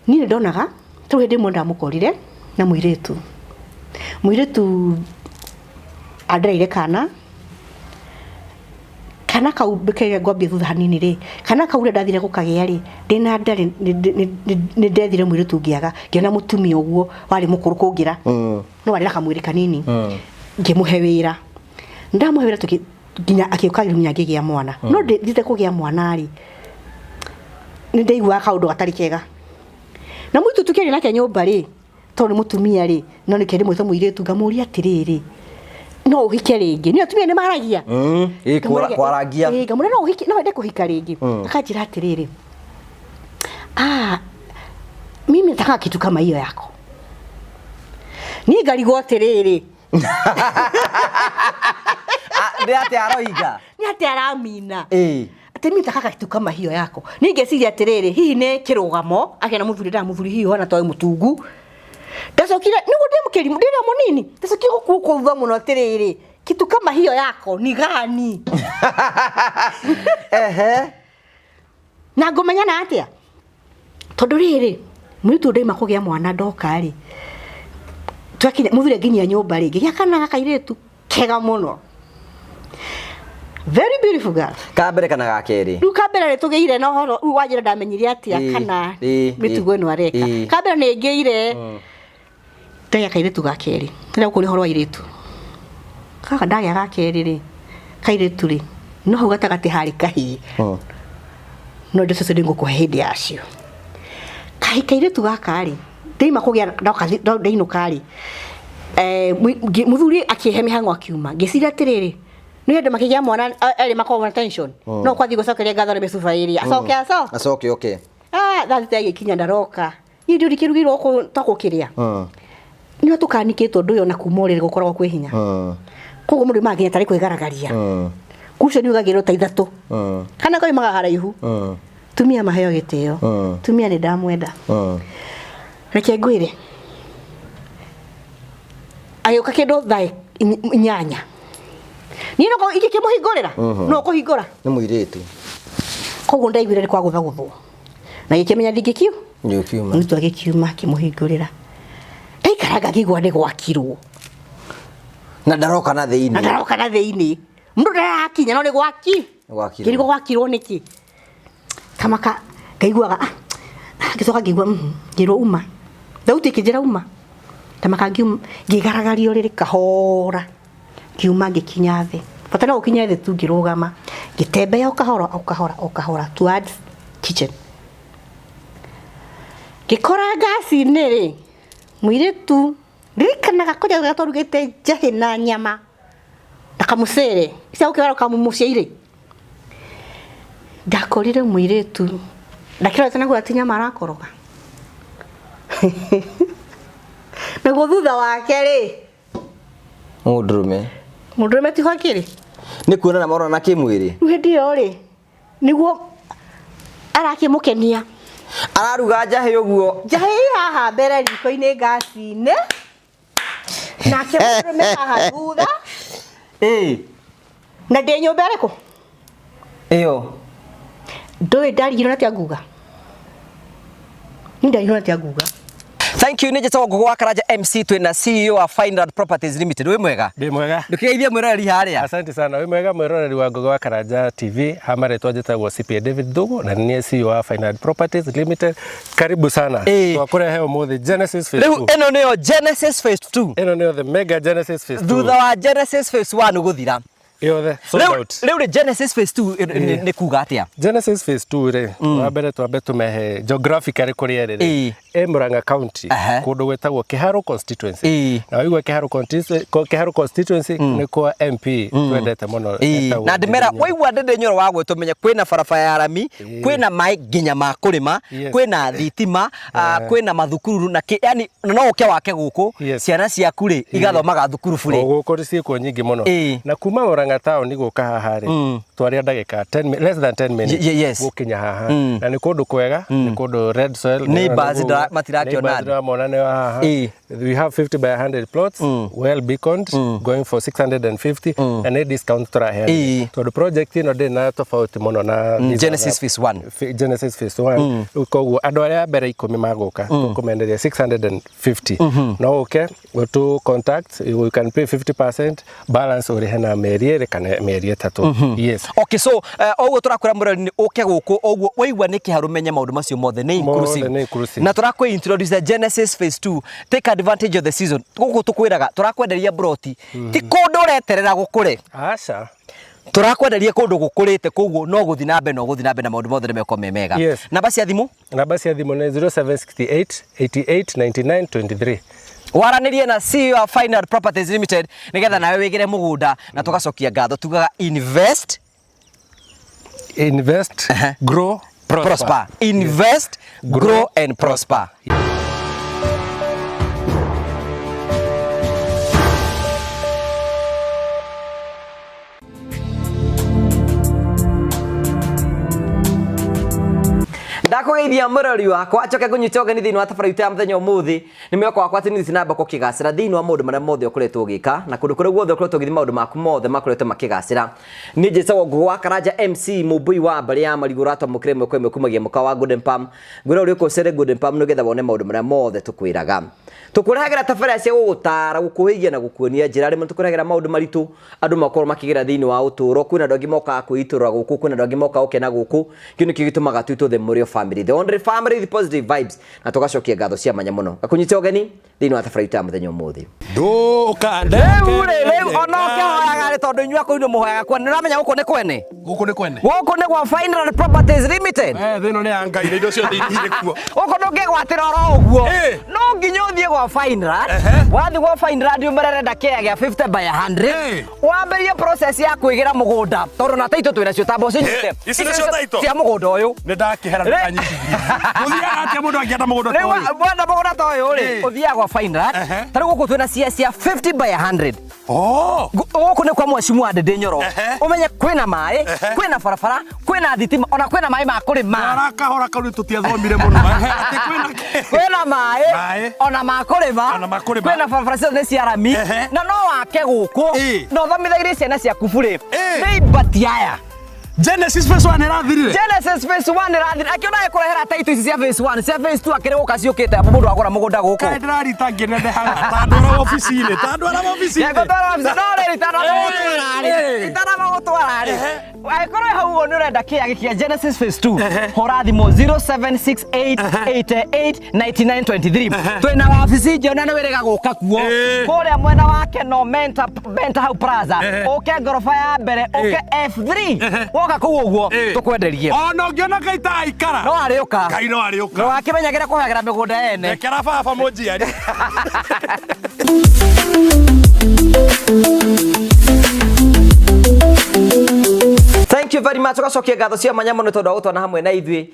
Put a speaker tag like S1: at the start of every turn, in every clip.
S1: Niĩ nĩ ndonaga tondũ hĩndĩ ĩmwe ndamũkorire na mũirĩtu. Mũirĩtu andereire kana, kana kau reke ngwambie thutha hanini rĩ, kana kau rĩrĩa ndathire gũkagĩa rĩ, ndĩna nda rĩ, nĩ ndethire mũirĩtu ngĩaga, ngĩona mũtumia ũguo warĩ mũkũrũ kũngĩra, no arĩ na kamwĩrĩ kanini, ngĩmũhe wĩra. Ndamũhe wĩra tũkĩ nginya akĩũka nginya ngĩgĩa mwana. No ndĩthiĩte kũgĩa mwana rĩ, nĩ ndaiguaga kaũndũ gatarĩ kega. Na mũirĩtu tũkĩaria nake nyũmba rĩ, tondũ nĩ mũtumia rĩ, no nĩkĩo ndĩmwĩte mũirĩtu, ngamũria atĩrĩrĩ, no ũhike rĩngĩ? Nĩ atumia nĩ maragia.
S2: Ĩ, kwarangia.
S1: Ĩ, ngamũria no ũhike, no wende kũhika rĩngĩ? Akanjĩra atĩrĩrĩ, ah, mimi nataka kitu kama hiyo yako. Niĩ ngarigwo atĩrĩrĩ,
S2: Ah, nĩ atĩ aroiga.
S1: Nĩ atĩ aramina. Atĩ mimi nataka kitu kama hiyo yako. Niĩ ngeciria atĩrĩrĩ, hihi nĩ kĩrũgamo akĩona mũthuri ndaga mũthuri hihi ũhana toĩ mũtungu. Ndacokire nĩguo ndĩ mũkĩrimũ ndĩrĩ mũnini, ndacokire gũkuo mũno atĩrĩrĩ, kitu kama hiyo yako ni gani? Na ngũmenya na atĩa? Tondũ rĩrĩ, mũirĩtu ndaima kũgĩa mwana ndoka rĩ, twakinya mũthuri anginyia nyũmba rĩ, ngĩgĩa kana ga kairĩtu kega mũno, very beautiful girl.
S2: Ka mbere kana ga kerĩ?
S1: Rĩu ka mbere nĩ tũgĩire na ũhoro rĩu wanjĩra ndamenyire atĩa kana mĩtugo ĩno areka. Ka mbere nĩ ngĩire ndagĩa kairĩtu ga kerĩ, ndĩrenda gũkũria ũhoro wa airĩtu. Gaka ndagĩa ga kerĩ rĩ, kairĩtu rĩ, no hau gatagatĩ harĩ kahĩĩ. No indo ciothe nĩngũkũhe hĩndĩ yacio. Kahĩĩ kairĩtu gaka rĩ, ndaima kũgĩa ndoka ndainũka rĩ, mũthuri akĩhe mĩhang'o akiuma, ngĩciria atĩrĩrĩ, nĩ andũ makĩgĩa mwana erĩ makoragwo na tension, no kwathiĩ gũcokeria ngatho nĩ mĩcuba ĩrĩ, acoke aco
S2: Acoke oke.
S1: Ah, thaa 6 ĩgĩkinya ndaroka. Niĩ ndiũĩ kĩrugĩirwo gũkũ twakũkĩrĩa. Nĩho tũkanikĩtwo ndũĩ ona kuma ũrĩrĩ gũkoragwo kwĩ hinya. Koguo mũndũ oimaga nginya tarĩ kwĩgaragaria. Kucio nĩ ugagĩrwo ta 3. Kana koimaga haraihu. Tumia maheo gĩtĩo. Tumia nĩ ndamwenda. Reke ngwĩre. Agĩũka kĩndũ thaa 8. Niĩ no ingĩkĩmũhingũrĩra? No ũkũhingũra?
S2: Nĩ mũirĩtu.
S1: Koguo ndaiguire nĩ kwagũthagũthwo. Na gĩkĩmenya ndingĩkiu.
S2: Ndingĩkiuma.
S1: Mũirĩtu agĩkiuma akĩmũhingũrĩra. Ndaikaranga ngĩigua nĩ gwakirwo.
S2: Na ndaroka na thĩinĩ.
S1: Na ndaroka na thĩinĩ. Mũndũ ndarakinya no nĩ gwaki.
S2: Gwakirwo.
S1: Ngĩrigwo gwakirwo nĩkĩ. Kamaka ngaiguaga ah, ngĩcoka ngĩigua ngĩrwo uma. Thauti ĩkĩnjĩra uma. Kamaka ngiuma ngĩgaragaria ũrĩrĩ kahora. Ngiuma ngĩkinya thĩ. Bata no gũkinya thĩ tu ngĩrũgama. Ngĩtembea o kahora o kahora o kahora towards kitchen. Ngĩkora ngaci-inĩ rĩ, mũirĩtu ririkanaga kũrĩa ũrĩa twarugĩte njahĩ na nyama na kamũcere cia gũkĩra kamũcere. Ndakorire mũirĩtu ndakĩrorete naguo ti nyama arakoroga. Naguo thutha wake rĩ,
S2: Mũndũrũme.
S1: Mũndũrũme tiho akĩrĩ.
S2: Nĩ kuonana maronana kĩmwĩrĩ.
S1: Rĩu hĩndĩ ĩyo rĩ, nĩguo arakĩmũkenia.
S2: Araruga njahĩ ũguo.
S1: Njahĩ ĩ haha mbere riko-inĩ ngaci-inĩ. Nake mũndũrũme haha thutha. Na ndĩ nyũmba ĩrĩkũ?
S2: Ĩyo.
S1: Ndũĩ ndarigirwo nĩ atĩa nguga. Niĩ ndarigirwo nĩ atĩa nguga.
S2: Thank you, nĩ njĩtagwo Ngũgũ wa Karanja MC, twĩna CEO wa Fineland Properties Limited. Wĩ mwega?
S3: Ndĩ mwega.
S2: Ndũkĩgeithie mwĩroreri harĩa.
S3: Asante sana. Wĩ mwega mwĩroreri wa Ngũgĩ wa Karanja TV. Ha marĩtwa njĩtagwo CPA David Thugu na nĩ niĩ CEO wa Fineland Properties Limited. Karibu sana. Twakũrehe ũmũthĩ Genesis Phase
S2: Rĩu
S3: 2.
S2: ĩno nĩyo Genesis Phase 2.
S3: Ĩno nĩyo the mega Genesis Phase 2.
S2: Thutha wa Genesis Phase 1 gũthira.
S3: Yothe sold
S2: Rĩu
S3: out.
S2: rĩu rĩ Genesis Phase 2 nĩ kuga atĩa?
S3: Genesis Phase 2 rĩ, wa mbere twambe tũmehe geographically kũrĩa ĩrĩ rĩ. Ĩ Murang'a County, kũndũ gwĩtagwo Kiharu constituency. Na waigua Kiharu constituency, Kiharu constituency nĩ kwa MP twendete mũno etagwo
S2: Na ndĩmera
S3: Ndindi Nyoro.
S2: waigua Ndindi Nyoro wa gwĩtwo menye kwĩna barabara ya rami, kwĩna maĩ nginya ma kũrĩma, kwĩna thitima, kwĩna mathukuru na kĩ, yani no ũke wake gũkũ, ciana ciaku rĩ igathomaga thukuru
S3: burĩ. O gũkũ ciĩkuo nyingĩ mũno. Na kuma Murang'a Murang'a town gũka haha rĩ, twaria ndagĩka 10 less than 10 minutes
S2: Yes.
S3: gũkinya haha. Na nĩ kũndũ kwega, nĩ kũndũ red soil.
S2: Neighbors matirakiona
S3: Neighbors
S2: andũ.
S3: ndĩramona nĩ haha.
S2: Ĩĩ.
S3: We have 50 by 100 plots, well beaconed, going for 650, na nĩ discount tũraheana.
S2: Ĩĩ.
S3: Tondũ project ĩno ndĩrĩ na tofauti mũno na these
S2: Genesis
S3: other-
S2: Phase 1.
S3: Genesis Phase 1. Rĩu koguo andũ arĩa a mbere 10 magũka tũkũmenderia 650. No ũke ũtũ contact, you can pay 50% balance ũrĩhe na mĩeri 2 kana mĩeri 3. Yes.
S2: Okay, so oguo tũrakwĩra mũrori nĩ ũke gũkũ oguo waigua nĩ kĩharũ menye maũndũ macio mothe nĩ inclusive.
S3: Mothe nĩ inclusive.
S2: Na tũrakwĩ introduce the Genesis Phase 2. Take advantage of the season. Gũkũ tũkwĩraga tũrakwenderia broti ti kũndũ ũreterera gũkũre.
S3: Aca.
S2: Tũrakwenderia kũndũ gũkũrĩte koguo no gũthiĩ na mbere no gũthiĩ na mbere na maũndũ mothe nĩ mekorwo me mega.
S3: Yes.
S2: Namba cia thimũ?
S3: Namba cia thimũ nĩ 0768 88 99 23.
S2: Waranĩrie na CEO wa Final Properties Limited nĩgetha nawe wĩgĩre mũgũnda na tũgacokia ngatho tugaga invest,
S3: Invest, grow, prosper.
S2: prosper. Invest, grow and prosper. Ndakũgeithia mũrori wakwa njoke ngũnyite ũgeni thĩinĩ wa tabarĩra itũ ya mũthenya ũmũthĩ. Nĩ mwĩhoko wakwa atĩ nĩ namba kũkĩgacĩra thĩinĩ wa maũndũ marĩa mothe ũkoretwo ũgĩka na kũndũ kũrĩa guothe ũkoretwo ũgĩthiĩ maũndũ maku mothe makoretwo makĩgacĩra. Niĩ njĩtagwo Ngũgũ wa Karanja MC mũmbũi wa mbarĩ ya marigũ ũratwamũkĩra ĩmwe kwa ĩmwe kumagia mũkawa wa Golden Palm. Ngwĩra ũrĩa ũkũcere Golden Palm nĩgetha wone maũndũ marĩa mothe tũkwĩraga. Tũkũrehagĩra tabarĩra cia gũgũtara, gũkũhĩgia na gũkuonia njĩra. Rĩmwe tũkũrehagĩra maũndũ maritũ andũ makorwo makĩgera thĩinĩ wa ũtũũro. Kwĩna andũ angĩ mokaga kwĩitũrũra gũkũ, kwĩna andũ angĩ mokaga gũkena gũkũ. Kĩu nĩkĩo gĩtũmaga twĩtwo the Mũrĩo family, the only family with positive vibes, na tũgacokia ngatho cia mwanya mũno. Gakũnyite ũgeni thĩinĩ wa tabarĩra itũ ya mũthenya ũmũthĩ. Rĩu rĩ, rĩu ona ũkĩhoyaga rĩ, tondũ inyuĩ akũu nĩ mũhoyaga kwene, nĩ ũramenya gũkũ nĩ kwene?
S4: Gũkũ nĩ kwene.
S2: Gũkũ nĩ gwa Final Properties Limited.
S4: Thĩ ĩno nĩ ya Ngai na indo ciothe irĩ kuo.
S2: Gũkũ ndũngĩgwatĩra oro ũguo. No nginya ũthiĩ gwa Fineland. Wathiĩ gwa Fineland ũmerere kĩaya gĩa 50 by 100. Wambĩrĩrie process ya kwĩgĩra mũgũnda tondũ na taitũ twĩna cio tamba ũcinyite.
S4: Ici nĩcio taitũ?
S2: Cia mũgũnda ũyũ.
S4: Nĩ ndakĩhera ndũkanyitithie. Gũthiaga atĩa mũndũ angĩenda mũgũnda ta
S2: Rĩu
S4: ũyũ?
S2: wenda mũgũnda ta ũyũ rĩ, ũthiaga gwa Fineland. Ta rĩu gũkũ twĩna cia 50 by 100. Gũkũ nĩ kwa mheshimiwa Ndindi Nyoro. Ũmenye kwĩna maĩ, kwĩna barabara, kwĩna thitima, ona kwĩna maĩ ma kũrĩma.
S4: Twara kahora kau nĩ tũtiathomire mũno. Atĩ kwĩna kĩ?
S2: Kwĩna maĩ, ona ma kũrĩma,
S4: Ona ma kũrĩma.
S2: kwĩna barabara ciothe nĩ cia rami, na no wake gũkũ, na ũthomithagĩrie ciana ciaku burĩ. Nĩ ibati aya.
S4: Genesis Phase 1 ĩrathirire.
S2: Genesis Phase 1 ĩrathirire. Akĩona ĩkũrehera taitũ ici cia Phase 1, cia Phase 2 akĩrĩ gũka ciũkĩte mũndũ agũra mũgũnda gũkũ.
S4: Kaĩ ndĩrarita ngĩnenehaga ta ndwara wabici-inĩ, ta ndwara wabici-inĩ.
S2: Ngũtwara wabici, no rĩrĩ itanamagũtwara rĩ, itanamagũtwara rĩ. Angĩkorwo hau ũguo nĩ ũrenda kĩaya gĩkĩ kĩa Genesis Phase 2, hũra thimũ 0768889923. Twĩna wabici njerũ na nĩ wĩrĩga gũka kuo. Kũrĩa mwena wa Keno Menta, Menta hau Plaza, ũke ngoroba ya mbere, ũke F3. Woka kũu ũguo tũkwenderie.
S4: Ona ũngĩona Ngai ta aikara.
S2: No arĩũka.
S4: Ngai no arĩũka.
S2: No akĩmenyagĩra kũhagĩra mĩgũnda ene.
S4: Rekera baba mũnjiari.
S2: Thank you very much. Ugacokia ngatho cia mwanya mũno tondũ wa gũtwana hamwe na ithuĩ.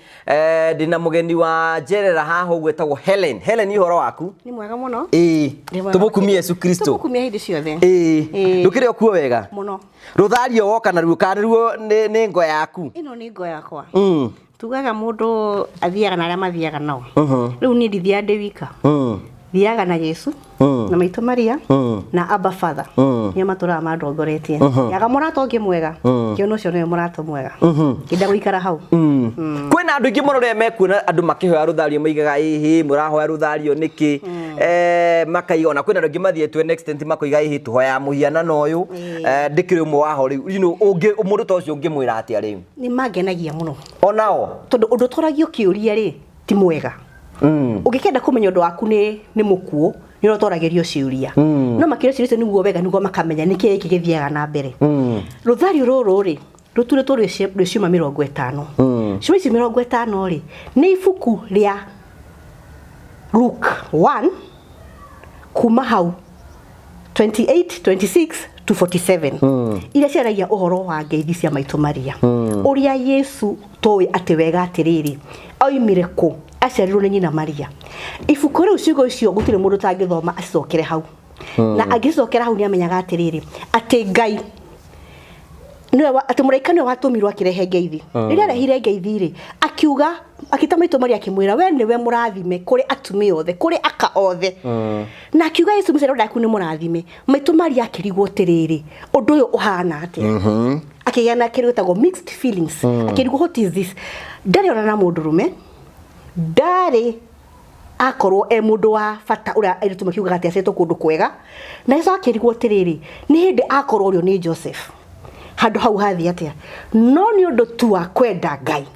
S2: Ndĩna mũgeni wa njerera haha ũguo etagwo Helen. Helen, ũhoro waku?
S1: Nĩ mwega mũno.
S2: Ĩĩ.
S1: Nĩ mwega
S2: Tũmũkumie
S1: makĩria.
S2: Yesu Kristo.
S1: Tũmũkumie hĩndĩ ciothe.
S2: Ĩĩ.
S1: Ĩĩ.
S2: Ndũkĩrĩ o kuo wega?
S1: Mũno.
S2: Rũthario woka naruo kana ruo nĩ ngo yaku?
S1: Ĩno nĩ ngo yakwa. Tugaga mũndũ athiaga na arĩa mathiaga nao. Rĩu niĩ ndithiaga ndĩ wika. Thiaga na Yesu, na maitũ Maria, na Abba Father. Nĩo matũraga mandongoretie. Nyaga mũrata ũngĩ mwega, kĩona ũcio nĩwe mũrata mwega. Ngĩenda gũikara hau.
S2: Kwĩna andũ aingĩ mũno rĩrĩa mekuona andũ makĩhoya rũthario maigaga ĩhĩ mũrahoya rũthario nĩkĩ? Makaiga ona kwĩna andũ aingĩ mathiĩte an extent makoiga ĩhĩ tũhoyaga mũhianano ũyũ. Ndĩkĩrĩ ũmwe waho rĩu. You know, ũngĩ mũndũ ta ũcio ũngĩmwĩra atĩa rĩu?
S1: Nĩ mangenagia mũno.
S2: Onao?
S1: Tondũ ũndũ ũtoragio kĩũria rĩ, ti mwega. Ũngĩkenda kũmenya ũndũ waku nĩ mũkuũ, nĩ ũtoragĩrio ciũria. No makĩria ciũria icio nĩguo wega nĩguo makamenya nĩkĩĩ gĩkĩ gĩthiaga na mbere. Rũthario rũrũ rĩ, rũturĩtwo rwĩ ciuma 50. Ciuma ici 50 rĩ, nĩ ibuku rĩa Luke 1 kuma hau 28, 26 to 47. Iria ciaragia ũhoro wa ngeithi cia maitũ Maria. Ũrĩa Yesu tũĩ atĩ wega atĩrĩrĩ, oimire kũ? Aciarirwo nĩ nyina Maria. Ibuku rĩu ciugo icio gũtirĩ mũndũ ũtangĩthoma acicokere hau. Na angĩcokera hau nĩ amenyaga atĩrĩrĩ, atĩ Ngai Nĩwe atĩ mũraika nĩwe watũmirwo akĩrehe ngeithi. Rĩrĩa arehire ngeithi rĩ, akiuga, akĩta maitũ Maria, akĩmwĩra, we nĩwe mũrathime kũrĩ atumia othe, kũrĩ aka othe. Na akiuga Yesu mũciari waku nĩ mũrathime. Maitũ Maria akĩrigwo atĩrĩrĩ, ũndũ ũyũ ũhana atĩa? Akĩgĩa na kĩndũ gĩtagwo mixed feelings. Akĩrigwo, what is this? Ndarĩ ona na mũndũrũme, ndarĩ akorwo e mũndũ wa bata ũrĩa airĩtu makiugaga atĩ acetwo kũndũ kwega. Na Yesu akĩrigwo atĩrĩrĩ, nĩ hĩndĩ akorwo ũrĩo nĩ Joseph, handũ hau hathiĩ atĩa? No nĩ ũndũ tu wa kwenda Ngai,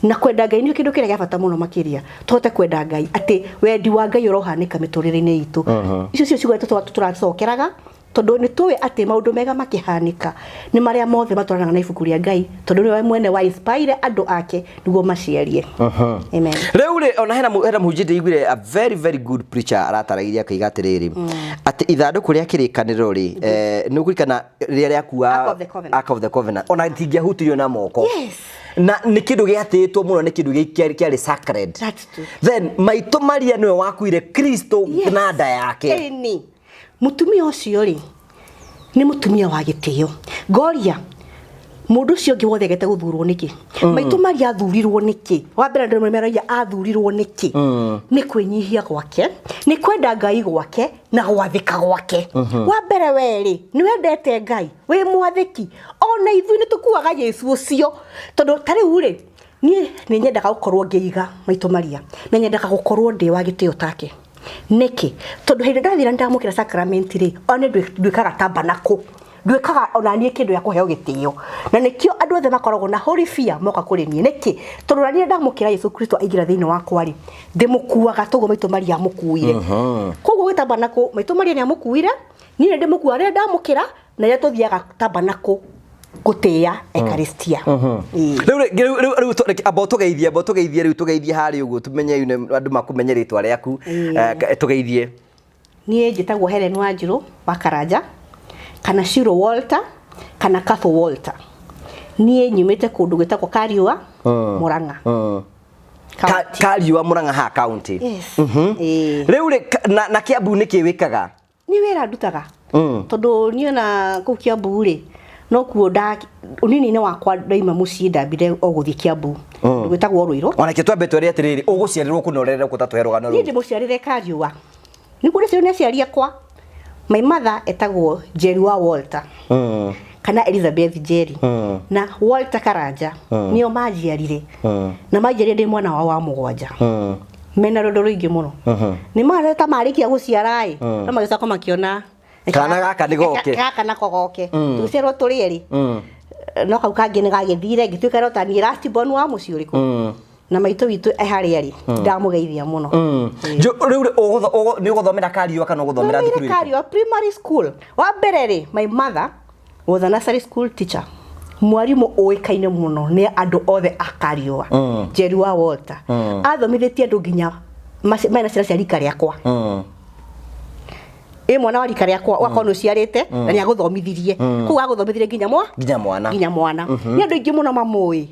S1: na kwenda Ngai nĩ kĩndũ kĩrĩa gĩa bata mũno makĩria, tũhote kwenda Ngai, atĩ wendi wa Ngai ũrohanĩka mĩtũrĩre-inĩ itũ. Icio cio ciugo tũracokeraga, tondũ nĩ tũĩ atĩ maũndũ mega makĩhanĩka nĩ marĩa mothe matwaranaga na ibuku rĩa Ngai, tondũ nĩwe mwene wa inspire andũ ake nĩguo maciarie. Amen.
S2: Rĩu rĩ, ona hena mũhunjia ndĩiguire, a very very good preacher, arataragĩria akaiga atĩrĩrĩ, atĩ ithandũkũ rĩa kĩrĩkanĩro rĩ, nĩ ũkũririkana rĩrĩa rĩakua
S1: Ark of the Covenant.
S2: Ark of the Covenant, ona tingĩahutirio na moko.
S1: Yes.
S2: Na nĩ kĩndũ gĩatĩĩtwo mũno, nĩ kĩndũ kĩarĩ sacred.
S1: That's true.
S2: Then maitũ Maria nĩwe wakuire Kristo
S1: Yes.
S2: na nda yake.
S1: Ĩni. Mũtumia ũcio rĩ, nĩ mũtumia wa gĩtĩo. Ngoria mũndũ ũcio ũngĩ wothe agete gũthurwo nĩkĩ? Maitũ Maria athurirwo nĩkĩ? Wa mbere andũ meragia athurirwo nĩkĩ? Nĩ kwĩnyihia gwake, nĩ kwenda Ngai gwake na gwathĩka gwake. Wa mbere we rĩ, nĩ wendete Ngai, wĩ mwathĩki. Ona ithuĩ nĩ tũkuaga Yesu ũcio, tondũ ta rĩu rĩ, niĩ nĩ nyendaga gũkorwo ngĩiga maitũ Maria, na nyendaga gũkorwo ndĩ wa gĩtĩo take. Nĩkĩ? Tondũ hĩndĩ ndathira ndamũkĩra sacrament rĩ, ona nduĩkaga tabernacle, nduĩkaga ona niĩ kĩndũ gĩa kũheo gĩtĩo, na nĩkĩo andũ othe makoragwo na holy fear moka kũrĩ niĩ. Nĩkĩ? Tondũ ona niĩ ndamũkĩra Yesu Kristo aingĩra thĩinĩ wakwa rĩ, ndĩmũkuaga toguo maitũ Maria amũkuire. Koguo gwĩ tabernacle, maitũ Maria nĩ amũkuire, niĩ nĩ ndĩmũkuaga rĩrĩa ndamũkĩra, na rĩrĩa tũthiaga tabernacle gũtĩĩa Eucharistia. Ĩĩ.
S2: Rĩu rĩ, rĩu amba ũtũgeithie rĩu, tũgeithie harĩa ũguo, tũmenye andũ makũmenye rĩtwa rĩaku. Tũgeithie.
S1: Niĩ njĩtagwo Helen Wanjirũ wa Karanja, kana Shiro Walter, kana Katho Walter. Niĩ nyumĩte kũndũ gwĩtagwo Kariũa, Murang'a. County.
S2: Kariũa, Murang'a ha county.
S1: Yes. Ĩĩ.
S2: Rĩu rĩ, na Kiambu nĩkĩ wĩkaga?
S1: Nĩ wĩra ndutaga, tondũ niĩ ona kũu Kiambu rĩ, no kuo nda ũnini-inĩ wakwa ndaima mũciĩ, ndambire o gũthiĩ Kiambu kũndũ gwĩtagwo Rũirũ.
S2: Ona kĩo twambe twĩre atĩrĩrĩ, ũgũciarĩrwo kũ na ũrererwo kũ, ta tũhe rũgano
S1: Niĩ
S2: rũu.
S1: ndĩ mũciarĩre Kariũa, nĩguo ndĩcio nĩ aciari akwa. My mother etagwo Njeri wa Walter, kana Elizabeth Njeri na Walter Karanja, nĩo manjiarire, na manjiarire ndĩ mwana wao wa mũgwanja. Mena rwendo rũingĩ mũno. Nĩ mareta marĩkia gũciara ĩ, no magĩcoka makĩona
S2: Kana gaka nĩ goke.
S1: Gaka nako goke. Tũgĩciarwo tũrĩ erĩ, no kau kangĩ nĩ gagĩthire, ngĩtuĩka no ta niĩ last born wa mũciĩ ũrĩkũ. Na maitũ witũ e harĩa arĩ, ndamũgeithia mũno.
S2: Rĩu rĩ, nĩ ũgũthomera Kariũa kana ũgũthomera
S1: Thomeire
S2: thukuru ĩrĩkũ?
S1: Kariũa Primary School. Wa mbere rĩ, my mother was a nursery school teacher, mwarimũ ũĩkaine mũno nĩ andũ othe a Kariũa, Njeri wa Walter. Athomithĩtie andũ nginya mena ciana cia rika rĩakwa. Ĩ mwana wa rika rĩakwa, ũgakorwo nĩ ũciarĩte na nĩ agũthomithirie koguo agũthomithirie nginya mwa
S2: Nginya mwana.
S1: Nginya mwana. Nĩ andũ aingĩ mũno mamũĩ.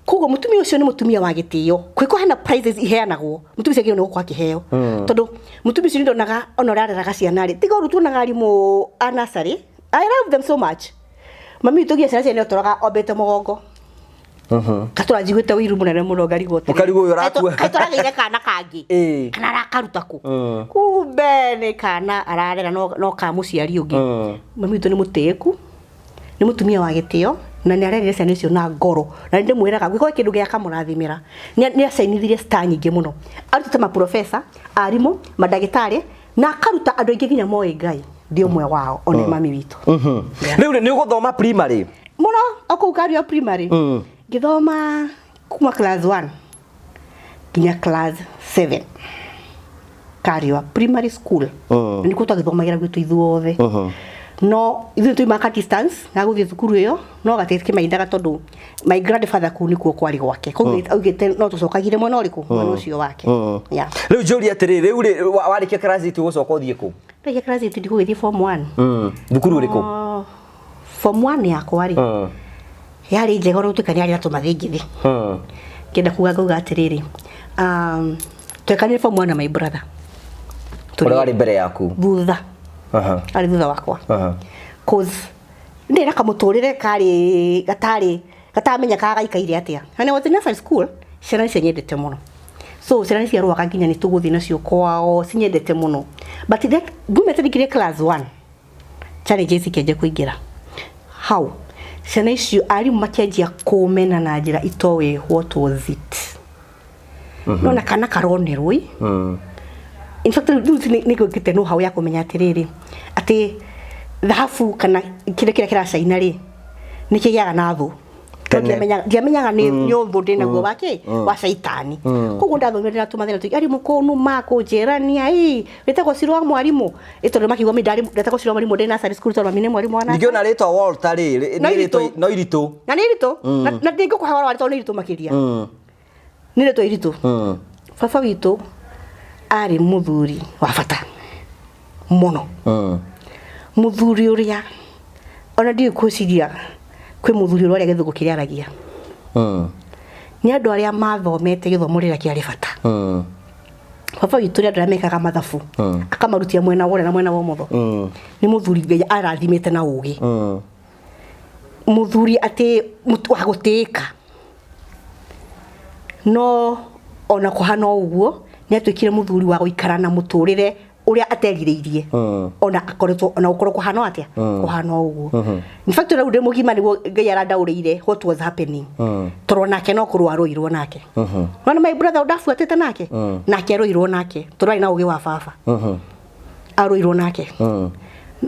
S1: Koguo mũtumia ũcio nĩ mũtumia wa gĩtĩo. Kwĩko hena prizes iheanagwo, mũtumia ũcio agĩrĩirwo nĩ gũkorwo akĩheo, tondũ mũtumia ũcio nĩ ndonaga ona ũrĩa areraga ciana rĩ, tiga ũru tuonaga arimũ a nursery. I love them so much. Mami witũ nginya ciana ciake nĩ atũraga ombĩte mũgongo, gatũra njiguĩte ũiru mũnene mũno, ngarigwo atĩrĩ,
S2: Ũkarigwo ũyũ ũrakua.
S1: Kaĩ tũragĩire kana kangĩ kana arakaruta kũ? Kumbe nĩ kana ararera no ka mũciari ũngĩ. Mami witũ nĩ mũtĩĩku, nĩ mũtumia wa gĩtĩo, na nĩ arerire ciana icio na ngoro, na nĩ ndĩmwĩraga gwĩko kĩndũ gĩa kamũrathimĩra. Nĩ acainithirie star nyingĩ mũno, arutĩte maprofesa, arimũ, mandagĩtarĩ, na akaruta andũ aingĩ nginya moĩ Ngai. Ndĩ ũmwe wao, ona mami witũ.
S2: Rĩu rĩ, nĩ ũgũthoma primary?
S1: Mũno, o kũu Kariũa Primary. Ngĩthoma kuma class 1 nginya class 7 Kariũa Primary School. Na nĩkuo twagĩthomagĩra gwitũ ithuothe, no ithuĩ tuimaga ka distance ga gũthiĩ thukuru ĩyo, no gatikĩmaindaga, tondũ my grandfather kũu nĩkuo kwarĩ gwake, koguo augĩte no tũcokagire mwena ũrĩkũ, mwena ũcio wake. Yeah.
S2: Rĩu njũrie atĩrĩrĩ, rĩu rĩ, warĩkia class 8 ũgũcoka ũthiĩ kũ?
S1: Ndakia class 8 ndigũgĩthiĩ form 1.
S2: Thukuru ũrĩkũ?
S1: Oh, form 1 yakwa rĩ, yarĩ njega, ona gũtuĩka nĩ yarĩ na tũmathĩngĩthĩ. Ngĩenda kuga, ngauga atĩrĩrĩ, twekanire form 1 na my brother.
S2: Ũrĩa warĩ mbere yaku?
S1: Thutha. Arĩ thutha wakwa. Cause Ndĩ na kamũtũrĩre karĩ gatarĩ gatamenya kaga gaikaire atĩa. When I was in nursery school, ciana nĩ cianyendete mũno. So ciana nĩ ciarũaga nginya nĩ tũgũthiĩ nacio kwao, cinyendete mũno. But that ngumĩte ndingĩrĩ class 1, challenges ikĩanjia kũingĩra. How? Ciana icio arimũ makĩanjia kũmena na njĩra itoĩ what was it. Nona kana karonerwo ĩ. In fact rĩu nĩ ngĩte know how ya kũmenya atĩrĩrĩ, atĩ thahabu kana kĩrĩa kĩrĩa kĩracaina rĩ, nĩ kĩgĩaga na thũ.
S2: Tene.
S1: Ndiamenyaga nĩ ũthũ ndĩ naguo wa kĩ wa caitani. Koguo ndathomire ndĩna tũmathĩna tũingĩ, arimũ kũnuma, kũnjĩrania, ĩ wĩtagwo Ciro wa mwarimũ, ĩ tondũ makiuga mi ndarĩ ndetagwo Ciro wa mwarimũ ndĩ nursery school tondũ mami nĩ mwarimũ wa
S2: Ningĩ
S1: nursery.
S2: ona rĩtwa Walter rĩ,
S1: No
S2: nĩ rĩtwa
S1: iritũ.
S2: no iritũ.
S1: Na nĩ iritũ, na ndingĩkũhe ũhoro wa rĩtwa nĩ iritũ makĩria. Nĩ rĩtwa iritũ. Baba witũ arĩ mũthuri wa bata mũno. Mũthuri ũrĩa ona ndiũĩ gwĩciria kwĩ mũthuri ũrĩa gĩthũngũ kĩrĩa aragia. Nĩ andũ arĩa mathomete gĩthomo rĩrĩa kĩarĩ bata. Baba witũ nĩ andũ arĩa mekaga mathabu, akamarutia mwena wa ũrĩa na mwena wa ũmotho. Nĩ mũthuri Ngai arathimĩte na ũgĩ. Mũthuri atĩ wa gũtĩĩka. No ona kũhana ũguo nĩ atuĩkire mũthuri wa gũikara na mũtũrĩre ũrĩa aterirĩirie. Ona akoretwo ona gũkorwo kũhana atĩa? Kũhana ũguo. In fact rĩu ndĩ mũgima nĩguo Ngai arandaũrĩire what was happening. Tondũ nake no kũrũa arũirwo nake. Nona my brother ndabuatĩte nake? Nake arũirwo nake tondũ arĩ na ũgĩ wa baba. Arũirwo nake.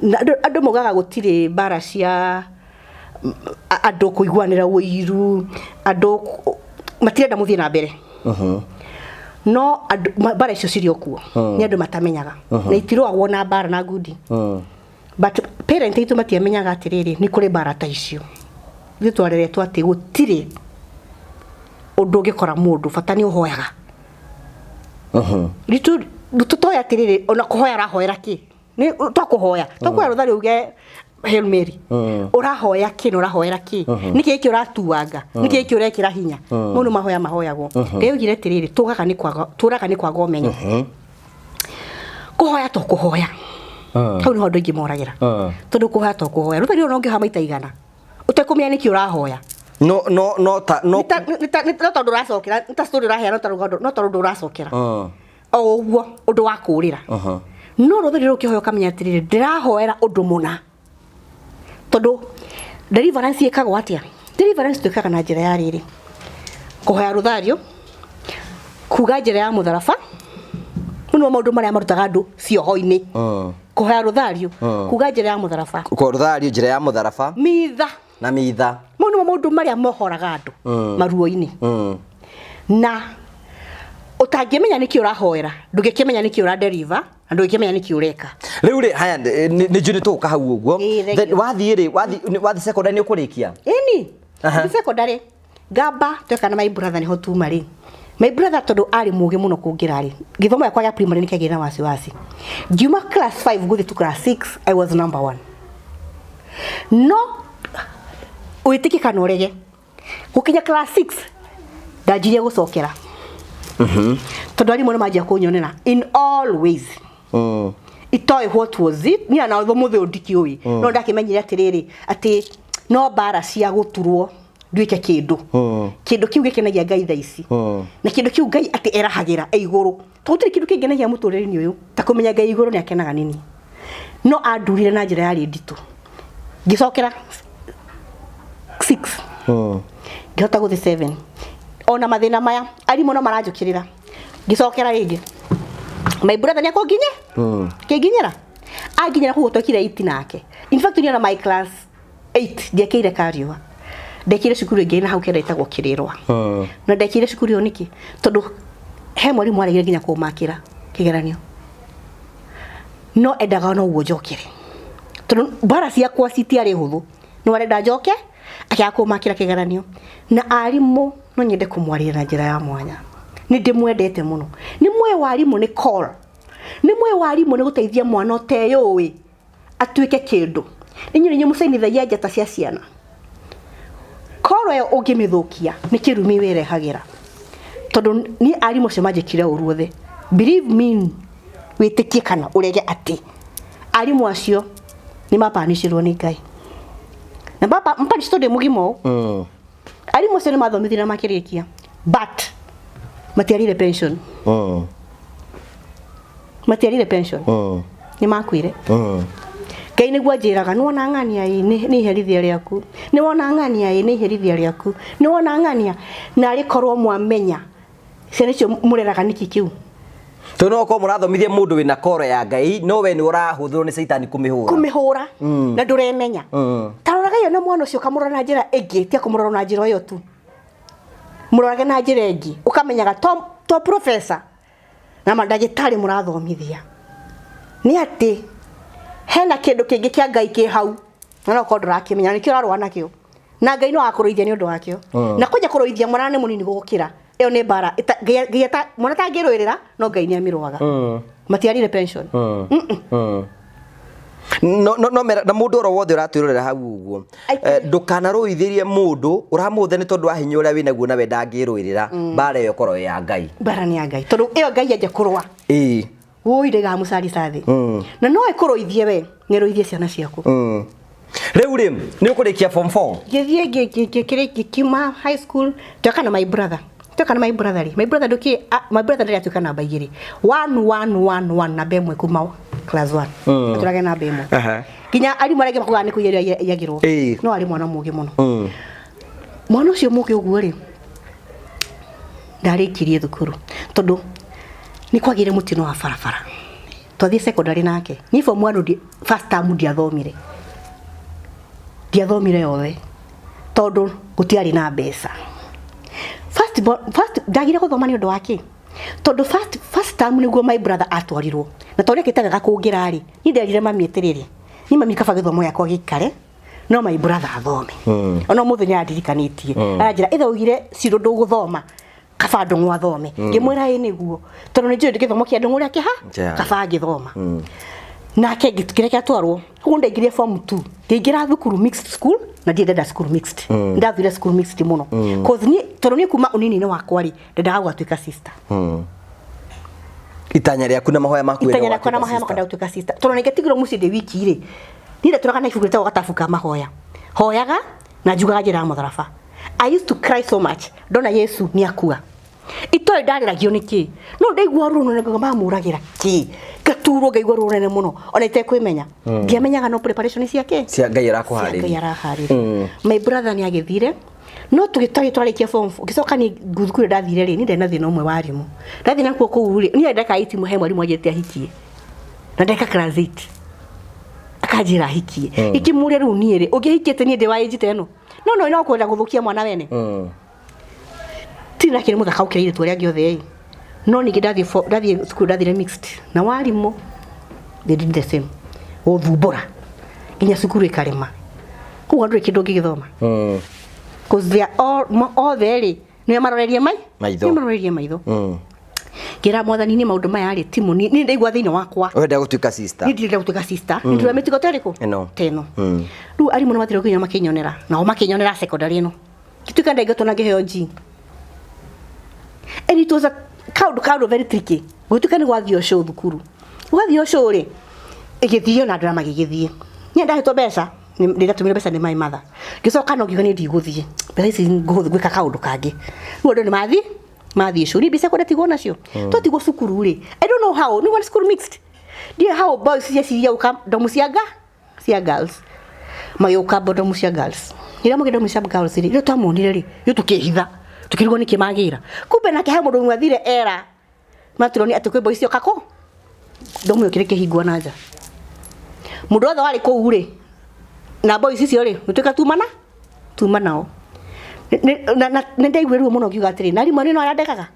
S1: Na andũ maugaga gũtirĩ mbara cia andũ kũiguanĩra ũiru, andũ matirenda mũthiĩ na mbere. No andũ mbara icio cirĩ o kuo, nĩ andũ matamenyaga. Na itirũagwo na mbara na ngundi. But parent aitũ matiamenyaga atĩrĩrĩ, nĩ kũrĩ mbara ta icio. Ithuĩ twareretwo atĩ gũtirĩ ũndũ ũngĩkora mũndũ, bata nĩ ũhoyaga. Ritũ tũtoĩ atĩrĩrĩ, ona kũhoya arahoera kĩ? Nĩ twakũhoya, twakũhoya rũtha rũge Hail Mary. Ũrahoya kĩ na ũrahoera kĩ? Nĩkĩ gĩkĩ ũratuanga? Nĩkĩ gĩkĩ ũrekĩra hinya? Mau nĩ mahoya mahoyagwo. Ngai oigire atĩrĩrĩ, tũgaga nĩ kwaga, tũraga nĩ kwaga ũmenyo. Kũhoya to kũhoya. Hau nĩho andũ aingĩ moragĩra. Tondũ kũhoya to kũhoya. Rũtha rũrũ ũngĩhoya maita igana, ũtekũmenya nĩkĩ ũrahoya.
S2: No no no ta no
S1: No tondũ ũracokera, nĩ ta story ũraheana, no tondũ ũracokera. O ũguo ũndũ wa kũrĩra. No rũtha rũrũ ũkĩhoya ũkamenya atĩrĩrĩ, ndĩrahoera ũndũ mũna. Tondũ deliverance ĩkagwo atĩa? Deliverance twĩkaga na njĩra ya rĩrĩ, kũhoya rũthario, kuga njĩra ya mũtharaba, mau nĩmo maũndũ marĩa marutaga andũ cioho-inĩ. Kũhoya rũthario, kuga njĩra ya mũtharaba,
S2: rũthario, njĩra ya mũtharaba,
S1: mitha,
S2: na mitha,
S1: mau nĩmo maũndũ marĩa mohoraga andũ maruo-inĩ. Na ũtangĩmenya nĩkĩ ũrahoera, ndũngĩkĩmenya nĩkĩ ũradeliver, na ndũngĩkĩmenya nĩkĩ ũreka.
S2: Rĩu rĩ, haya, nĩ njũĩ nĩ tũgũka hau ũguo.
S1: Ĩĩ,
S2: Then wathiĩ rĩ, wathiĩ secondary nĩ ũkũrĩkia?
S1: Ĩni, mm secondary ngamba tweka na my brother nĩho tuma rĩ. My brother tondũ arĩ mũgĩ mũno kũngĩra rĩ, gĩthomo gĩakwa gĩa primary nĩ kĩagĩire na wasiwasi. Ngiuma class 5 gũthiĩ to class 6, I was number 1. No wĩtĩkie kana ũrege, gũkinya class 6 ndanjirie gũcokera. Tondũ arimũ nĩ manjia kũnyonera in all ways. Itoĩ what was it, niĩ ona ũmũthĩ ũyũ ndikĩũĩ. No ndakĩmenyire atĩrĩrĩ, atĩ no mbara cia gũturwo nduĩke kĩndũ. Kĩndũ kĩu gĩkenagia Ngai thaa ici. Na kĩndũ kĩu Ngai atĩ erahagĩra e igũrũ. Tondũ gũtirĩ kĩndũ kĩngenagia mũtũrĩre-inĩ ũyũ ta kũmenya Ngai igũrũ nĩ akenaga nĩ niĩ. No andurire na njĩra yarĩ nditũ. Ngĩcokera 6. Ngĩhota gũthiĩ 7. Ona mathĩna maya arimũ no maranjũkĩrĩra. Ngĩcokera rĩngĩ. My brother nĩ akũnginye? Kĩnginyĩra? Anginyĩra koguo twekire 8 nake. In fact niĩ ona my class 8 ndiekĩire Kariũa. Ndekĩire cukuru ĩngĩ na hau kenda ĩtagwo Kĩrĩrwa. Na ndekĩire cukuru ĩyo nĩkĩ? Tondũ he mwarimũ waregire nginya kũmakĩra kĩgeranio. No endaga no ũguo njokere. Tondũ mbara ciakwa citiarĩ hũthũ. No arenda njoke akĩaga kũmakĩra kĩgeranio. Na arimũ no nyende kũmwarĩria na njĩra ya mwanya. Nĩ ndĩmwendete mũno. Nĩ muoyo wa arimũ nĩ call. Nĩ muoyo wa arimũ nĩ gũteithia mwana ũteyũĩ atuĩke kĩndũ. Inyuĩ nĩ mũcainithagia njata cia ciana. Koro ĩyo ũngĩmĩthũkia nĩ kĩrumi wĩrehagĩra. Tondũ niĩ arimũ acio manjĩkire ũru othe. Believe me, wĩtĩkie kana ũrege atĩ arimũ acio nĩ mapanicirwo nĩ Ngai. Na baba mpanish tondũ ndĩ mũgima ũũ. Arimũ acio nĩ mathomithirie na makĩrĩkia, but matiarire pension. Matiarire pension. Nĩ makuire. Ngai nĩguo anjĩraga nĩwona ng'ania ĩ nĩ iherithia rĩaku, nĩwona ng'ania ĩ nĩ iherithia rĩaku, nĩwona ng'ania. Na arĩkorwo mwamenya ciana icio mũreraga nĩkĩ kĩu.
S2: Tondũ no ũkorwo mũrathomithia mũndũ wĩna koro ya Ngai, no we nĩ ũrahũthĩrwo nĩ caitani kũmĩhũra.
S1: Kũmĩhũra na ndũremenya. Ta roraga ĩyo na mwana ũcio ũkamũrora na njĩra ĩngĩ, tiga kũmũrora na njĩra ĩyo tu, mũrorage na njĩra ĩngĩ, ũkamenyaga to professor na mandagĩtarĩ mũrathomithia, nĩ atĩ hena kĩndũ kĩngĩ kĩa Ngai kĩ hau, na no ũkorwo ndũrakĩmenya, na nĩkĩo ũrarũa nakĩo, na Ngai no akũrũithia nĩ ũndũ wakĩo. Na kwanja kũrũithia mwana nĩ mũnini gũgũkĩra, ĩyo nĩ mbara Ngai mwana atangĩrũĩrĩra, no Ngai nĩ amĩrũaga. Matiarire pension.
S2: No no no mera na mũndũ oro wothe ũratwĩrorera hau ũguo, ndũkanarũithĩrie mũndũ ũramũthe nĩ tondũ wa hinya ũrĩa wĩnaguo na we ndangĩrũĩrĩra. Mbara ĩyo ĩkorwo ĩ ya Ngai.
S1: Mbara nĩ ya Ngai, tondũ ĩyo Ngai anjia kũrũa, wũi ndaigaga mũcarica thĩ. Na no ĩkũrũithie we, nĩ ĩrũithie ciana ciaku.
S2: Rĩu rĩ, nĩ ũkũrĩkia form 4?
S1: Ngĩthiĩ ngĩkiuma high school, tweka na my brother, tweka na my brother rĩ, my brother ndũkĩ, my brother ndarĩ atuĩka namba igĩrĩ, 1 1 1 1, namba ĩmwe kuma class 1, atũrage namba ĩmwe. Nginya arimũ arĩa angĩ makugaga nĩ kũiyerio aiyagĩrwo. No arĩ mwana mũgĩ mũno. Mwana ũcio mũgĩ ũguo rĩ, ndarĩkirie thukuru tondũ nĩ kwagĩire mũtino wa barabara. Twathiĩ secondary nake, niĩ form 1 first term ndiathomire, ndiathomire yothe tondũ gũtiarĩ na mbeca. First ndagire gũthoma nĩ ũndũ wa kĩ? Tondũ first term nĩguo my brother atwarirwo, na tondũ akĩtagaga kũngĩra rĩ, niĩ nderire mami atĩrĩrĩ, niĩ mami kaba gĩthomo gĩakwa gĩikare no my brother athome. Ona ũmũthĩ nĩ andirikanĩtie, aranjĩra ithe augire Ciro ndũgũthoma, kaba Ndũng'ũ athome. Ngĩmwĩra ĩ nĩguo, tondũ nĩ njũĩ gĩthomo kĩa Ndũng'ũ ũrĩa kĩha kaba angĩthoma. Nake ngĩreke atwarwo. Koguo ndaingĩrire form 2, ngĩingĩra thukuru mixed school, na ndirĩ ndenda cukuru mixed. Ndathire cukuru mixed mũno, cause niĩ tondũ niĩ kuma ũnini-inĩ wakwa rĩ, ndendaga gũgatuĩka sister.
S2: Itanya rĩaku na mahoya maku?
S1: Itanya rĩakwa na mahoya makwa ndagũtuĩka sister, tondũ ningĩtigirwo mũciĩ ndĩ wiki rĩ, niĩ ndatũraga na ibuku rĩtagwo Gatabu ka Mahoya, hoyaga na njugaga njĩra ya mũtharaba. I used to cry so much ndona Yesu nĩ akua, itoĩ ndarĩragio nĩ kĩ, no ndaigua ruo rũnene, ngauga mamũragĩra kĩ, ngaturwo, ngaigua ruo rũnene mũno ona itekwĩmenya. Ndiamenyaga no preparation ciake
S2: cia Ngai
S1: cia Ngai
S2: arakũharĩria.
S1: Araharĩria. My brother nĩ agĩthire, no tũgĩtwarĩ twarĩkia form four, ngĩcoka niĩ thukuru ĩrĩa ndathire rĩ, niĩ ndarĩ na thĩna ũmwe wa arimũ. Ndathiĩ nakuo kũu rĩ, niĩ ndeka itimũ, he mwarimũ anjĩrĩte ahikie na ndeka class 8, akanjĩra ahikie. Ikĩmũria rĩu niĩ rĩ, ũngĩhikĩte niĩ ndĩ wa age ta ĩno? No no kwenda gũthũkia mwana wene. Ti nake nĩ mũthaka gũkĩra airĩtu arĩa angĩ othe ĩ. No ningĩ ndathiĩ cukuru ndathire mixed na warimũ, they did the same gũthumbũra nginya cukuru ĩkarema. Koguo ndũrĩ kĩndũ ũngĩgĩthoma, cause they are all othe rĩ, nĩo marorerie mai
S2: Maitho.
S1: Nĩo marorerie maitho. Ngĩra Mwathani, nĩ maũndũ maya rĩ ti mũni, niĩ ndaigua thĩinĩ wakwa.
S2: Ũrenda gũtuĩka sister?
S1: Niĩ ndirenda gũtuĩka sister, nĩ ndĩrona mĩtigo ta ĩrĩkũ?
S2: Ĩno.
S1: Ta ĩno. Rĩu arimũ nĩ mathire nginya makĩnyonera, nao makĩnyonera secondary ĩno, ngĩtuĩka ndaingatwo na ngĩheo G, and it was a kaũndũ very tricky. Gũtuĩka nĩ gwathio show thukuru, gwathio show rĩ, ĩgĩthio na andũ arĩa magĩgĩthiĩ, niĩ ndahetwo mbeca, ndĩratũmĩrwo mbeca nĩ my mother. Ngĩcoka no ngiuga niĩ ndigũthiĩ, mbeca ici ngwĩka kaũndũ kangĩ. Rĩu andũ nĩ mathiĩ show, niĩ mbeca ciakwa ndatigwo nacio, twatigwo cukuru rĩ, I don't know how nĩ cukuru mixed, ndiũĩ how boys cieciria gũka ndomu cia girls, magĩũka ndomu cia girls. Rĩrĩa mogire ndomu cia girls rĩ, rĩrĩa twamonire rĩ, rĩu tũkĩhitha, tũkĩrigwo nĩkĩ magĩra. Kumbe nake he mũndũ ũmwe athire era matironi atĩ kwĩ boys cioka kũ ndomu yokire kĩhingwo na nja. Mũndũ wothe warĩ kũu rĩ na boys icio rĩ, gũtuĩka tuma nao. Nĩ ndaiguire ruo mũno, ngiuga atĩrĩ, na arimũ anyu no arĩa ndekaga,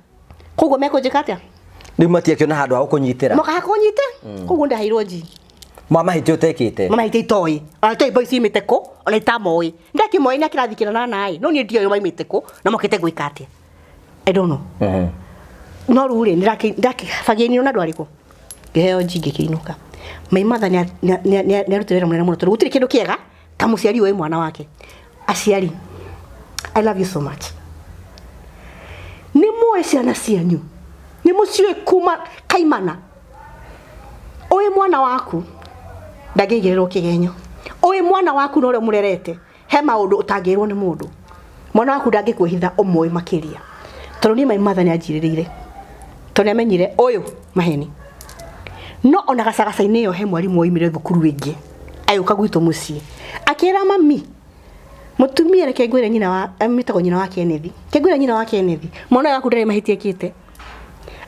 S1: koguo mekũnjĩka atĩa?
S2: Rĩu matiakĩona handũ ha gũkũnyitĩra.
S1: Moka hakũnyite, koguo ndaheirwo G.
S2: Ma mahĩtia ũtekĩte.
S1: Mama ite itoĩ, ona itoĩ boys imĩte kũ, ona itamoĩ, ndakĩmoĩ nĩ kĩrathi kĩnene naĩ, no niĩ ndioĩ maimĩte kũ na mokĩte gwĩka atĩa. I don't know. No rĩu rĩ, ndakĩbagianirwo na andũ arĩkũ, ngĩheo G, ngĩkĩinũka. My mother nĩ arutire wĩra mũnene mũno, tondũ gũtirĩ kĩndũ kĩega ta mũciari ũĩ mwana wake. Aciari, I love you so much. Nĩ mũĩ ciana cianyu, nĩ mũciũĩ kuma kaimana. Ũĩ mwana waku ndangĩigĩrĩrwo kĩgenyo, ũĩ mwana waku na ũrĩa ũmũrerete. He maũndũ ũtangĩrwo nĩ mũndũ. Mwana waku ndangĩkwĩhitha ũmũĩ makĩria. Tondũ niĩ my mother nĩ anjirĩrĩire. Tondũ nĩ amenyire ũyũ maheni. No ona gacagaca-inĩ ĩyo he mwarimũ waumire thukuru ĩngĩ agĩũka gwitũ mũciĩ. Akĩra mami, mũtumia reke ngwĩre nyina wa amwĩtagwo nyina wa Kenneth. Reke ngwĩre nyina wa Kenneth. Mwana ũyũ waku ndarĩ mahĩtia ekĩte.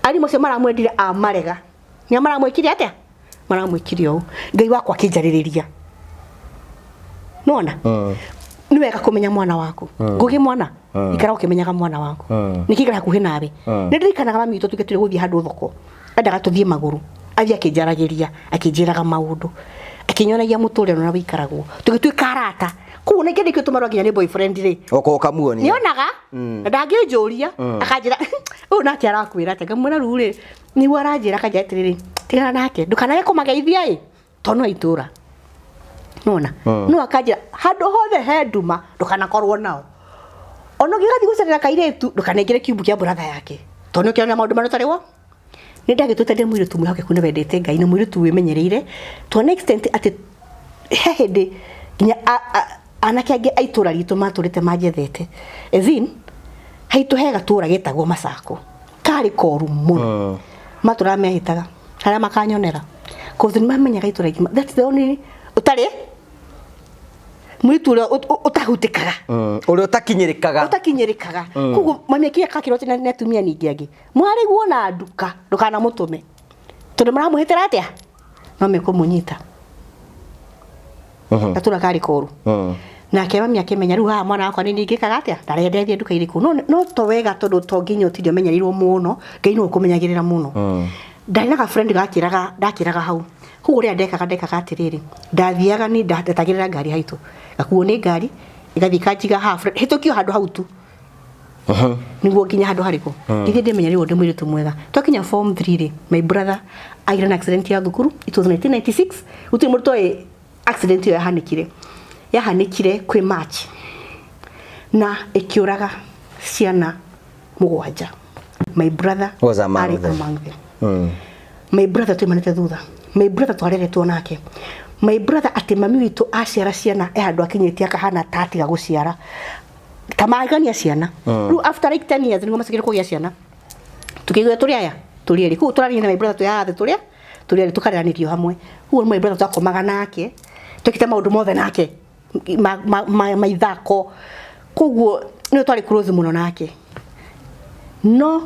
S1: Arimũ acio maramwendire amarega. Nĩo maramwĩkire atĩa? Maramwĩkire ũũ. Ngai wakwa akĩnjarĩrĩria. Nĩwona? Nĩ wega kũmenya mwana waku. Ngũgĩ mwana, ikara ũkĩmenyaga mwana waku. Nĩkĩ ikara hakuhĩ nawe. Nĩ ndirikanaga mami witũ tuge tũrĩ gũthiĩ handũ thoko. Endaga tũthiĩ magũrũ. Athiĩ akĩnjaragĩria, akĩnjĩraga maũndũ. Akĩnyonagia mũtũrĩre ũrĩa wĩikaragwo. Tũgĩtuĩka arata. Koguo na ingĩandĩkio tũmarũa nginya nĩ boyfriend rĩ.
S2: Oka ũkamuonia.
S1: Nĩonaga na ndangĩnjũria akanjĩra ũyũ nake arakwĩra atĩa ngamwĩra rĩu rĩ nĩguo aranjĩra akanjĩra atĩrĩrĩ tigana nake ndũkanage kũmageithia ĩ tondũ no itũra nona no akanjĩra handũ hothe he nduma ndũkanakorwo nao ona ũngĩgathiĩ gũcerera kairĩtu ndũkanaingĩre kiumbu kĩa brother yake tondũ nĩ ũkĩona maũndũ marĩa ũtarĩ wa nĩ ndagĩtuĩte ndĩ mũirĩtu mwĩhokeku na wendete Ngai na mũirĩtu wĩmenyereire to an extent atĩ he hĩndĩ nginya anake angĩ a itũra ritũ matũrĩte manjethete. As in, haitũ he gatũra getagwo Masako karĩ koru mũno matũraga mehĩtaga harĩa makanyonera cause nĩ mamenyaga itũra igima that's the only ũtarĩ mũirĩtu ũrĩa ũtahutĩkaga
S2: Ũrĩa ũtakinyĩrĩkaga.
S1: Ũtakinyĩrĩkaga. Koguo mami akĩria kakĩrwo atĩ nĩ atumia ningĩ angĩ mwarĩguo na nduka ndũkanamũtũme tondũ maramũhĩtĩra atĩa no mekũmũnyita gatũra karĩ koru. Nake mami akĩmenya rĩu haha mwana wakwa nĩ ingĩkaga atĩa ndarenda thiĩ nduka irĩkũ no no to wega tondũ to nginya ũtinde ũmenyereirwo mũno Ngai nĩwe ũkũmenyagĩrĩra mũno. Ndarĩ na ga friend gakĩraga ndakĩraga hau koguo ũrĩa ndekaga ndekaga atĩrĩrĩ ndathiaga ni ndetagĩrĩra ngari haitũ gakuo nĩ ngari ĩgathiĩ kanjiga haha hĩtũkio handũ hau tu niguo nginya handũ harĩkũ ngĩthiĩ ndĩmenyereirwo ndĩ mũirĩtu mwega. Twakinya form 3 rĩ, my brother agĩra na accident ya thukuru. It was 1996. Gũtirĩ mũndũ toĩ accident ĩyo yahanĩkire yahanĩkire kwĩ March na ĩkĩũraga ciana mũgwanja. My brother
S2: was among
S1: arĩ
S2: them.
S1: Among them. My brother tuimanĩte thutha, my brother twareretwo nake, my brother atĩ mami witũ aciara ciana e handũ akinyĩtie akahana ta atiga gũciara ta magania ciana. Rĩu after like 10 years nĩguo macokire kũgĩa ciana tukĩigua tũrĩ aya tũrĩ erĩ kũu tũrarĩ na my brother twĩ haha thĩ tũrĩa tũrĩ erĩ tũkareranĩrio hamwe. Koguo my brother twakomaga nake twekĩte maũndũ mothe nake ma ithako koguo nĩwe twarĩ close mũno nake. No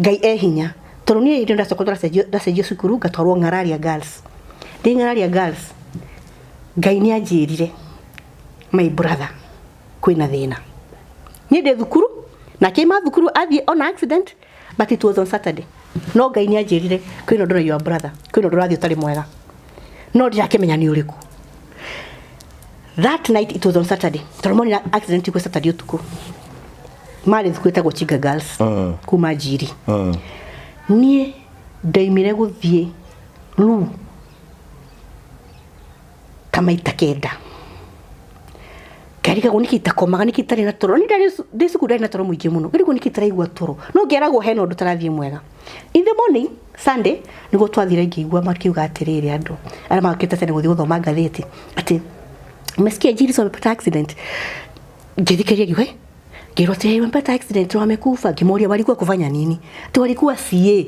S1: Ngai e hinya tondũ niĩ hĩndĩ ĩyo ndacoka ndacenjio cukuru ngatwarwo Ng'araria Girls. Ndĩ Ng'araria Girls Ngai nĩ anjĩrire my brother kwĩna thĩna. Niĩ ndĩ thukuru nake aima thukuru athiĩ on accident, but it was on Saturday. No Ngai nĩ anjĩrire kwĩna ũndũ na your brother, kwĩna ũndũ ũrathiĩ ũtarĩ mwega no ndirakĩmenya nĩ ũrĩkũ. That night, it was on Saturday tondũ monire accident ikuo Saturday ũtukũ. Marĩ thukuru ĩtagwo Chinga Girls kuma Njiri. Niĩ ndaimire gũthiĩ loo ta maita 9 ngarigagwo nĩkĩ itakomaga nĩkĩ itarĩ na toro. Niĩ ndarĩ ndĩ cukuru ndarĩ na toro mũingĩ mũno ngarigwo nĩkĩ itaraigua toro no ngeragwo hena ũndũ ũtarathiĩ mwega. In the morning Sunday nĩguo twathire ngĩigua makiuga atĩrĩrĩ andũ arĩa makĩte tene gũthiĩ gũthoma ngathĩti atĩ umesikia Njiri wamepata accident. Ngĩthikĩrĩria ngiuga ngĩrwo atĩ wamepata accident wamekufa. Ngĩmoria walikuwa kufanya nini? Ati walikuwa CA,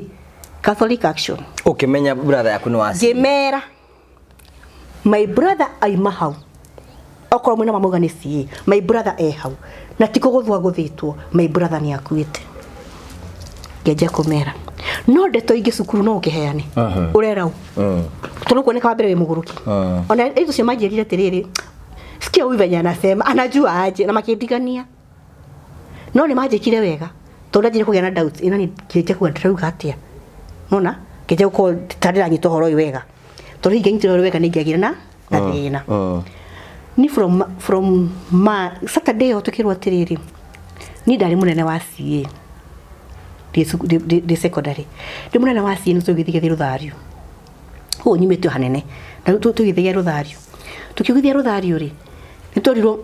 S1: Catholic Action.
S2: Ũkĩmenya brother yaku nĩ wa CA.
S1: Ngĩmera my brother aima hau okorwo mwĩna mamauga nĩ CA, my brother e hau na ti kũgũthwo agũthĩtwo, my brother nĩ akuĩte. Ngĩanjia kũmera no ndeto ingĩ cukuru no ũkĩheane ũrera ũ tondũ kuoneka wa mbere wĩ mũgũrũki. Ona aitũ cio manjĩrire atĩrĩrĩ, sikia huyu venye anasema anajua aje, na makĩndigania no nĩ manjĩkire wega tondũ ndanjire kũgĩa na doubts ĩna nĩ ngĩanjia kuga ndĩrauga atĩa nona ngĩanjia gũkorwo ta ndĩranyita ũhoro ũyũ wega tondũ hihi ingĩanyitire ũhoro wega nĩ ingĩagire na thĩna. Ni from ma Saturday ĩyo tũkĩrwo atĩrĩrĩ niĩ ndarĩ mũnene wa CA ndĩ secondary ndĩ mũnene wa CA nĩ tũgĩthiĩ rũthario kũu nyumĩte o hanene na rĩu tũgĩthiĩ rũthario tũkĩgũthia rũthario rĩ nĩ twerirwo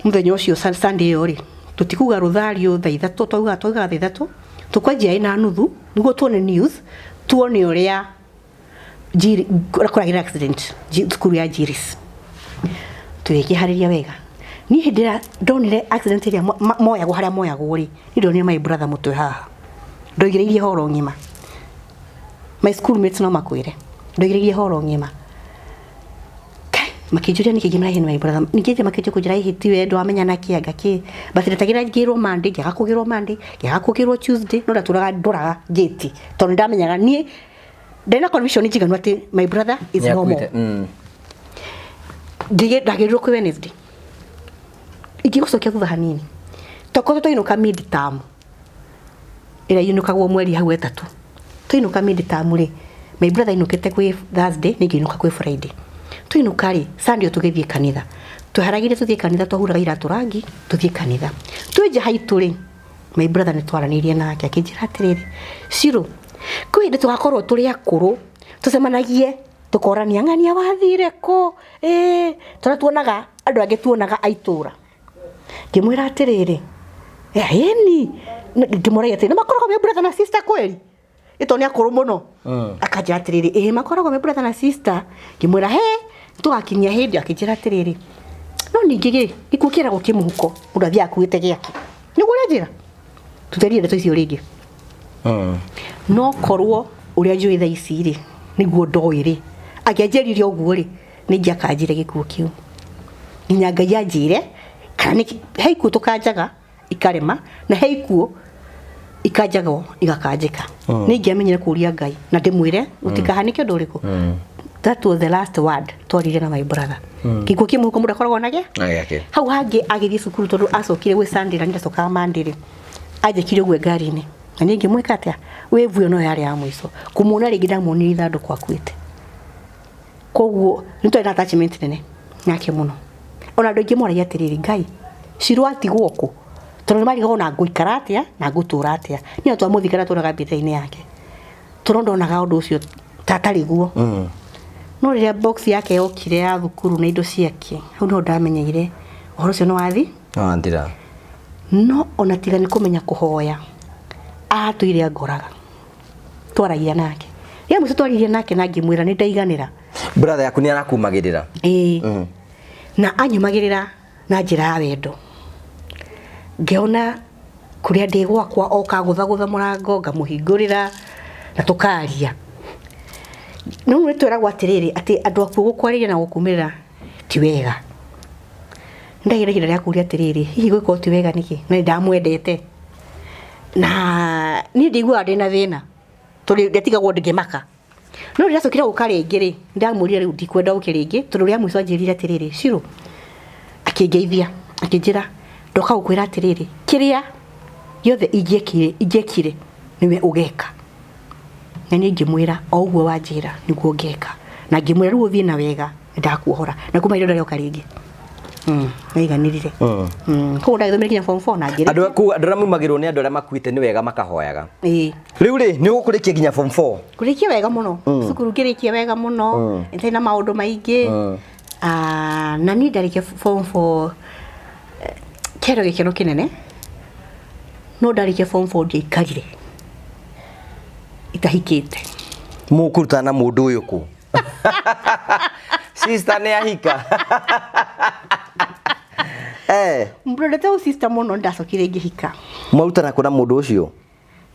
S1: mũthenya ũcio Sunday ĩyo rĩ tũtikuga rũthario thaa 3 twaugaga thaa 3 tũkwanjia 4:30 nĩguo tuone news tuone ũrĩa Njiri kũragĩra accident thukuru ya Njiris. Tũgĩkĩharĩria wega Niĩ hĩndĩ ĩrĩa ndonire accident ĩrĩa moyagwo harĩa moyagwo rĩ, niĩ ndonire my brother mũtwe haha. Ndoigĩrĩirie horo ng'ima. My schoolmates no makwĩre. Ndoigĩrĩirie horo ng'ima. Kai, makĩnjũria nĩkĩ ngĩmera my brother. Ningĩ makĩnjũria kũnjĩra hihi ti we ndwamenya na kĩ anga kĩ. But ndetagĩrĩra ngĩrwo Monday, ngĩaga kũgĩrwo Monday, ngĩaga kũgĩrwo Tuesday, no ndatũraga ndoraga gate. Tondũ nĩndamenyaga niĩ ndarĩ na conviction njiganu atĩ my brother is no more. Ndagĩrĩirwo kwĩ Wednesday. Ingĩgũcokia thutha hanini. Tokorwo twainũka mid term ĩrĩa inũkagwo mweri hau ĩtatũ. Twainũka mid term rĩ, my brother ainũkĩte kwĩ Thursday, niĩ ngĩinũka kwĩ Friday. Twainũka rĩ, Sunday tũgĩthiĩ kanitha. Tweharagĩria tũthiĩ kanitha, twahuraga iratũ rangi, tũthiĩ kanitha. Twĩ nja haitũ rĩ, my brother nĩ twaranĩirie nake akĩnjĩra atĩrĩrĩ, Shiro, kwĩ hĩndĩ tũgakorwo tũrĩ akũrũ, tũcemanagie tũkorania ng'ania wathire kũ, ĩĩ, tondũ tuonaga andũ angĩ tuonaga a itũra. Ngĩmwĩra atĩrĩrĩ, ĩni, ngĩmũragia atĩrĩ, nĩ makoragwo me brother na sister kweli? Ĩto nĩ akũrũ mũno. Akanjĩra atĩrĩrĩ, ĩĩ makoragwo me brother na sister. Ngĩmwĩra he, tũgakinyia hĩndĩ. Akĩnjĩra atĩrĩrĩ, no ningĩ rĩ, gĩkuũ kĩragwo kĩ mũhuko, mũndũ athiaga akuĩte gĩake. Nĩguo ũrĩa njĩra? Tũterie ndeto icio rĩngĩ. No korwo ũrĩa njũĩ thaa ici rĩ, nĩguo ndoĩ rĩ, angĩanjĩrire ũguo rĩ, nĩ ingĩakanjire gĩkuũ kĩu. Nginya Ngai anjĩre, kana nĩ he ikuũ tũkanjaga ikarema, na he ikuũ ikanjagwo igakanjĩka. Nĩ ingĩamenyire kũria Ngai na ndĩmwĩre gũtikahanĩke ũndũ ũrĩkũ. That was the last word twaririe na my brother. Gĩkuũ kĩ mũhuko mũndũ akoragwo na gĩa? Hau hangĩ agĩthiĩ cukuru tondũ acokire gwĩ Sunday na niĩ ndacokaga Monday rĩ, anjĩkire ũguo ngari-inĩ. Na niĩ ngĩmwĩka atĩa? Wave ĩyo no yarĩ ya mũico. Kũmuona rĩngĩ ndamuonire ithandũkũ akuĩte. Koguo nĩ twarĩ na attachment nene nake mũno. Ona andũ aingĩ moragia atĩrĩrĩ, Ngai, Shiro atigwo kũ? Tondũ nĩ marigagwo na ngũikara atĩa na ngũtũra atĩa. Niĩ twamũthika tũraga mbĩrĩra-inĩ yake. Tondũ ndonaga ũndũ ũcio ta atarĩ guo. No rĩrĩa box yake yokire ya thukuru na indo ciake, hau niho ndamenyeire ũhoro ũcio nĩ wathi.
S2: Wathira.
S1: No ona tiga nĩ kũmenya kũhoya, atũire angoraga. Twaragia nake. Rĩrĩa mũico twaririe nake na ngĩmwĩra nĩ ndaiganĩra.
S2: Brother yaku nĩ arakumagĩrĩra.
S1: Ĩĩ. Na anyumagĩrĩra na njĩra ya wendo. Ngĩona kũrĩa ndĩ gwakwa oka gũthagũtha mũrango ngamũhingũrĩra na tũkaria. No nĩ twĩragwo atĩrĩrĩ atĩ andũ akuũ gũkwarĩria na gũkumĩrĩra ti wega. Ndagĩra ihinda rĩa kũria atĩrĩrĩ, hihi gwĩka ti wega nĩkĩ? Na nĩ ndamwendete. Na niĩ ndiguaga ndĩna thĩna tondũ ndiatigagwo ngĩmaka. No rĩrĩa acokire gũka rĩngĩ rĩ, ndamwĩrire rĩu ndikwenda ũke rĩngĩ tondũ rĩa mũico anjĩrire atĩrĩrĩ, Shiro, akĩngeithia, akĩnjĩra ndoka gũkwĩra atĩrĩrĩ, kĩrĩa gĩothe ingĩekire nĩwe ũgeka. Na niĩ ngĩmwĩra o ũguo wanjĩra nĩguo ngeka. Na ngĩmwĩra rĩu ũthiĩ na wega ndakuohora. Na kuma hĩndĩ ĩyo ndarĩ oka rĩngĩ. Naiganĩrire. Koguo ndagĩthomire nginya form 4 na ngĩrĩkia.
S2: Andũ aku andũ arĩa maumagĩrwo nĩ andũ arĩa makuĩte nĩ wega makahoyaga.
S1: Ĩĩ.
S2: Rĩu rĩ, nĩ ũgũkũrĩkia nginya form 4?
S1: Kũrĩkia wega mũno. Cukuru ngĩrĩkia wega mũno. Nĩtarĩ na maũndũ maingĩ. Na niĩ ndarĩkia form 4 kĩarĩ gĩkeno kĩnene. No ndarĩkia form 4 ndiaikarire itahikĩte.
S2: Mũkũrutana na mũndũ ũyũ kũ? Sister nĩ ahika.
S1: Ndendete ũ sister mũno ndacokire ngĩhika.
S2: Mwarutana kũ na mũndũ ũcio?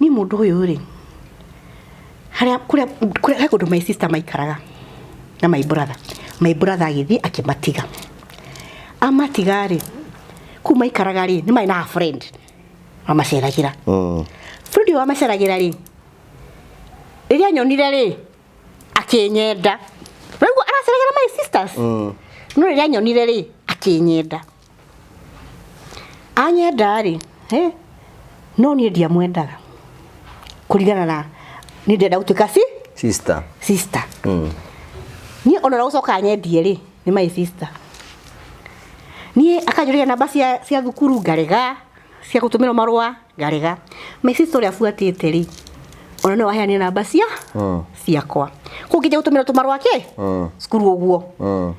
S1: Ni mũndũ ũyũ rĩ, harĩa kũrĩa he kũndũ my sister maikaraga na my brother. My brother agĩthiĩ akĩmatiga. Amatiga rĩ, kũu maikaraga rĩ, nĩ marĩ na friend wamaceragĩra. Friend ũyũ wamaceragĩra rĩ, rĩrĩa anyonire rĩ, akĩnyenda. Rĩu araceragĩra my sisters. No rĩrĩa anyonire rĩ, akĩnyenda. Anyenda rĩ, no niĩ ndiamwendaga. Kũringana na niĩ ndĩrenda gũtuĩka
S2: sister.
S1: Sister. Niĩ ona ũrĩa gũcoka anyendie rĩ, nĩ my sister. Niĩ akanjũria namba cia thukuru ngarega, cia gũtũmĩrwo marũa ngarega. My sister ũrĩa abuatĩte rĩ, ona nĩwe waheanire namba ciakwa. Kũu ngĩnja gũtũmĩrwo tũmarũa kĩ? Cukuru ũguo.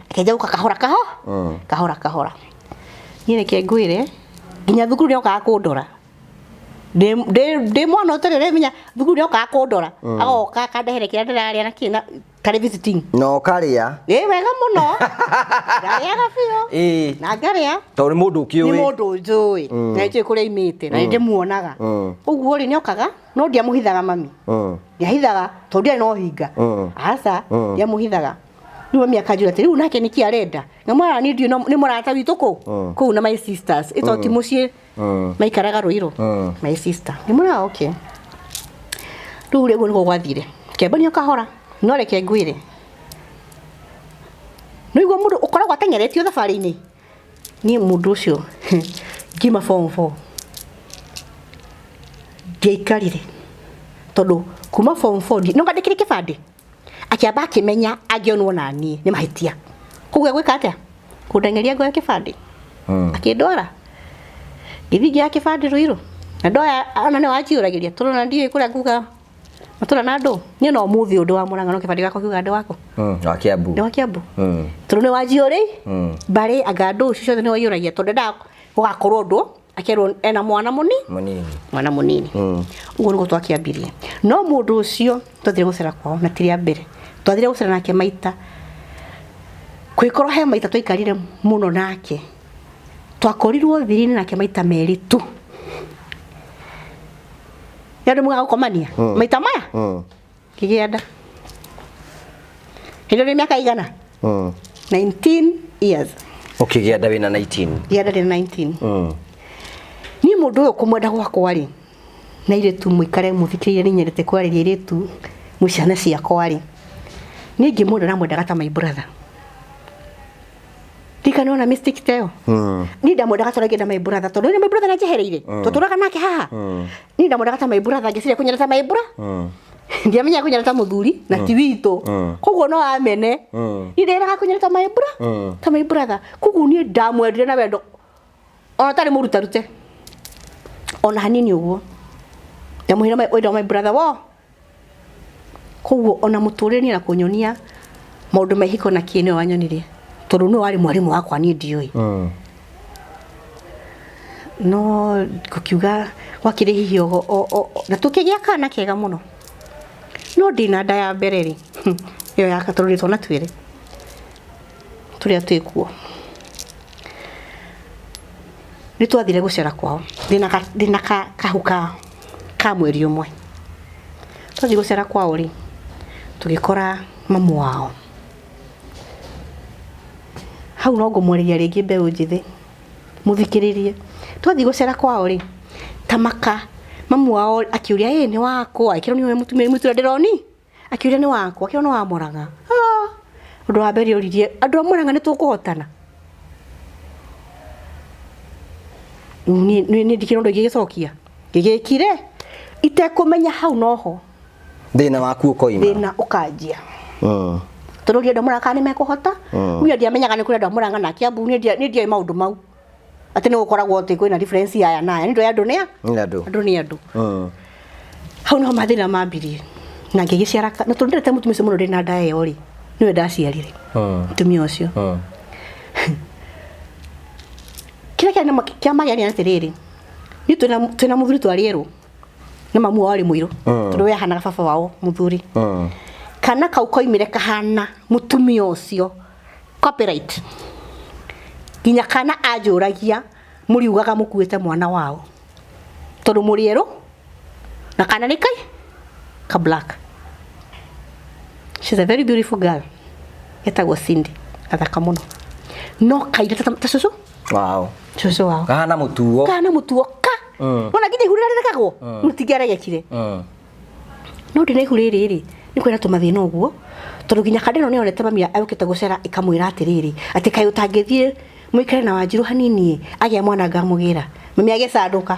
S1: Akĩnja gũka kahora kahora kahora. Niĩ reke ngwĩre, nginya thukuru nĩokaga kũndora. Ndĩ mwana ũtarĩ ũremenya, thukuru nĩokaga kũndora. Agoka akandehere kĩrĩa ndĩrarĩa na kĩ na Tarĩ visiting.
S2: Na ũkarĩa.
S1: Ĩ wega mũno. Ndarĩaga biũ.
S2: Ĩĩ.
S1: Na ngarĩa.
S2: Tondũ nĩ mũndũ
S1: Nĩ
S2: ũkĩũĩ.
S1: mũndũ njũĩ. Na nĩnjũĩ kũrĩa aimĩte na nĩndĩmuonaga. Ũguo rĩ nĩokaga no ndiamũhithaga mami. Ndiahithaga tondũ ndiarĩ na ũhinga. Aca ndiamũhithaga. Rĩu mami akanjũria atĩ rĩu nake nĩkĩ arenda? Ngamwĩra niĩ ndiũĩ no nĩ mũrata witũ kũ? Kũu na my sisters. Ĩto ti mũciĩ maikaraga Ruiru. My sister. Ngĩmwĩra okay. Rĩu rĩ ũguo nĩguo gwathire. Kĩambanio kahora no reke ngwĩre. Nĩũiguo mũndũ ũkoragwo ateng'eretio thabarĩ-inĩ. Niĩ mũndũ ũcio ngiuma form 4 ndiaikarire tondũ kuma form 4 no ngandĩkĩre kĩbandĩ akĩamba akĩmenya angĩonwo na niĩ nĩ mahĩtia. Koguo egwĩka atĩa? Kũndeng'eria ngoya kĩbandĩ. Akĩndwara. Ngĩthiĩ ngĩoya kĩbandĩ Ruiru. Na ndoya ona nĩwe wanjiyũragĩria tondũ ona ndiũĩ kũrĩa nguga matũra na andũ. Niĩ no ũmũthĩ ũyũ ndĩ wa Mũrang'a no kĩbandĩ gĩakwa kiugaga ndĩ wakũ?
S2: Wa Kiambu.
S1: Ndĩ wa Kiambu. Tondũ nĩwe wanjiyũrĩ mbarĩ anga andũ icio ciothe nĩwe waiyũragia tondũ ndendaga gũgakorwo ũndũ akerwo ena mwana mũni
S2: Mũnini.
S1: Mwana mũnini. Ũguo nĩguo twakĩambirie. No mũndũ ũcio twathire gũcera kwao na ti rĩa mbere. Twathire gũcera nake maita. Kwĩkorwo he maita twaikarire mũno nake. Twakorirwo thiri-inĩ nake maita merĩ tu. Nĩ andũ mugaga gũkomania? Maita maya? Ngĩgĩa nda. Hĩndĩ ĩyo nĩ mĩaka igana? 19 years.
S2: Ũkĩgĩa nda wĩna 19.
S1: Ngĩgĩa nda ndĩ 19. Niĩ mũndũ ũyũ kũmwenda gwakwa rĩ, na airĩtu mũikare mũthikĩrĩrie nĩ nyendete kwarĩria airĩtu mwĩ ciana ciakwa rĩ, niĩ ngĩmwenda ndamwendaga ta my brother. Ndirikana nĩwona mistake ta ĩyo? Niĩ ndamwendaga ta ũrĩa ingĩenda my brother tondũ nĩ my brother nĩanjehereire. Tũtũraga nake haha. Niĩ ndamwendaga ta my brother ngĩciria kũnyenda ta my brother. Ndiamenyaga kũnyenda ta mũthuri na ti witũ. Koguo no amene. Niĩ nderaga kũnyenda ta my brother, ta my brother. Koguo niĩ ndamwendire na wendo ona tarĩ mũrutarute. Ona hanini ũguo. Ndamũheire wendo wa my brother wo. Koguo ona mũtũrĩre niĩ na kũnyonia maũndũ ma ihiko na kĩ nĩwe wanyonirie. Tondũ nĩwe warĩ mwarimũ wakwa niĩ ndiũĩ. No ngũkiuga gwakĩrĩ hihi na tũkĩgĩa kana kega mũno. No ndĩna nda ya mbere rĩ, ĩyo ya tondũ twana twĩrĩ tũrĩa twĩkuo. Nĩ twathire gũcera kwao. Ndĩna kahu ka mweri ũmwe. Twathiĩ gũcera kwao rĩ, tũgĩkora mamu wao. Hau no ngũmwarĩria rĩngĩ mbeũ njĩthĩ, mũthikĩrĩrie. Twathiĩ gũcera kwao rĩ, tamaka mamu wao akĩũria, ĩ nĩ wakwa, akĩrwo nĩwe mũtumia mũtumia ndĩroni, akĩũria nĩ wakwa, akĩrwo nĩ wa Mũrang'a. Ũndũ wa mbere oririe, andũ a Mũrang'a nĩ tũkũhotana? Niĩ ndikĩrĩ ũndũ ingĩgĩcokia. Ngĩgĩkire itekũmenya hau noho
S2: Thĩna waku ũkoima.
S1: Thĩna ũkanjia. Tondũ ndienda Mũrang'a kana nĩmekũhota. Niĩ ndiamenyaga nĩ kũrĩ andũ a Mũrang'a na Kiambu, niĩ ndiũĩ maũndũ mau. Atĩ nĩ gũkoragwo atĩ kwĩna difference ya aya na aya. Nĩ ndũĩ andũ nĩ a?
S2: Nĩ andũ.
S1: Andũ nĩ andũ. Hau nĩho mathĩna mambirie. Na ngĩgĩciara na tondũ ndendete mũtumia ũcio mũno ndĩ na nda ĩyo rĩ, nĩwe ndaciarire. Mũtumia ũcio. Kĩrĩa kĩarĩ na kĩa magegania nĩ atĩrĩrĩ, niĩ twĩna mũthuri twarĩ erũ, na mamu wao arĩ mũirũ, tondũ we ahanaga baba wao mũthuri. Kana kau koimire kahana mũtumia ũcio, copyright. Nginya kana anjũragia mũriugaga mũkuĩte mwana wao, tondũ mũrĩ erũ, na kana nĩ kai ka black. She's a very beautiful girl. Etagwo Cindy, gathaka mũno. No kaire ta cũcũ.
S2: Wow.
S1: Cũcũ wao.
S2: Kahana mũtuo.
S1: Kahana mũtuo ka. Wona nginya ihu rĩrĩa rĩrekagwo, mũtingĩaregekire. No ndĩna ihu rĩrĩ rĩ, nĩ kwĩna tũmathĩna ũguo, tondũ nginya kandĩ ĩno nĩyonete mami okĩte gũcera ĩkamwĩra atĩrĩrĩ, atĩ kaĩ ũtangĩthiĩ mũikare na Wanjirũ hanini, agĩa mwana ngamũgĩra. Mami agĩcandũka.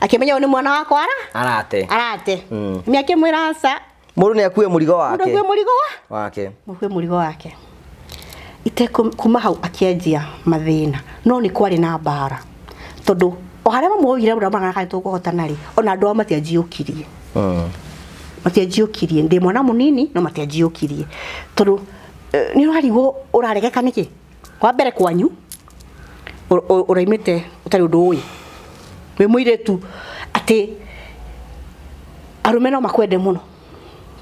S1: Akĩmenya ũyũ nĩ mwana wakwa ara?
S2: Arate.
S1: Arate. Mami akĩmwĩra aca.
S2: Mũndũ nĩ akue mũrigo wake.
S1: Mũndũ akue mũrigo wa?
S2: Wake.
S1: Mũkue mũrigo wake. Ite kuma hau akĩanjia mathĩna. No nĩ kwarĩ na mbara. Tondũ o harĩa mamuoire ũrĩa maraka kana tũkũhotana rĩ, ona andũ ao matianjiũkirie. Matianjiũkirie. Ndĩ mwana mũnini no matianjiũkirie. Tondũ nĩ ũrarigwo ũraregeka nĩkĩ? Wa mbere kwanyu ũraimĩte ũtarĩ ũndũ ũĩ. Wĩ mũirĩtu atĩ arũme no makwende mũno.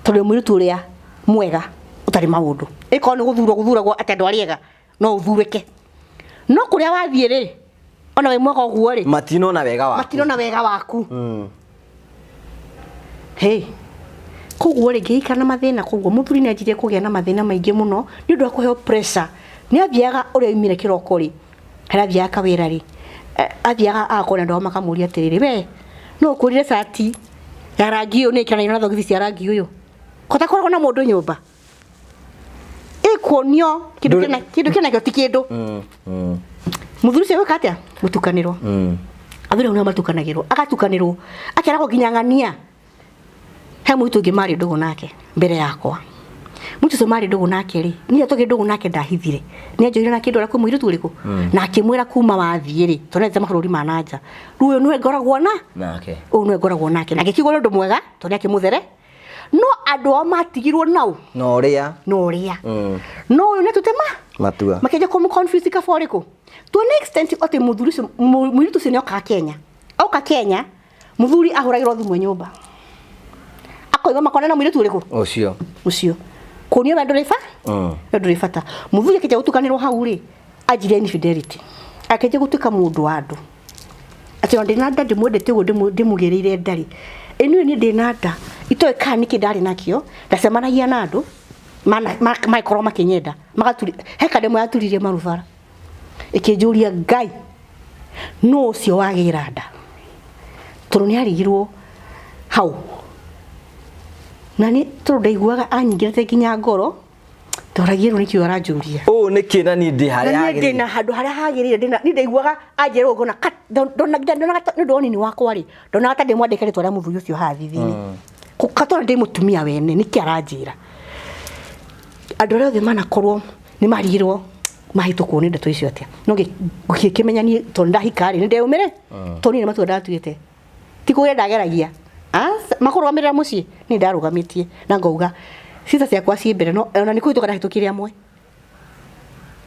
S1: Tondũ wĩ mũirĩtu ũrĩa mwega Ũtarĩ maũndũ. Ĩkorwo nĩ gũthurwo gũthuragwo atĩ andũ arĩa ega no ũthurĩke. No kũrĩa wathiĩ rĩ, ona wĩ mwega ũguo rĩ,
S2: Matinona wega waku.
S1: Matinona wega waku. Hey. Koguo rĩ, ngĩikara na mathĩna, koguo mũthuri nĩ anjirie kũgĩa na mathĩna maingĩ mũno nĩ ũndũ wa kũheo pressure. Nĩ athiaga ũrĩa oimire kĩroko rĩ, harĩa athiaga kawĩra rĩ, athiaga agakorwo na andũ ao makamũria atĩrĩrĩ, we no ũkũrire cati ya rangi ũyũ nĩ ĩkĩranio na thogithi cia rangi ũyũ? Ko takoragwo na mũndũ nyũmba ĩkuonio kĩndũ kĩna kĩnakĩo ti kĩndũ. Mũthuri ũcio gwĩka atĩa? Gũtukanĩrwo. Athuri hau nĩo matukanagĩrwo, agatukanĩrwo, akeragwo nginya ng'ania. He mũirĩtu ũngĩ marĩ ndũgũ nake mbere yakwa. Mũirĩtu ũcio marĩ ndũgũ nake rĩ, niĩ tũgĩ ndũgũ nake ndahithire. Nĩ anjoire na kĩndũ kwĩ mũirĩtu ũrĩkũ? Na akĩmwĩra kuma wathiĩ rĩ, tondũ nĩ mabũrũri ma nanja. Rĩu ũyũ nĩwe ngoragwo na
S2: nake.
S1: Ũyũ nĩwe ngoragwo nake. Na ngĩkĩigua nĩ ũndũ mwega tondũ nĩ akĩmũthere. No andũ ao matigirwo nau
S2: Na ũrĩa.
S1: Na ũrĩa. No ũyũ nĩ tũtema
S2: Matua.
S1: Makĩanjia kũmũ confuse kaba ũrĩkũ? To an extent atĩ mũthuri ũcio mũirĩtu ũcio nĩ okaga Kenya. Oka Kenya, mũthuri ahũragĩrwo thimũ e nyũmba. Akoiga makona na mũirĩtu ũrĩkũ?
S2: Ũcio.
S1: Ũcio. Kuonio we ndũrĩ ba? We ndũrĩ bata. Mũthuri akĩnjia gũtukanĩrwo hau rĩ, anjirie infidelity. Akĩnjia gũtuĩka mũndũ wa andũ. Atĩ ona ndĩna nda ndĩmwendete ũguo ndĩmũgĩrĩire nda rĩ. Ĩ niĩ ndĩna nda. Itoĩ kana nĩkĩ ndarĩ nakĩo, ndacemanagia na andũ magĩkorwo makĩnyenda. Magaturi, he kandũ ĩmwe yaturirie marubara. Ĩkĩnjũria Ngai, nũ ũcio wagĩra nda? Tondũ nĩ arigirwo hau. Na nĩ tondũ ndaiguaga anyingĩrĩte nginya ngoro, ndoragia rĩu nĩkĩo aranjũria.
S2: Ũũ nĩkĩ na niĩ ndĩ harĩa
S1: Na niĩ
S2: hagĩrĩire?
S1: ndĩna handũ harĩa hagĩrĩire, niĩ ndaiguaga anjĩra ũguo ngona ndonaga nĩ ũndũ wa ũnini wakwa rĩ, ndonaga ta ndĩmwandĩke rĩtwa rĩa mũthuri ũcio haha thithi-inĩ. Katona ndĩ mũtumia wene, nĩkĩ aranjĩra? Andũ arĩa othe manakorwo nĩ marigirwo mahĩtũkwo nĩ ndeto icio atĩa. No ngĩkĩmenya niĩ tondũ ndahika rĩ, nĩ ndeyũmĩre, tondũ niĩ nĩ matua ndatuĩte. Ti kũgeria ndageragia. Makũrũgamĩrĩra mũciĩ, niĩ ndarũgamĩtie na ngauga cica ciakwa ciĩ mbere, no ona nĩ kũhĩtũka ndahĩtũkire amwe.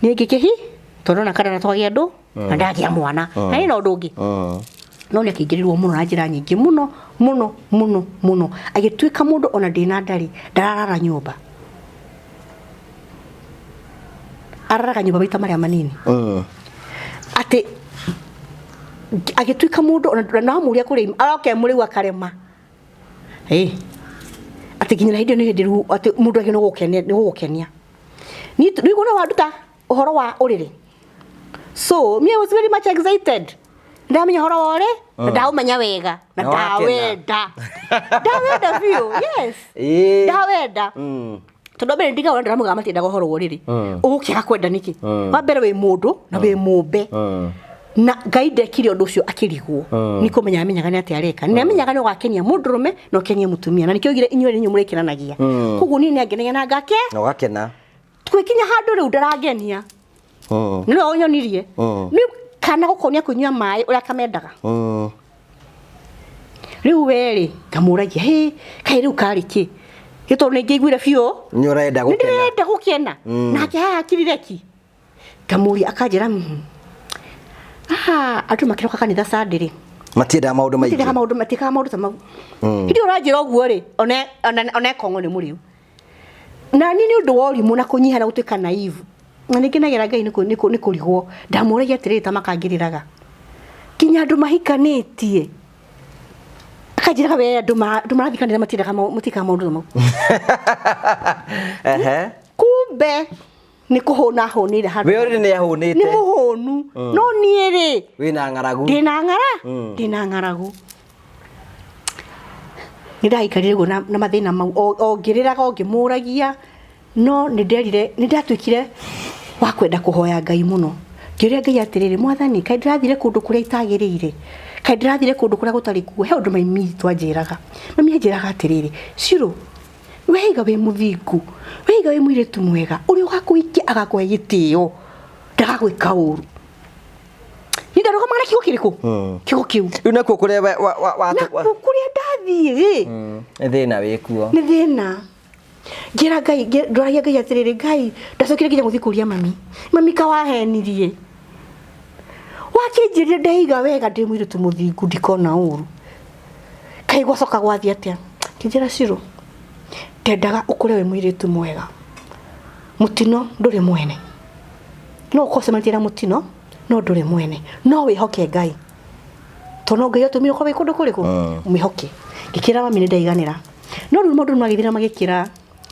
S1: Niĩ ngĩkĩhi, tondũ ona kana twagĩa andũ, na ndagĩa mwana. Na ĩna ũndũ ũngĩ. No nĩ akĩingĩrĩrwo mũno na njĩra nyingĩ mũno, mũno, mũno, mũno. Agĩtuĩka mũndũ ona ndĩna ndarĩ, ndararara nyũmba. Araraga nyũmba maita marĩa manini. Atĩ agĩtuĩka mũndũ ona na wamũria kũrĩa aroke mũrĩu akarema. Atĩ nginya hĩndĩ ĩyo nĩ hĩndĩ rĩu atĩ mũndũ agĩrĩirwo nĩ gũgũkenia. Niĩ rĩu ona wanduta ũhoro wa ũrĩrĩ. So me I was very much excited. Ndamenya ũhoro wa ũrĩ, na ndaũmenya wega, na
S2: Na wakena.
S1: ndawenda. Ndawenda biũ, yes. Ndawenda. Tondũ mbere ndigaga ndĩra mũgamba matiendaga ũhoro wa ũrĩrĩ. Ũgũkĩaga kwenda nĩkĩ? Wa mbere wĩ mũndũ na wĩ mũmbe. Na Ngai ndekire ũndũ ũcio akĩrigwo. Nĩ kũmenya amenyaga nĩ atĩa areka. Nĩ amenyaga nĩ ũgakenia mũndũrũme na ũkenie mũtumia. Na nĩkĩo oigire inyuĩ nĩ inyuĩ mũrĩkenanagia. Koguo niĩ nĩ angenagia na ngake.
S2: Na ũgakena.
S1: Twĩkinya handũ rĩu ndarangenia. Nĩwe ũnyonirie. Nĩ kana gũkonia kũnyua maĩ ũrĩa kamendaga. Rĩu we rĩ, ngamũragia, hĩ, kaĩ rĩu karĩ kĩ? Gĩ tondũ nĩ ngĩiguire biũ.
S2: Nĩ ũrenda
S1: Nĩ
S2: gũkena.
S1: ndĩrenda gũkena. Nake haha akirire ki. Ngamũria akanjĩra, Andũ makĩroka kanitha Sunday rĩ.
S2: Matiendaga maũndũ maingĩ.
S1: Matiendaga maũndũ, matiĩkaga maũndũ ta mau. Hĩndĩ ĩyo ũranjĩra ũguo rĩ, one Kongo nĩ mũrĩu. Na niĩ nĩ ũndũ wa ũrimũ na kũnyiha na gũtuĩka naive. Na nĩ ngenagĩra Ngai nĩ kũrigwo. Ndamũragia atĩrĩrĩ ta makangĩrĩraga. Nginya andũ mahikanĩtie. Akanjĩraga we andũ marathiĩ kanitha matiendaga matiĩkaga maũndũ ta mau. Kumbe nĩ kũhũna hũnĩire handũ.
S2: We already nĩ ahũnĩte.
S1: Nĩ mũhũnu. No niĩ rĩ,
S2: Wĩna ng'aragu.
S1: Ndĩna ng'ara? Ndĩna ng'aragu. Nĩ ndaikarire ũguo na mathĩna mau, o ngĩrĩraga, o ngĩmũragia, no nĩ nderire, nĩ ndatuĩkire wa kwenda kũhoya Ngai mũno. Ngĩũria Ngai atĩrĩrĩ, Mwathani, kaĩ ndĩrathire kũndũ kũrĩa itagĩrĩire? Kaĩ ndĩrathire kũndũ kũrĩa gũtarĩ kuo? He ũndũ mami witũ anjĩraga. Mami anjĩraga atĩrĩrĩ, Shiro, weiga wĩ mũthingu, weiga wĩ mũirĩtu mwega, ũrĩa ũgakũhikia agakũhe gĩtĩo, ndagagwĩka ũru. Niĩ ndarũgamaga na kiugo kĩrĩkũ? Kiugo kĩu.
S2: Rĩu nakuo kũrĩa we-, wa-, wa-,
S1: Nakuo kũrĩa ndathiĩ rĩ?
S2: Nĩ thĩna wĩkuo.
S1: Nĩ thĩna. Ngĩra Ngai, ndoragia Ngai atĩrĩrĩ, Ngai, ndacokire nginya gũthiĩ kũria mami. Mami ka wahenirie. Wakĩnjĩrire ndeiga wega ndĩ mũirĩtu mũthingu ndikona ũru. Kaĩ gwacoka gwathiĩ atĩa? Kĩnjĩra Shiro, ndendaga ũkũre wĩ mũirĩtu mwega. Mutino nduri mwene. No ukocemanĩtie na mutino no nduri mwene. No wihoke Ngai. Tono Ngai atumire ukorwo wĩ kũndũ kũrĩkũ? Mwihoke. Ngĩkĩra mami nĩ ndaiganĩra. No rĩu maũndũ nĩ magĩthira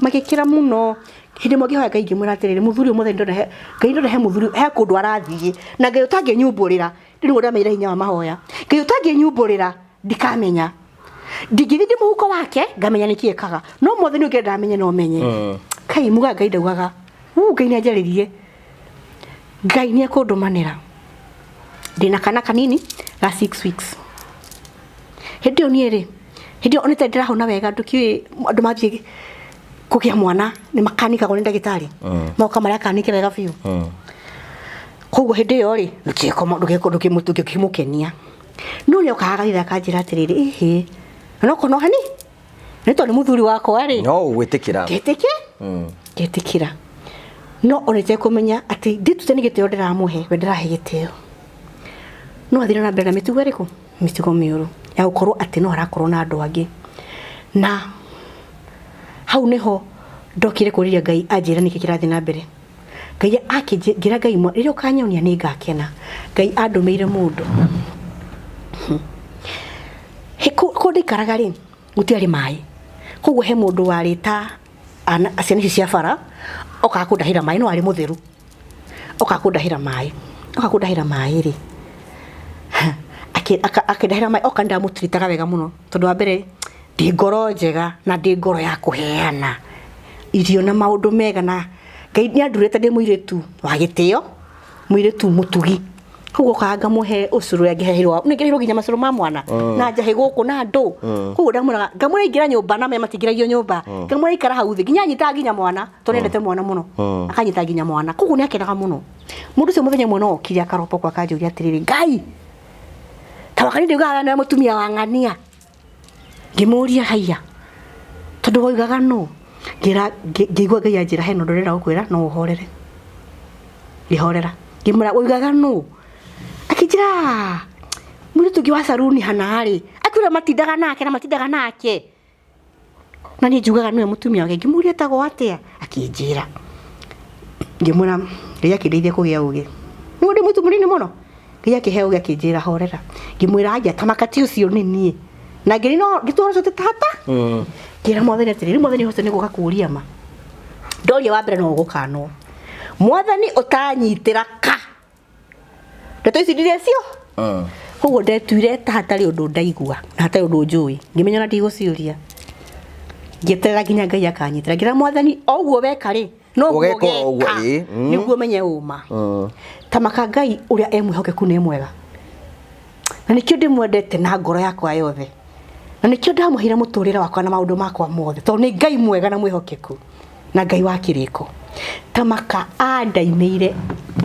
S1: magĩkĩra mũno. Hĩndĩ ĩmwe ngĩhoya Ngai ngĩmwĩra atĩrĩrĩ, mũthuri ũmũthĩ ndona he Ngai ndona he mũthuri he kũndũ arathiĩ na Ngai ũtangĩnyumbũrĩra. Rĩu ndamenyire hinya wa mahoya. Ngai ũtangĩnyumbũrĩra ndikamenya. Ndingĩthiĩ ndĩ mũhuko wake ngamenya nĩkĩ ekaga. No mwathani ũngĩenda amenye no menye. Kai muga Ngai ndaugaga. Ngai nĩ anjarĩrie. Ngai nĩ ekũndũmanĩra. Ndĩna kana kanini ga 6 weeks. Hĩndĩ ĩyo niĩ rĩ, hĩndĩ ĩyo onete ndĩrahona wega ndũkĩũĩ andũ mathiĩ kũgĩa mwana nĩ makanikagwo nĩ ndagĩtarĩ. Moka marĩa akanike wega biũ. Koguo hĩndĩ ĩyo rĩ, ndũkĩmũkenia. No nĩ okaga agathiĩ akanjĩra atĩrĩrĩ, ĩhĩ, no kono hani? Nĩ tondũ nĩ mũthuri wakwa rĩ.
S2: No ũgwĩtĩkĩra.
S1: Ngĩtĩkĩra. Ngĩtĩkĩra. No onete kũmenya atĩ ndĩtute nĩ gĩtĩo ndĩramũhe, we ndĩrahe gĩtĩo. No athire na mbere na mĩtugo ĩrĩkũ? Mĩtugo mĩũru. Ya gũkorwo atĩ no arakorwo na andũ angĩ. Na hau nĩho ndokire kũrĩria Ngai anjĩre nĩkĩ kĩrathiĩ na mbere. Ngai akĩnjĩra Ngai rĩrĩa ũkanyonia nĩ ngakena. Ngai andũmĩire mũndũ. Kũu ndaikaraga rĩ, gũtiarĩ maĩ. Koguo he mũndũ warĩ ta ciana ici cia bara, okaga kũndahĩra maĩ, no arĩ mũtheru. Okaga kũndahĩra maĩ. Okaga kũndahĩra maĩ rĩ, akĩndahĩra maĩ, oka nĩndamũtiritaga wega mũno. Tondũ wa mbere, ndĩ ngoro njega na ndĩ ngoro ya kũheana irio na maũndũ mega na Ngai nĩ andurĩte ndĩ mũirĩtu wa gĩtĩo, mũirĩtu mũtugi. Koguo okaga ngamũhe ũcũrũ ũrĩa angĩheirwo, nĩ ngĩheirwo nginya macũrũ ma mwana na njahĩ gũkũ na andũ. Koguo ndamwĩraga ngamwĩra ingĩra nyũmba na maya matingĩragio nyũmba. Ngamwĩra ikara hau thĩ nginya anyitaga nginya mwana tondũ nĩendete mwana mũno. Akanyita nginya mwana. Koguo nĩ akenaga mũno. Mũndũ ũcio mũthenya ũmwe no okire akarobokwo akanjũria atĩrĩrĩ, Ngai, ta wakani ndiugaga nĩwe mũtumia wa ng'ania. Ngĩmũria haiya, tondũ woigaga nũ? Ngĩigua Ngai anjĩra hena ũndũ ndĩrenda gũkwĩra no ũhorere. Ngĩhorera. Ngĩmwĩra woigaga nũ? Akĩnjĩra mũirĩtu ũngĩ wa saruni hana rĩ, akiuga matindaga nake na matindaga nake. Na niĩ njugaga nĩwe mũtumia wake. Ngĩmũria etagwo atĩa? Akĩnjĩra. Ngĩmwĩra Ngai akĩndeithia kũgĩa ũgĩ. Nĩguo ndĩ mũtu mũnini mũno. Ngai akĩhe ũgĩ akĩnjĩra horera. Ngĩmwĩra anja ta makati ũcio nĩ niĩ. Na ngĩri no ngĩtwara ũcio tata. Ngĩra mwathani atĩrĩrĩ, mwathani ũcio nĩ gũka kũũria ma. Ndoria wa mbere no ũgũkanwo. Mwathani ũtanyitĩra ka. Ndeto ici ndirĩ cio. Koguo ndetuire ta hatarĩ ũndũ ndaigua na hatarĩ ũndũ njũĩ. Ngĩmenya ona ndigũciũria. Ngĩeterera nginya Ngai akanyitĩra. Ngĩra mwathani o ũguo weka rĩ, no ũguo
S2: Ũgeka o ũguo,
S1: ũgeka
S2: ĩĩ.
S1: Nĩguo menye ũma. Ta maka Ngai ũrĩa e mwĩhokeku nĩ mwega. Na nĩkĩo ndĩmwendete na ngoro yakwa yothe. Na nĩkĩo ndamũheire mũtũrĩre wakwa na maũndũ makwa mothe. Tondũ nĩ Ngai mwega na mwĩhokeku. Na Ngai wa kĩrĩko. Ta maka andaimĩire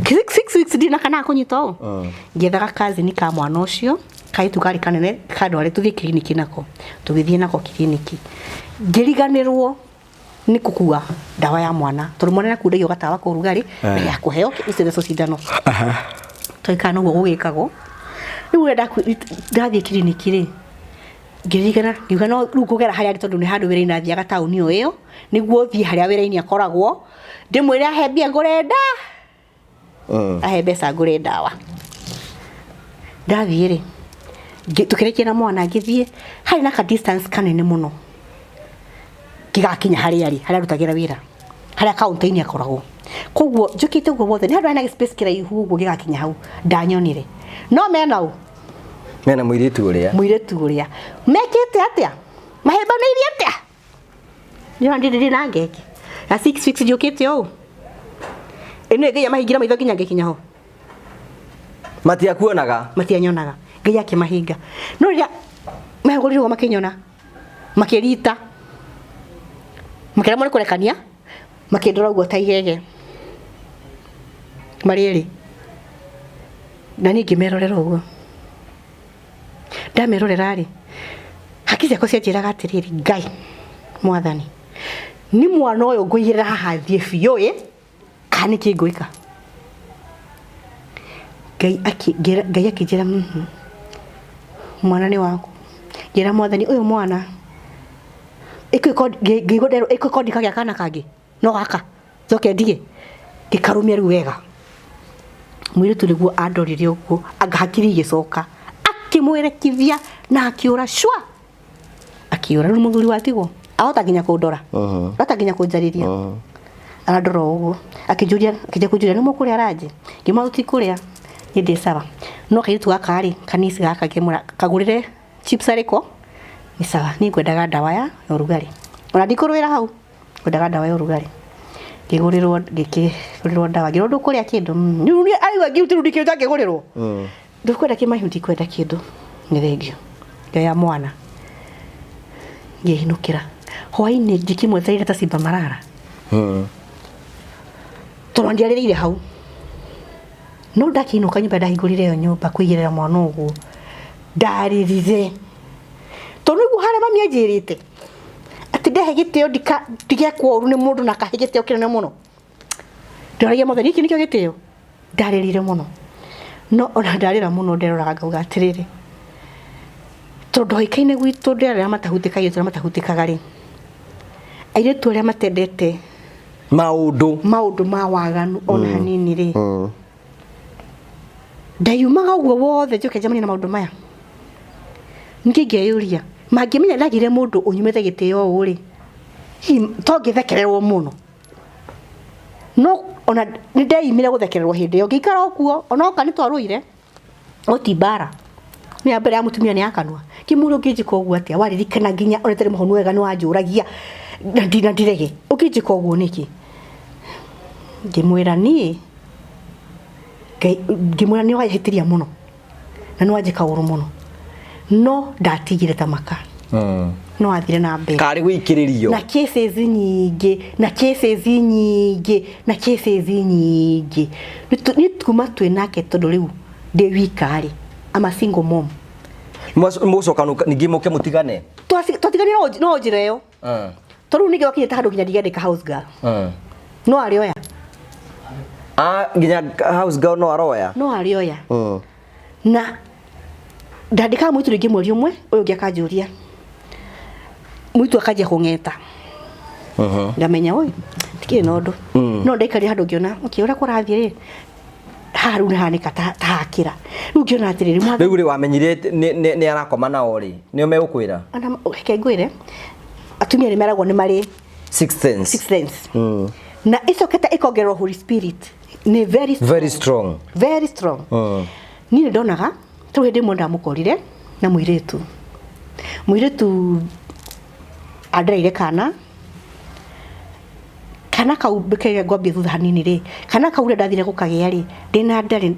S1: 6 weeks ndirĩ na kana kũnyita ũũ. Ngĩethaga cousin ka mwana ũcio, kairĩtu karĩ kanene, kandware tũthiĩ kiriniki nako. Tũgĩthiĩ nako kiriniki. Ngĩriganĩrwo nĩ kũkua ndawa ya mwana. Tondũ mwana nĩakundagio gatawa ka ũrugarĩ mbere ya kũheo icithecwo cindano. Twaikara noguo gũgĩkagwo. Rĩu ũrĩa ndathiĩ kiriniki rĩ, ngĩririkana ngiuga no rĩu ngũgera harĩa arĩ tondũ nĩ handũ wĩra-inĩ athiaga taũni o ĩyo, nĩguo thiĩ harĩa wĩra-inĩ akoragwo, ndĩmwĩre ahe mbia ngũre ahe mbeca ngũre ndawa. Ndathiĩ rĩ, tũkĩrĩkia na mwana ngĩthiĩ, harĩ na ka distance kanene mũno ngĩgakinya harĩa arĩ, harĩa arutagĩra wĩra, harĩa kaunta-inĩ akoragwo. Koguo njũkĩte ũguo wothe, nĩ handũ harĩ na space kĩraihu ũguo gĩgakinya hau, ndanyonire. No mena ũ?
S2: Mena mũirĩtu ũrĩa.
S1: Mũirĩtu ũrĩa. Mekĩte atĩa? Mahĩmbanĩirie atĩa? Nĩũrona ndĩ na ngenge. Na 6 weeks njũkĩte ũũ. Ĩno Ngai amahingira maitho nginya ngĩkinya ho.
S2: Matiakuonaga?
S1: Matianyonaga. Ngai akĩmahinga. No rĩrĩa mehũgũrire ũguo makĩnyona, makĩrita. Makĩremwo nĩ kũrekania, makĩndora ũguo ta igege. Marĩ erĩ. Na niĩ ngĩmerorera ũguo. Ndamerorera rĩ, hakiri ciakwa cianjĩraga atĩrĩrĩ, Ngai mwathani, nĩ mwana ũyũ ngũigĩrĩra haha thiĩ biũ ĩ, kana nĩkĩ ngwĩka? Ngai akĩnjĩra, mwana nĩ waku. Ngĩra mwathani ũyũ mwana, ngĩigua nderwo ĩkũ ndikagĩa kana kangĩ, no gaka. Njoke ndige ngĩkarũmia rĩu wega. Mũirĩtu nĩguo andorire ũguo, anga hakiri igĩcoka, akĩmwerekithia na akĩũra cua. Akĩũra. Rĩu mũthuri watigwo ahota nginya kũndora, ahota nginya kũnjarĩria. Arandora o ũguo akĩnjũria, akĩnjia kũnjũria nĩ mũkũrĩa ranji, ngĩmwĩra tũtikũrĩa, niĩ ndĩ sawa. No kairĩtu gaka rĩ, kanisi gaka ngĩmwĩra kagũrĩre chips arĩko nĩ sawa, niĩ ngwendaga ndawa ya ũrugarĩ, ona ndikũrũĩra hau, ngwendaga ndawa ya ũrugarĩ. Ngĩgũrĩrwo, ngĩkĩgũrĩrwo ndawa, ngĩrwo ndũkũrĩa kĩndũ, rĩu niĩ araigua guilty rĩu ndikĩũĩ ndangĩgũrĩrwo. Ndũkwenda kĩmahiũ, ndikwenda kĩndũ, nĩ thengiũ. Ngĩoya mwana ngĩinũkĩra hwainĩ, ngĩkĩmwetereire ta simba marara, tondũ ndiarĩrĩire hau. No ndakĩinũka nyũmba, ndahingũrire ĩyo nyũmba kũigĩrĩra mwana ũguo, ndarĩrire tondũ nĩguo harĩa mami anjĩrĩte atĩ ndehe gĩtĩo ndigekwo ũru nĩ mũndũ na akahe gĩtĩo kĩnene mũno. Ndoragia mwathani, gĩkĩ nĩkĩo gĩtĩo? Ndarĩrire mũno, no ona ndarĩra mũno nderoraga ngauga atĩrĩrĩ, tondũ hoikaine gwitũ ndĩ arĩa matahutĩkaga, airĩtu arĩa matahutĩkaga rĩ, airĩtu arĩa matendete
S2: maũndũ
S1: maũndũ ma waganu ona hanini rĩ, ndayumaga ũguo wothe njoke njemanie na maũndũ maya. Ningĩ ngeyũria, mangĩmenya ndagĩire mũndũ ũnyumĩte gĩtĩo ũũ rĩ, hihi to ngĩthekererwo mũno? No ona nĩ ndeimire gũthekererwo hĩndĩ ĩyo, ngĩikara o kuo, ona oka nĩ twarũire, no ti mbara. Nĩ ya mbere ya mũtumia nĩ ya kanua. Ngĩmũria ũngĩnjĩka ũguo atĩa? Waririkana nginya ona itarĩ mũhonu wega nĩ wanjũragia na ndirege. Ũngĩnjĩka ũguo nĩkĩ? Ngĩmwĩra niĩ, ngĩmwĩra nĩ wahĩtĩria mũno na nĩ wanjĩka ũru mũno. No ndatigire ta maka. No athire na mbere.
S2: Karĩ gũikĩrĩrio.
S1: Na cases nyingĩ, na cases nyingĩ, na cases nyingĩ. Nĩ kuma twĩ nake tondũ rĩu ndĩ wika rĩ, I'm a single mom.
S2: Mũgũcoka ningĩ mũke mũtigane?
S1: Twatiganire no njĩra ĩyo. Tondũ rĩu ningĩ wakinyĩte handũ nginya ndingĩandĩka house girl. No arĩoya.
S2: Nginya house girl no aroya?
S1: No arĩoya. Na ndandĩkaga mũitu rĩngĩ mweri ũmwe, ũyũ ũngĩ akanjũria. Mũitu akanjia kũng'eta. Ngamenya oi, tikĩrĩ na ũndũ. No ndaikarire handũ ngĩona, okay, ũrĩa kũrathiĩ rĩ, haha rĩu nĩ hahanĩka ta hakĩra. Rĩu ngĩona atĩrĩrĩ, mwathani.
S2: Rĩu rĩ wamenyire nĩ arakoma nao rĩ, nĩo megũkwĩra?
S1: Ona reke ngwĩre, atumia nĩ meragwo nĩ marĩ
S2: sixth sense.
S1: Sixth sense. Na ĩcokete ĩkongererwo Holy Spirit. Nĩ very strong.
S2: Very strong.
S1: Very strong. Niĩ nĩ ndonaga, tarĩu hĩndĩ ĩmwe ndamũkorire na mũirĩtu. Mũirĩtu andereire kana, kana kau reke ngwambie thutha hanini rĩ, kana kau rĩrĩa ndathire gũkagĩa rĩ, ndĩna nda rĩ,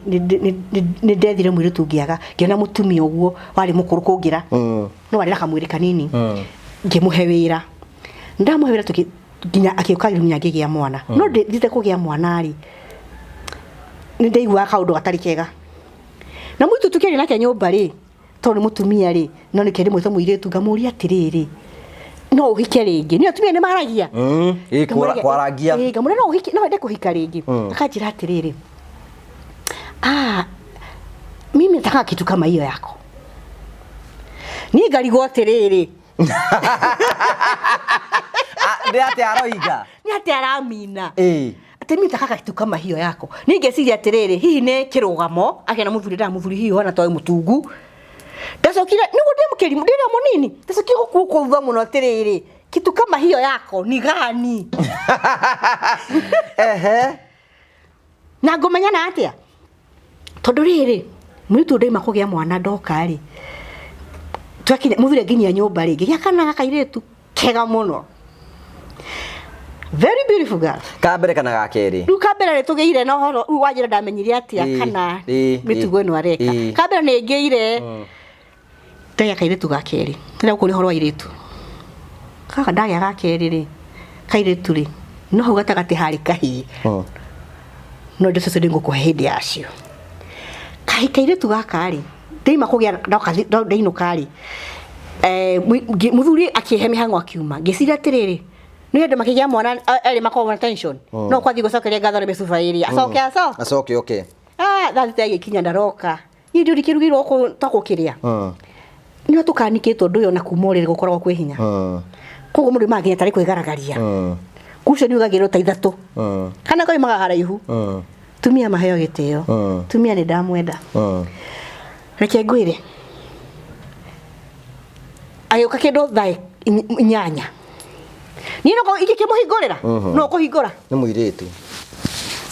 S1: nĩ ndethire mũirĩtu ngĩaga, ngĩona mũtumia ũguo warĩ mũkũrũ kũngĩra, no warĩ na kamwĩrĩ kanini, ngĩmũhe wĩra. Ndamũhe wĩra nginya akĩũka nginya ngĩgĩa mwana. No ndĩthiĩte kũgĩa mwana rĩ, nĩ ndaiguaga kaũndũ gatarĩ kega. Na mũirĩtu tũkĩaria nake nyũmba rĩ, tondũ nĩ mũtumia rĩ, no nĩkĩo ndĩmwĩte mũirĩtu, ngamũria atĩrĩrĩ, no ũhike rĩngĩ? Nĩ atumia nĩ maragia.
S2: Kwarangia.
S1: Ngamũria no ũhike, no wende kũhika rĩngĩ? Akanjĩra atĩrĩrĩ, mimi nataka kitu kama hiyo yako. Niĩ ngarigwo atĩrĩrĩ.
S2: Nĩ atĩa aroiga?
S1: Nĩ atĩa aramina? Atĩ mimi nataka kitu kama hiyo yako. Niĩ ngeciria atĩrĩrĩ, hihi nĩ kĩrũgamo, akĩona mũthuri nda mũthuri hihi ũhana ta wĩ mũtungu. Ndacokire, nĩguo ndĩ mũkĩrimũ, ndĩ na mũnini. Ndacokire gũkuo thutha mũno atĩrĩrĩ, kitu kama hiyo yako ni gani? Na ngũmenya na atĩa? Tondũ rĩrĩ, mũirĩtu ndaima kũgĩa mwana ndoka rĩ, twakinya mũthuri anginyia nyũmba rĩ, ngĩgĩa kana gaka kairĩtu kega mũno. Very beautiful girl.
S2: Ka mbere kana ga kerĩ?
S1: Rĩu ka mbere nĩ tũgĩire na ũhoro, rĩu wanjĩra ndamenyire atĩa kana mĩtugo ĩno areka. Ka mbere nĩ ngĩire ndagĩa kairĩtu ga kerĩ. Ndĩrenda gũkũria ũhoro wa airĩtu. Gaka ndagĩa ga kerĩ rĩ, kairĩtu rĩ, no hau gatagatĩ harĩ kahĩĩ. No indo ciothe nĩngũkũhe hĩndĩ yacio. Kahĩĩ kairĩtu gaka rĩ, ndaima kũgĩa ndoka ndainũka rĩ, mũthuri akĩhe mĩhang'o akiuma. Ngĩciria atĩrĩrĩ, nĩ andũ makĩgĩa mwana erĩ makoragwo na tension. No kwathiĩ gũcokeria ngatho nĩ mĩcuba ĩrĩa. Acoke, acoke.
S2: Acoke, oke.
S1: Thaa thita ĩgĩkinya ndaroka. Niĩ ndiũĩ ndikĩrugĩirwo gũkũ twakũkĩrĩa. Nĩ tũkanikĩtwo ũndũ ũyũ na kuma ũrĩrĩ gũkoragwo kwĩ hinya. Koguo mũndũ nginya tarĩ kwĩgaragaria. Cushion yugagĩrwo ta ithatũ kana koimaga haraihu. Tumia maheo gĩtĩo. Tumia nĩ ndamwenda. Reke ngwĩre, agĩũka kĩndũ thaa 8 niĩ no ingĩkĩmũhingũrĩra no kũhingũra.
S2: Nĩ mũirĩtu.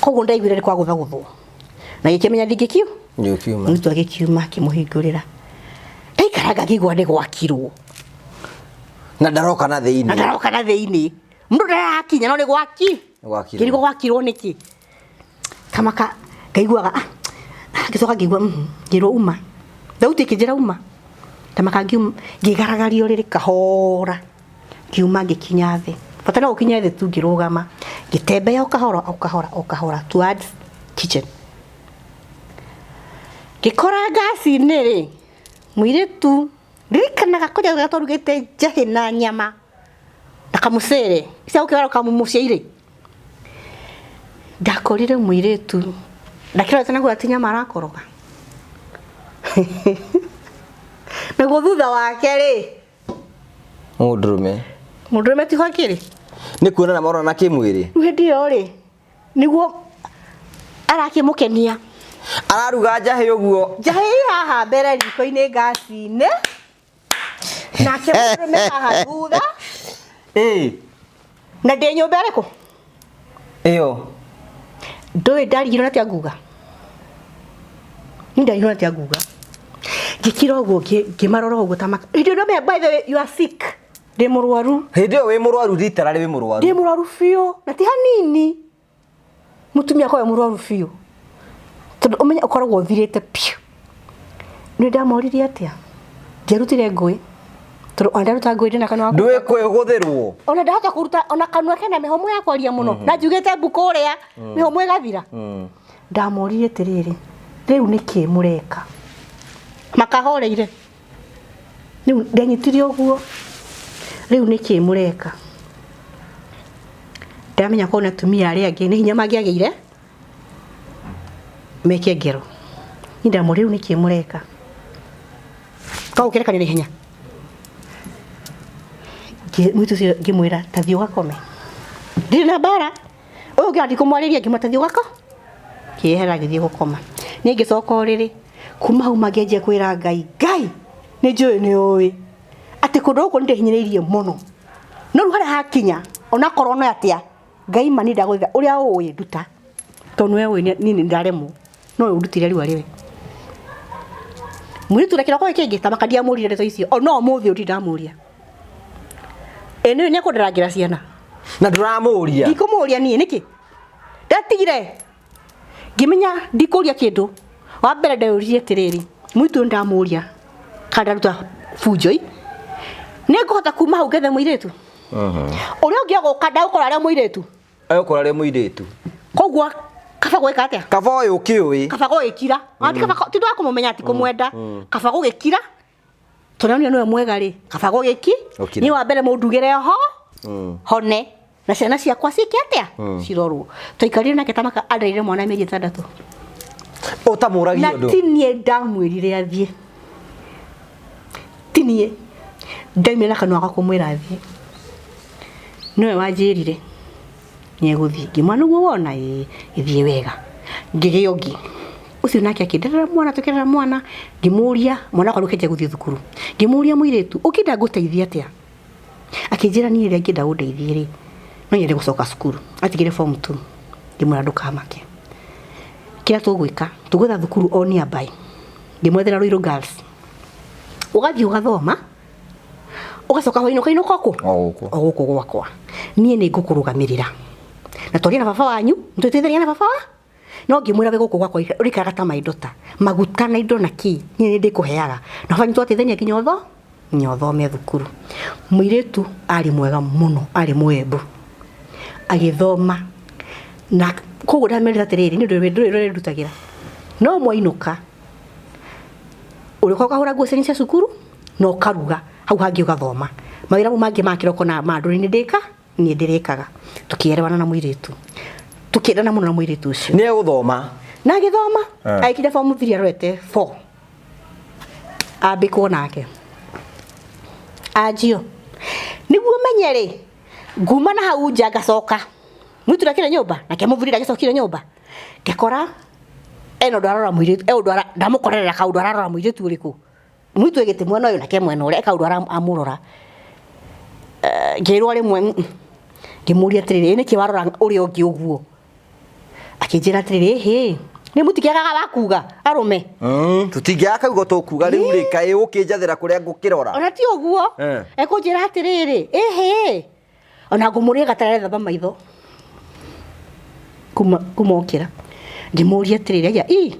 S1: Koguo ndaiguire nĩ kwagũthagũthwo na gĩkĩmenya ndingĩkiu
S2: Nĩ ũkiuma.
S1: Mũirĩtu agĩkiuma akĩmũhingũrĩra, ndaikaranga ngĩigua nĩ gwakirwo.
S2: Na ndaroka na
S1: Na
S2: thĩinĩ.
S1: ndaroka na thĩinĩ, mũndũ ndarakinya no nĩ gwaki.
S2: Nĩ gwakirwo.
S1: Ngĩrigwo gwakirwo nĩkĩ, kamaka ngaiguaga ngĩcoka ngĩigua ngĩrwo uma, thauti ĩkĩnjĩra uma, tamaka ngiuma, ngĩgaragaria ũrĩrĩ kahora, ngiuma ngĩkinya thĩ, bata no gũkinya thĩ tu, ngĩrũgama ngĩtembea o kahora o kahora o kahora towards kitchen, ngĩkora ngaci-inĩ rĩ mũirĩtu ririkanaga kũrĩa ũrĩa twarugĩte njahĩ na nyama na kamũcere cia gũkĩwara kamũmũciĩ-rĩ, ndakorire mũirĩtu ndakĩrorete naguo ati nyama arakoroga, naguo thutha wake rĩ
S2: Mũndũrũme.
S1: Mũndũrũme tiho akĩrĩ.
S2: Nĩ kuonana marona kĩmwĩrĩ.
S1: Rĩu hĩndĩ ĩyo rĩ nĩguo arakĩmũkenia.
S2: Araruga njahĩ ũguo.
S1: Njahĩ ĩ haha mbere riko-inĩ ngaci-inĩ, nake mũndũrũme haha thutha. Na ndĩ nyũmba ĩrĩkũ?
S2: Ĩyo.
S1: Ndũĩ ndarigirwo atĩa nguga, niĩ ndarigirwo atĩa nguga, ngĩkira ũguo ngĩmarora ũguo ta maka hĩndĩ ĩyo by the way you are sick, ndĩ mũrwaru.
S2: Hĩndĩ ĩyo wĩ mũrwaru, literally wĩ mũrwaru.
S1: Ndĩ mũrwaru biũ na ti hanini, mũtumia akoragwo mũrwaru biũ tondũ ũmenye ũkoragwo ũthirĩte biũ. Nĩ ndamoririe atĩa, ndiarutire ngũĩ tondũ ona ndaruta ngũĩ ndĩna kanua
S2: Ndũĩ kwĩgũthĩrwo.
S1: Ona ndahota kũruta ona kanua kena mĩhũmũ ya kwaria mũno na njugĩte mbu kũrĩa mĩhũmũ ĩgathira. Ndamoririe atĩrĩrĩ, rĩu nĩkĩ mũreka? Makahoreire rĩu ndanyitire ũguo, rĩu nĩkĩ mũreka? Ndamenya korwo nĩ atumia arĩa angĩ nĩ hinya mangĩagĩire meke ngero. Niĩ ndamũria, rĩu nĩkĩ mũreka? Twagũkĩrekania na ihenya. Mũirĩtu ũcio ngĩmwĩra, ta thiĩ ũgakome, ndirĩ na mbara ũyũ ũngĩ ndikũmwarĩria, ngĩmwĩra ta thiĩ ũgako kĩehera, agĩthiĩ gũkoma. Niĩ ngĩcoka ũrĩrĩ. Kuma hau mangĩanjia kwĩra Ngai, Ngai nĩ njũĩ nĩ ũĩ atĩ kũndũ gũkũ nĩ ndĩhinyĩrĩirie mũno, no rĩu harĩa hakinya onakorwo no atĩa, Ngai ma nĩ ndagũthaitha ũrĩa ũĩ nduta, tondũ nĩwe ũĩ niĩ nĩ ndaremwo, no we ũndutire rĩu arĩ we mũirĩtu na kĩroko gĩkĩ kĩngĩ. Ta ndiamũrire ndeto icio o no ũmũthĩ ũyũ ndamũria ĩ nĩ nĩ ekũndarangĩra ciana.
S2: Na ndũramũria.
S1: Ndikũmũria niĩ nĩkĩ ndatigire ngĩmenya ndikũria kĩndũ. Wa mbere ndeyũririe atĩrĩrĩ, mũirĩtu ũyũ ndamũria kana ndaruta bunjoi nĩ ngũhota kuma hau ngethe mũirĩtu ũrĩa ũngĩ agũka ndagũkora arĩa mũirĩtu.
S2: Egũkora arĩ mũirĩtu.
S1: Koguo kaba gwĩka atĩa?
S2: Kaba ũyũ ũkĩũĩ.
S1: Kaba gũgĩkira. Ona ti kaba ti ũndũ wa kũmũmenya ti kũmwenda, kaba gũgĩkira tondũ nĩ nĩwe mwega rĩ, kaba gũgĩki.
S2: Gũkira.
S1: Niĩ wa mbere mũndugĩre ho hone na ciana ciakwa ciĩke atĩa, cirorwo. Twaikarire nake ta maka andeire mwana mĩeri 6.
S2: Ũtamũragia
S1: Na
S2: ũndũ.
S1: ti niĩ ndamwĩrire athiĩ, ti niĩ ndaumire na kanua gakwa kũmwĩra athiĩ, nĩwe wanjĩrire nĩ egũthiĩ. Ngĩmwĩra nĩguo wona ĩĩ ĩthiĩ wega. Ngĩgĩa ũngĩ ũcio nake akĩnderera mwana, tũkĩrera mwana, ngĩmũria mwana wakwa rĩu gũthiĩ thukuru, ngĩmũria mũirĩtu ũkĩenda ngũteithie atĩa, akĩnjĩra niĩ rĩrĩa ingĩenda ũndeithie rĩ no nyende gũcoka cukuru, atigire form 2. Ngĩmwĩra ndũkamake, kĩrĩa tũgwĩka tũgwetha thukuru o nearby, ngĩmwethera Ruiru Girls, ũgathiĩ ũgathoma ũgacoka hwainĩ ũkainũka kũ?
S2: O gũkũ.
S1: O gũkũ gwakwa, niĩ nĩ ngũkũrũgamĩrĩra na twarie na baba wanyu, nĩtũteithania na baba wa no ngĩmwĩra wĩ gũkũ gwakwa ũrĩikaraga ta my daughter, maguta na indo na kĩ niĩ nĩ ndĩkũheaga na baba wanyu twateithania nginya ũtho nginya ũthome thukuru. Mũirĩtu arĩ mwega mũno, arĩ mwembu, agĩthoma na koguo ndamerire atĩrĩrĩ, nĩ ndũrĩ ndũrĩ ndutagĩra no mwainũka ũrĩũka ũkahũra nguo cianyu cia cukuru na ũkaruga, hau hangĩ ũgathoma mawĩra mau mangĩ ma kĩroko na ma ndũrĩ nĩ ndĩka niĩ ndĩrĩkaga. Tũkĩerewana na mũirĩtu, tũkĩendana mũno na mũirĩtu ũcio.
S2: Nĩ egũthoma.
S1: Na agĩthoma agĩkinya form 3 arorete 4 ambĩkwo nake anjio nĩguo menye rĩ Nguma na hau nja ngacoka mũirĩtu ndakĩrĩ nyũmba nake mũthuri ndagĩcokire nyũmba ngĩkora ena ũndũ ararora mũirĩtu e ũndũ ndamũkorerera kaũndũ ararora mũirĩtu ũrĩkũ mũirĩtu egĩte mwena ũyũ nake mwena ũrĩa kaũndũ amũrora. Ngĩrwo rĩmwe ngĩmũria atĩrĩrĩ, "Ĩ nĩkĩ warora ũrĩa ũngĩ ũguo?" Akĩnjĩra atĩrĩrĩ, "Ĩhĩ, nĩ mũtikĩagaga wa kuga arũme."
S2: Tũtingĩaga kaugo tũkuga rĩu rĩ kaĩ ũkĩnjathĩra kũrĩa ngũkĩrora.
S1: Ona ti ũguo. Ekũnjĩra atĩrĩrĩ, "Ĩhĩ, ona ngũmũria gatarĩ thamba maitho kuma kuma okĩra." Ngĩmũria atĩrĩrĩ, "Aya, ii."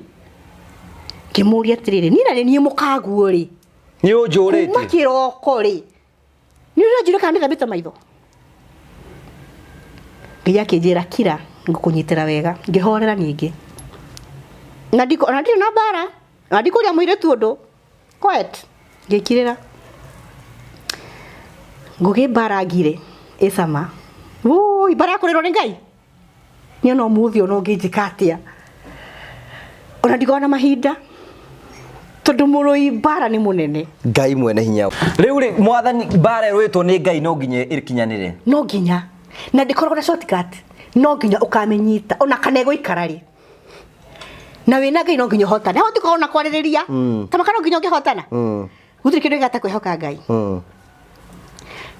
S1: Ngĩmũria atĩrĩrĩ, "Niĩ na nĩ niĩ mũkaguo rĩ?"
S2: Nĩ ũnjũrĩtie.
S1: Kuma kĩroko rĩ, nĩ ũranjũria kana nĩthambĩte maitho? Ngai akĩnjĩra, "Kira, ngũkũnyitĩra wega." Ngĩhorera ningĩ. Na ndiko ona ndirĩ na mbara, na ndikũria mũirĩtu ũndũ. Quiet. Ngĩkirĩra. Ngũgĩ mbara ngire ĩcama. Wũi, mbara ya kũrĩrwo nĩ Ngai. Niĩ ona ũmũthĩ ona ũngĩnjĩka atĩa. Ona ndikoragwo na mahinda. Tondũ mũrũi mbara nĩ mũnene.
S2: Ngai mwene hinya. Rĩu rĩ mwathani mbara ĩrũĩtwo nĩ Ngai no nginya ĩkinyanĩre.
S1: No nginya. Na ndĩkoragwo na shortcut. No nginya ũkamĩnyita ona kana ĩgũikara rĩ. Na wĩna Ngai no nginya ũhotane. Hau tikoragwo na kwarĩrĩria. Ta maka no nginya ũngĩhotana. Gũtirĩ kĩndũ gĩgata kwĩhoka Ngai.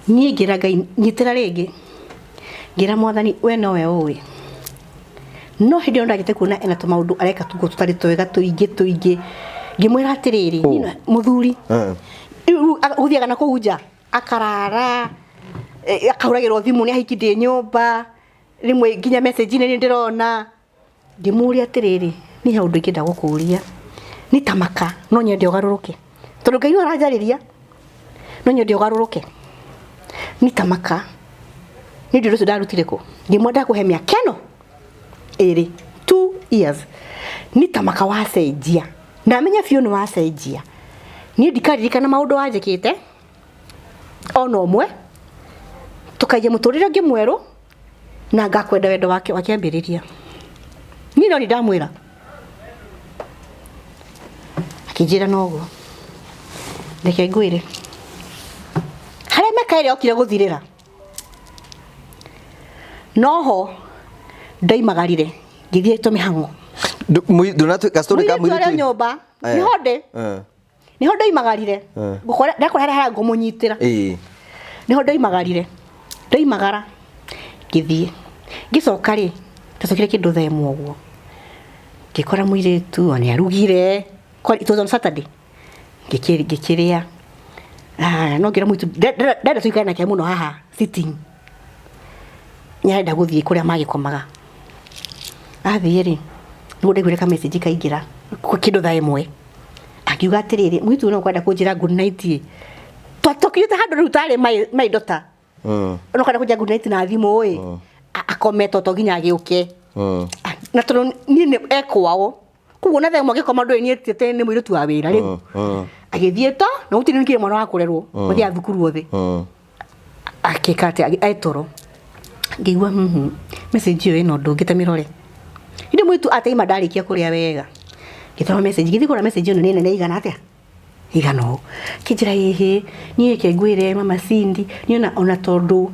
S1: Niĩ ngĩra Ngai nyitĩra rĩngĩ. Ngĩra mwathani we nowe ũĩ. No hĩndĩ ĩyo ndagĩte kuona ena tũmaũndũ areka tũguo tũtarĩ twega tũingĩ tũingĩ. Ngĩmwĩra atĩrĩrĩ, mũthuri. Rĩu gũthiaga na kũu nja akarara, akahũragĩrwo thimũ nĩ ahiki ndĩ nyũmba, rĩmwe nginya message-inĩ nĩ ndĩrona. Ngĩmũria atĩrĩrĩ, niĩ he ũndũ ingĩenda gũkũria. Nĩ ta maka no nyende ũgarũrũke. Tondũ Ngai no aranjarĩria, no nyende ũgarũrũke. Nĩ ta maka. Nĩ ũndũ ũcio ndarutire kũ? Ngĩmwenda ndakũhe mĩaka ĩno ĩrĩ, 2 years. Nĩ ta maka wacenjia. Ndamenya biũ nĩ wacenjia. Niĩ ndikaririkana maũndũ wanjĩkĩte ona ũmwe. Tũkaiya mũtũrĩre ũngĩ mwerũ na ngakwenda wendo wake wa kĩambĩrĩria. Niĩ no nĩ ndamwĩra. Akĩnjĩra noguo. Reke ngwĩre. Harĩa mĩaka ĩrĩa yokire gũthirĩra noho ndoimagarire ngĩthiĩ tũmĩhang'o.
S2: Ndũnatuĩka story ka
S1: Mũirĩtu arĩ o
S2: mũirĩtu.
S1: nyũmba. Nĩho ndĩ. Nĩho ndoimagarire. Ngũkora ndakora harĩa ngũmũnyitĩra. Nĩho ndoimagarire. Ndoimagara ngĩthiĩ. Ngĩcoka rĩ, ndacokire kĩndũ thaa ĩmwe ũguo. Ngĩkora mũirĩtu ona nĩarugire. It was on Saturday. Ngĩkĩrĩa. No ngĩra mũirĩtu ndenda tũikare nake mũno haha sitting. Nĩarenda gũthiĩ kũrĩa magĩkomaga. Athiĩ rĩ, nĩguo ndaiguire ka message kaingĩra kĩndũ thaa ĩmwe. Akiuga atĩrĩrĩ, mũirĩtu ũyũ no kwenda kũnjĩra good night ĩ. Tũkinyĩte handũ rĩu tarĩ my daughter. No kwenda kũnjĩra good night na thimũ ĩ. Akomete to nginya agĩũke. Na tondũ niĩ nĩ ekwao. Koguo na thaa ĩmwe agĩkoma ndũĩ niĩ tiĩte nĩ mũirĩtu wa wĩra rĩu. Agĩthiĩ to na gũtirĩ nĩkĩrĩ mwana wa kũrerwo. Mathiaga thukuru othe. Akĩka atĩa etoro. Ngĩigua message ĩyo ĩna ũndũ ũngĩ ta mĩrore. Ĩndĩ mũirĩtu ataima ndarĩkia kũrĩa wega. Ngĩtũma message, ngĩthiĩ kũrora message ĩno nĩ nene igana atĩa? Igana ũũ. Akĩnjĩra ĩhĩ, niĩ reke ngwĩre mama Cindy, niĩ ona tondũ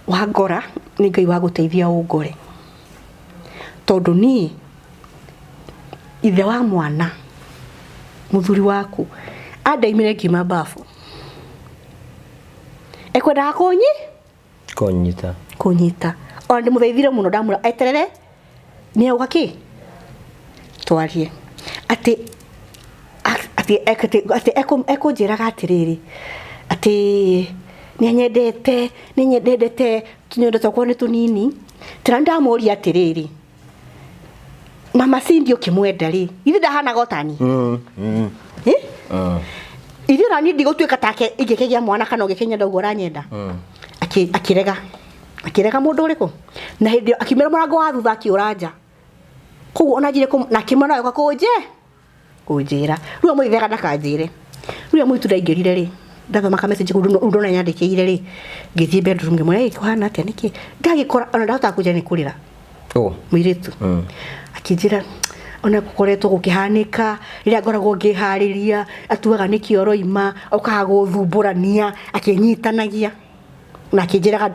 S1: wangora nĩ Ngai wagũteithia ũngore. Tondũ niĩ ithe wa mwana mũthuri waku andaimire ngiuma bafu. Ekwendaga
S2: Kũnyita.
S1: Kũnyita. Ona ndĩmũthaithire mũno ndamwĩra eterere nĩ auga kĩ? Twarie. Atĩ atĩ ekũnjĩraga atĩrĩrĩ, atĩ nĩanyendete, nĩnyendete tũnyondo twakwa nĩ tũnini. Tena ndamũria atĩrĩrĩ, mama Cindy ũkĩmwenda rĩ, githĩ ndahanaga o ta niĩ? Ithuĩ ona niĩ ndigũtuĩka take ingĩkĩgĩa mwana kana ũngĩkĩnyenda ũguo ũranyenda. Akĩrega. Akĩrega mũndũ ũrĩkũ? Na hĩndĩ ĩyo akiumĩra mũrango wa thutha akĩũra nja. Koguo ona njire na akĩmwĩra no agĩũka kũnjĩra. Rĩu amũthaithaga ndakanjĩre. Rĩu mũirĩtu ndaingĩrire rĩ, ndathoma ka message kau rĩu ndona nyandĩkĩire rĩ, ngĩthiĩ bedroom ngĩmwĩra ĩ kũhana atĩa nĩkĩ? Ndagĩkora ona ndahotaga kũnjĩra nĩ kũrĩra. Mũirĩtu. Akĩnjĩra ona gũkoretwo gũkĩhanĩka rĩrĩa ngoragwo ngĩharĩria atuaga nĩkĩo ũroima okaga gũthumbũrania akĩnyitanagia. Na akĩnjĩraga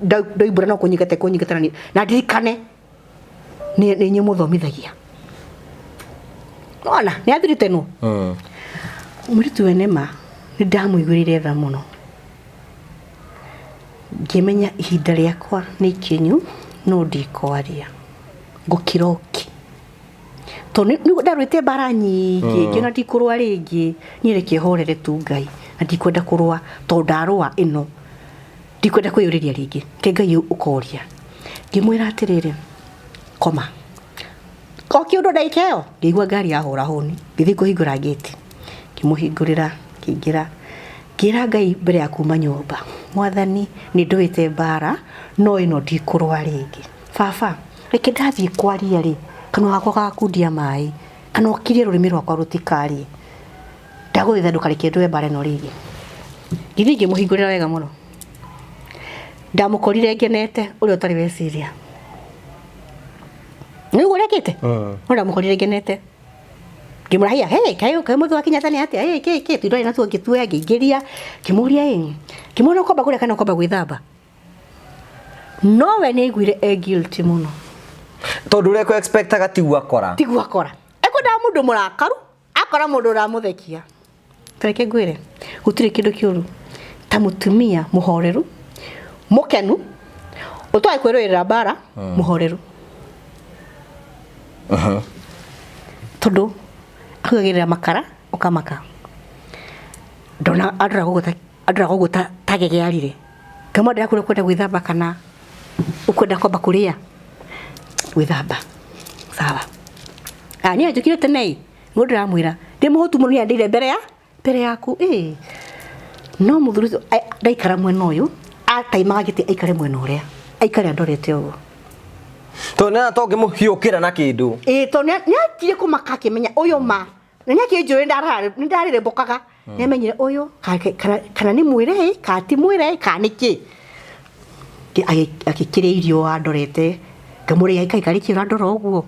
S1: ndoimbũra no kũnyingata kũnyingata na na ndirikane nĩ nĩ inyuĩ mũthomithagia. Nona nĩ athirĩte no. Mũirĩtu we nĩma nĩ ndamũiguĩrĩire tha mũno. Ngĩmenya ihinda rĩakwa nĩ ikinyu no ndikwaria. Ngũkira ũki. Tondũ nĩ ndarũĩte mbara nyingĩ ngĩona ndikũrũa rĩngĩ niĩ reke horere tu Ngai na ndikwenda kũrũa tondũ ndarũa ĩno ndikwenda kwĩyũrĩria rĩngĩ ke Ngai ũkoria. Ngĩmwĩra atĩrĩrĩ koma o kĩũndũ ndagĩka ĩyo ngĩigua ngari yahũra hũni ngĩthiĩ kũhingũra ngĩti ngĩmũhingũrĩra ngĩingĩra ngĩra Ngai mbere ya kuma nyũmba mwathani nĩ ndũĩte mbara no ĩno ndikũrũa rĩngĩ baba reke ndathiĩ kwaria rĩ kanua gakwa gagakundia maĩ kana ũkirie rũrĩmĩ rwakwa rũtikarie ndagũthaitha ndũkareke ndũe mbara ĩno rĩngĩ. Ngĩthiĩ ngĩmũhingũrĩra wega mũno ndamũkorire ngenete ũrĩa ũtarĩ weciria nĩguo ũrekĩte no ndamũkorire ngenete ngĩmũra haya hey kaĩ kaĩ mũthĩ wa Kenyatta nĩ atĩa hey kĩ kĩ tũirore natuo ngĩtuoya ngĩingĩria ngĩmũria ĩ ngĩmwĩra ũkwamba kũrĩa kana ũkwamba gwĩthamba no we nĩ aiguire e guilty mũno
S2: Tondũ ũrĩa kũ expectaga tiguo akora.
S1: Tiguo akora ekwendaga mũndũ mũrakaru akora mũndũ ũramũthekia. Tareke ngwĩre gũtirĩ kĩndũ kĩũru ta mũtumia mũhoreru mũkenu ũtoĩ kwĩrũĩrĩra mbara mũhoreru tondũ akugagĩrĩra makara ũkamaka ndona andora gũgũ andora gũgũ ta gegearire ngamwa ndĩrakwĩra ũkwenda gwĩthamba kana ũkwenda kwamba kũrĩa gwĩthamba sawa. Ah niĩ njũkire tene ĩ nĩguo ndĩramwĩra ndĩ mũhũtu mũno nĩ mbere ya mbere yaku ĩ no mũthuri ũcio ndaikara mwena ũyũ ataimaga gĩtĩ aikare mwena ũrĩa aikare andorete ũguo
S2: Tondũ nĩ to ũngĩmũhiũkĩra na kĩndũ.
S1: Ĩ tondũ nĩ anjirie kũmaka akĩmenya ũyũ ma na nĩ akĩnjũĩ nĩ ndarĩrĩmbũkaga nĩ amenyire ũyũ kana nĩ mwĩre ĩ kana ti mwĩre ĩ kana nĩ kĩ. Agĩkĩrĩa irio andorete ngamũrĩa ikaika rĩkĩ ũrandora ũguo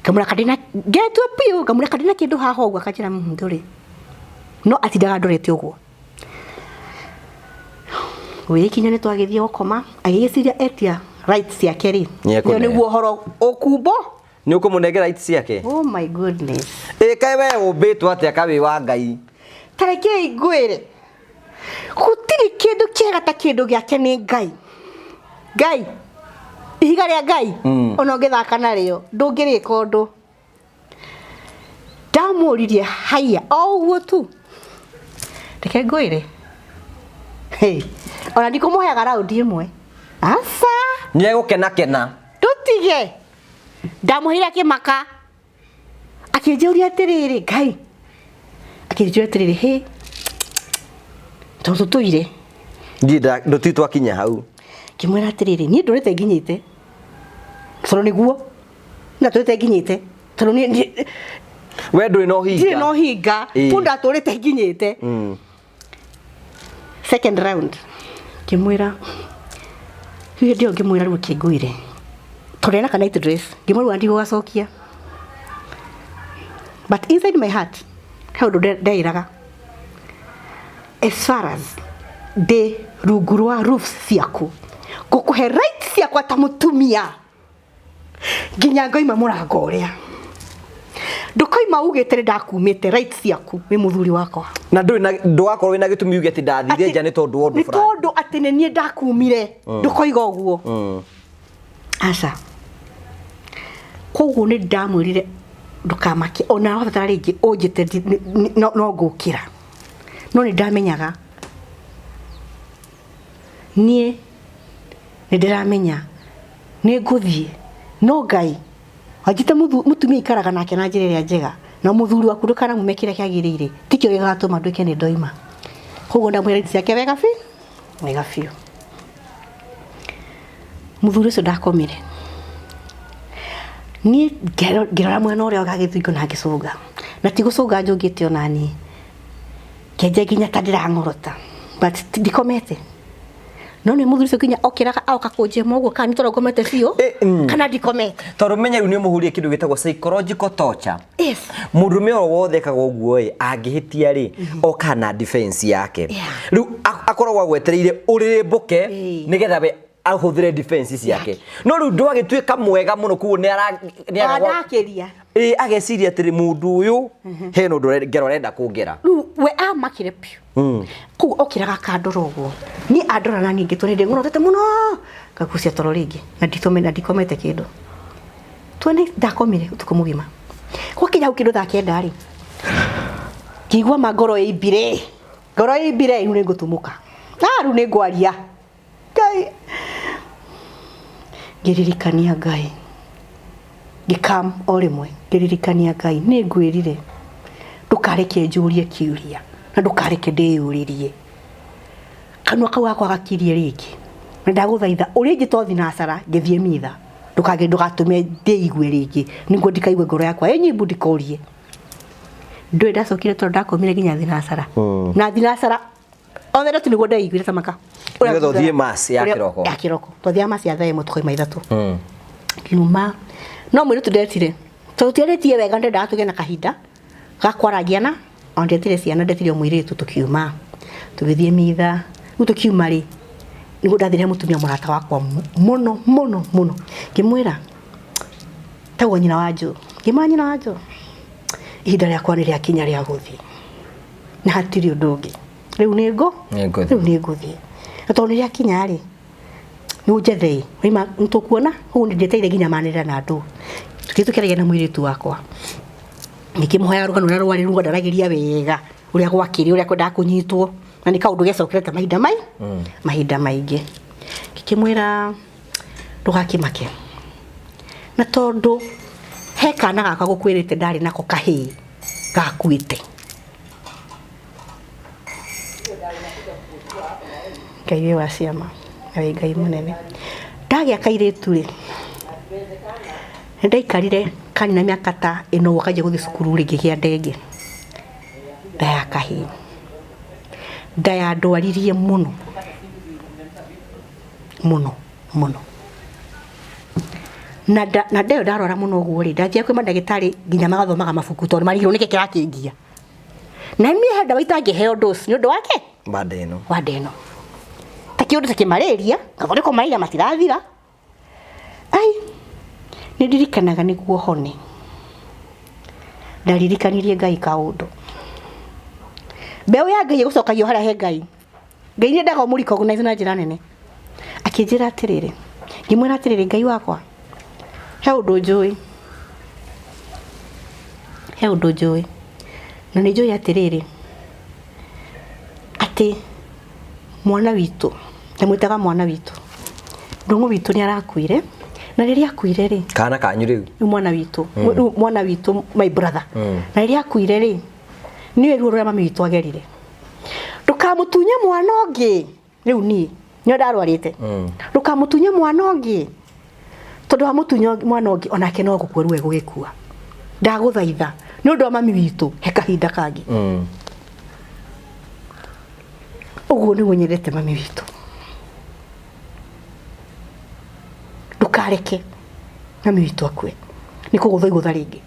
S1: ngamũra kandĩ ngetua biũ ngamũra kandĩ na kĩndũ haha ũguo akanjĩra ndũrĩ no atindaga andorete ũguo. Gũgĩkinya nĩ twagĩthiĩ gũkoma agĩgĩciria etia rights ciake rĩ
S2: Nĩekũneo.
S1: nĩguo ũhoro ũkumbo.
S2: Nĩ ũkũmũnengera rights ciake?
S1: Oh my goodness.
S2: Ĩ kaĩ we ũmbĩtwo atĩa ka wĩ wa Ngai?
S1: Ta rekei ngwĩre gũtirĩ kĩndũ kĩega ta kĩndũ gĩake nĩ Ngai. Ngai ihiga rĩa Ngai ona ũngĩthaka narĩo ndũngĩrĩka ũndũ. Ndamũririe haiya o ũguo tu reke ngwĩre hey ona ndikũmũheaga raundi ĩmwe aca
S2: Nĩ egũkenakena.
S1: Ndũtige ndamũheire akĩmaka akĩnjũria atĩrĩrĩ Ngai akĩnjũria atĩrĩrĩ hĩ tondũ tũtũire
S2: Ndiĩ ndũtui twakinya hau.
S1: Ngĩmwĩra atĩrĩrĩ niĩ ndũrĩte nginyĩte tondũ nĩguo ndatũrĩte nginyĩte tondũ niĩ
S2: We ndũrĩ na ũhinga.
S1: Ndirĩ na ũhinga tu ndatũrĩte nginyĩte. Second round ngĩmwĩra rĩu hĩndĩ ĩyo ngĩmwĩra rĩu kĩngwĩre tondũ ena ka night dress ngĩmwĩra rĩu ndigũgacokia but inside my heart he ũndũ ndeĩraga as far as ndĩ rungu rwa roofs ciaku ngũkũhe right ciakwa ta mũtumia nginya ngoima mũrango ũrĩa ndũkoima ugĩte nĩ ndakumĩte right ciaku wĩ mũthuri wakwa.
S2: Na ndũrĩ na ndũgakorwo wĩna gĩtũmi uge atĩ ndathire nja nĩ tondũ wa ũndũ
S1: nĩ
S2: fulani.
S1: Tondũ atĩ nĩ niĩ ndakumire ndũkoiga ũguo aca. Koguo nĩ ndamwĩrire ndũkamake ona wabatara rĩngĩ ũnjĩte no ngũkĩra no nĩ ndamenyaga niĩ nĩ ndĩramenya nĩ ngũthiĩ no Ngai wanjĩte mũtumia ikaraga nake na njĩra ĩrĩa njega na mũthuri waku ndũkanamume kĩrĩa kĩagĩrĩire tikĩo gĩgatũma nduĩke nĩ ndoima. Koguo ndamwĩra ciake wega biũ wega biũ. Mũthuri ũcio ndakomire niĩ ngĩrora mwena ũrĩa gagĩthingo na ngĩcũnga na ti gũcũnga njũngĩte ona niĩ ngĩanjia nginya ta ndĩrang'orota but ndikomete No nĩ mũthuri ũcio nginya okĩraga aoka kũnjĩma ũguo kana nĩ toro ngomete biũ kana ndikomete.
S2: Tondũ menya rĩu nĩ ũmũhũrire kĩndũ gĩtagwo psychological torture.
S1: Yes.
S2: Mũndũrũme o wothe ekaga ũguo ĩ, angĩhĩtia rĩ, okaga na defense yake. Rĩu akoragwo agwetereire ũrĩrĩmbũke nĩgetha we ahũthĩre defense ciake. No rĩu ndwagĩtuĩka mwega mũno koguo nĩ ara nĩ ara
S1: Andakĩria.
S2: Ĩ, ageciria atĩrĩ mũndũ ũyũ hena ũndũ ngero arenda kũngera.
S1: Rĩu we amakire biũ. Koguo okĩraga akandora ũguo. Niĩ andora na niĩ ngĩtua nĩ ndĩng'orotete mũno. Ngagucia toro rĩngĩ na nditome na ndikomete kĩndũ. Tuone ndakomire ũtukũ mũgima. Gwakinya hau kĩndũ thaa kenda rĩ, ngĩigua ma ngoro ĩimbire. Ngoro ĩimbire rĩu nĩngũtumũka. Ah, rĩu nĩngwaria. Ngai. Ngĩririkania Ngai. Ngĩkam o rĩmwe. Ngĩririkania Ngai. Nĩngwĩrire. Ndũkareke njũrie kĩũria. Na ndũkareke ndĩyũrĩrie. Kanua kau gakwa gakirie rĩngĩ. Na ndagũthaitha ũrĩa ingĩtwo thinacara ngĩthiĩ mitha. Ndũkage ndũgatũme ndĩigue rĩngĩ. Nĩguo ndikaigue ngoro yakwa ĩnyimbu ndikorie. Ndũĩ ndacokire tondũ ndakomire nginya thinacara. Na thinacara othe tu nĩguo ndeiguire ta maka.
S2: Nĩgetha ũthiĩ mass ya kĩroko.
S1: Ya kĩroko. Twathiaga mass ya thaa ĩmwe tũkoima ithatũ. Ngiuma. No mũirĩtu ndetire. Tondũ tiarĩtie wega ndendaga tũgĩe na kahinda ga kwaragia na ona ndetire ciana ndetire mũirĩtu tũkiuma. Tũgĩthiĩ mitha. Rĩu tũkiuma rĩ, nĩguo ndathire mũtumia mũrata wakwa mũno mũno mũno. Ngĩmwĩra tagwo nyina wa Joe. Ngĩmwĩra nyina wa Joe, ihinda rĩakwa nĩ rĩakinya rĩa gũthiĩ. Na hatirĩ ũndũ ũngĩ. Rĩu nĩ ngũ?
S2: Nĩ ngũthiĩ.
S1: Rĩu nĩ ngũthiĩ. Na tondũ nĩ rĩakinya rĩ, nĩ ũnjethei. Waima nĩ tũkuona, ũguo nĩ njetereire nginya manĩrĩra na andũ. Tũthiĩ tũkĩaragia na mũirĩtu wakwa. Ngĩkĩmũhoya rũgano rũrĩa rwarĩ ruo ndaragĩria wega, ũrĩa gwakĩrĩ, ũrĩa kwendaga kũnyitwo. Na nĩ kaũndũ gecokerete mahinda mai? Mahinda maingĩ. Ngĩkĩmwĩra ndũgakĩmake. Na tondũ he kana gakwa gũkwĩrĩte ndarĩ nako kahĩĩ gakuĩte. Ngai wĩ wa ciama, na wĩ Ngai mũnene. Ndagĩa kairĩtu rĩ, nĩ ndaikarire kanina mĩaka ta ĩno ũguo kanjia gũthiĩ cukuru rĩ, ngĩgĩa nda ĩngĩ. Nda ya kahĩĩ. Nda yandwaririe mũno. Mũno, mũno. Na nda ĩyo ndarwara mũno ũguo rĩ, ndathiaga kwĩ mandagĩtarĩ nginya magathomaga mabuku tondũ marigirwo nĩkĩ kĩrakĩngia. Na niĩ he ndawa itangĩheo dose nĩ ũndũ wake?
S2: Wa nda ĩno.
S1: Wa nda ĩno. Ta kĩũndũ ta kĩmalaria, ngathondekwo malaria matirathira. Ai, nĩ ndirikanaga nĩguo hone. Ndaririkanirie Ngai kaũndũ. Mbeũ ya Ngai ĩgũcokagio harĩa he Ngai. Ngai nĩ endaga ũmũ recognize na njĩra nene. Akĩnjĩra atĩrĩrĩ, ngĩmwĩra atĩrĩrĩ, Ngai wakwa, he ũndũ njũĩ. He ũndũ njũĩ. Na nĩ njũĩ atĩrĩrĩ, atĩ mwana witũ, ndamwĩtaga mwana witũ, Ndũng'ũ witũ nĩ arakuire, na rĩrĩa akuire rĩ,
S2: Kana kanyu rĩu?
S1: Rĩu mwana witũ, rĩu mwana witũ my brother. Na rĩrĩa akuire rĩ, nĩũĩ ruo rũrĩa mami witũ agerire. Ndũkamũtunye mwana ũngĩ. Rĩu niĩ, nĩo ndarwarĩte. Ndũkamũtunye mwana ũngĩ. Tondũ wamũtunya mwana ũngĩ, onake no gũkua ruo egũgĩkua. Ndagũthaitha, nĩ ũndũ wa mami witũ, he kahinda kangĩ. Ũguo nĩguo nyendete mami witũ. Ndũkareke mami witũ akue. Nĩ kũgũthwo igũtha rĩngĩ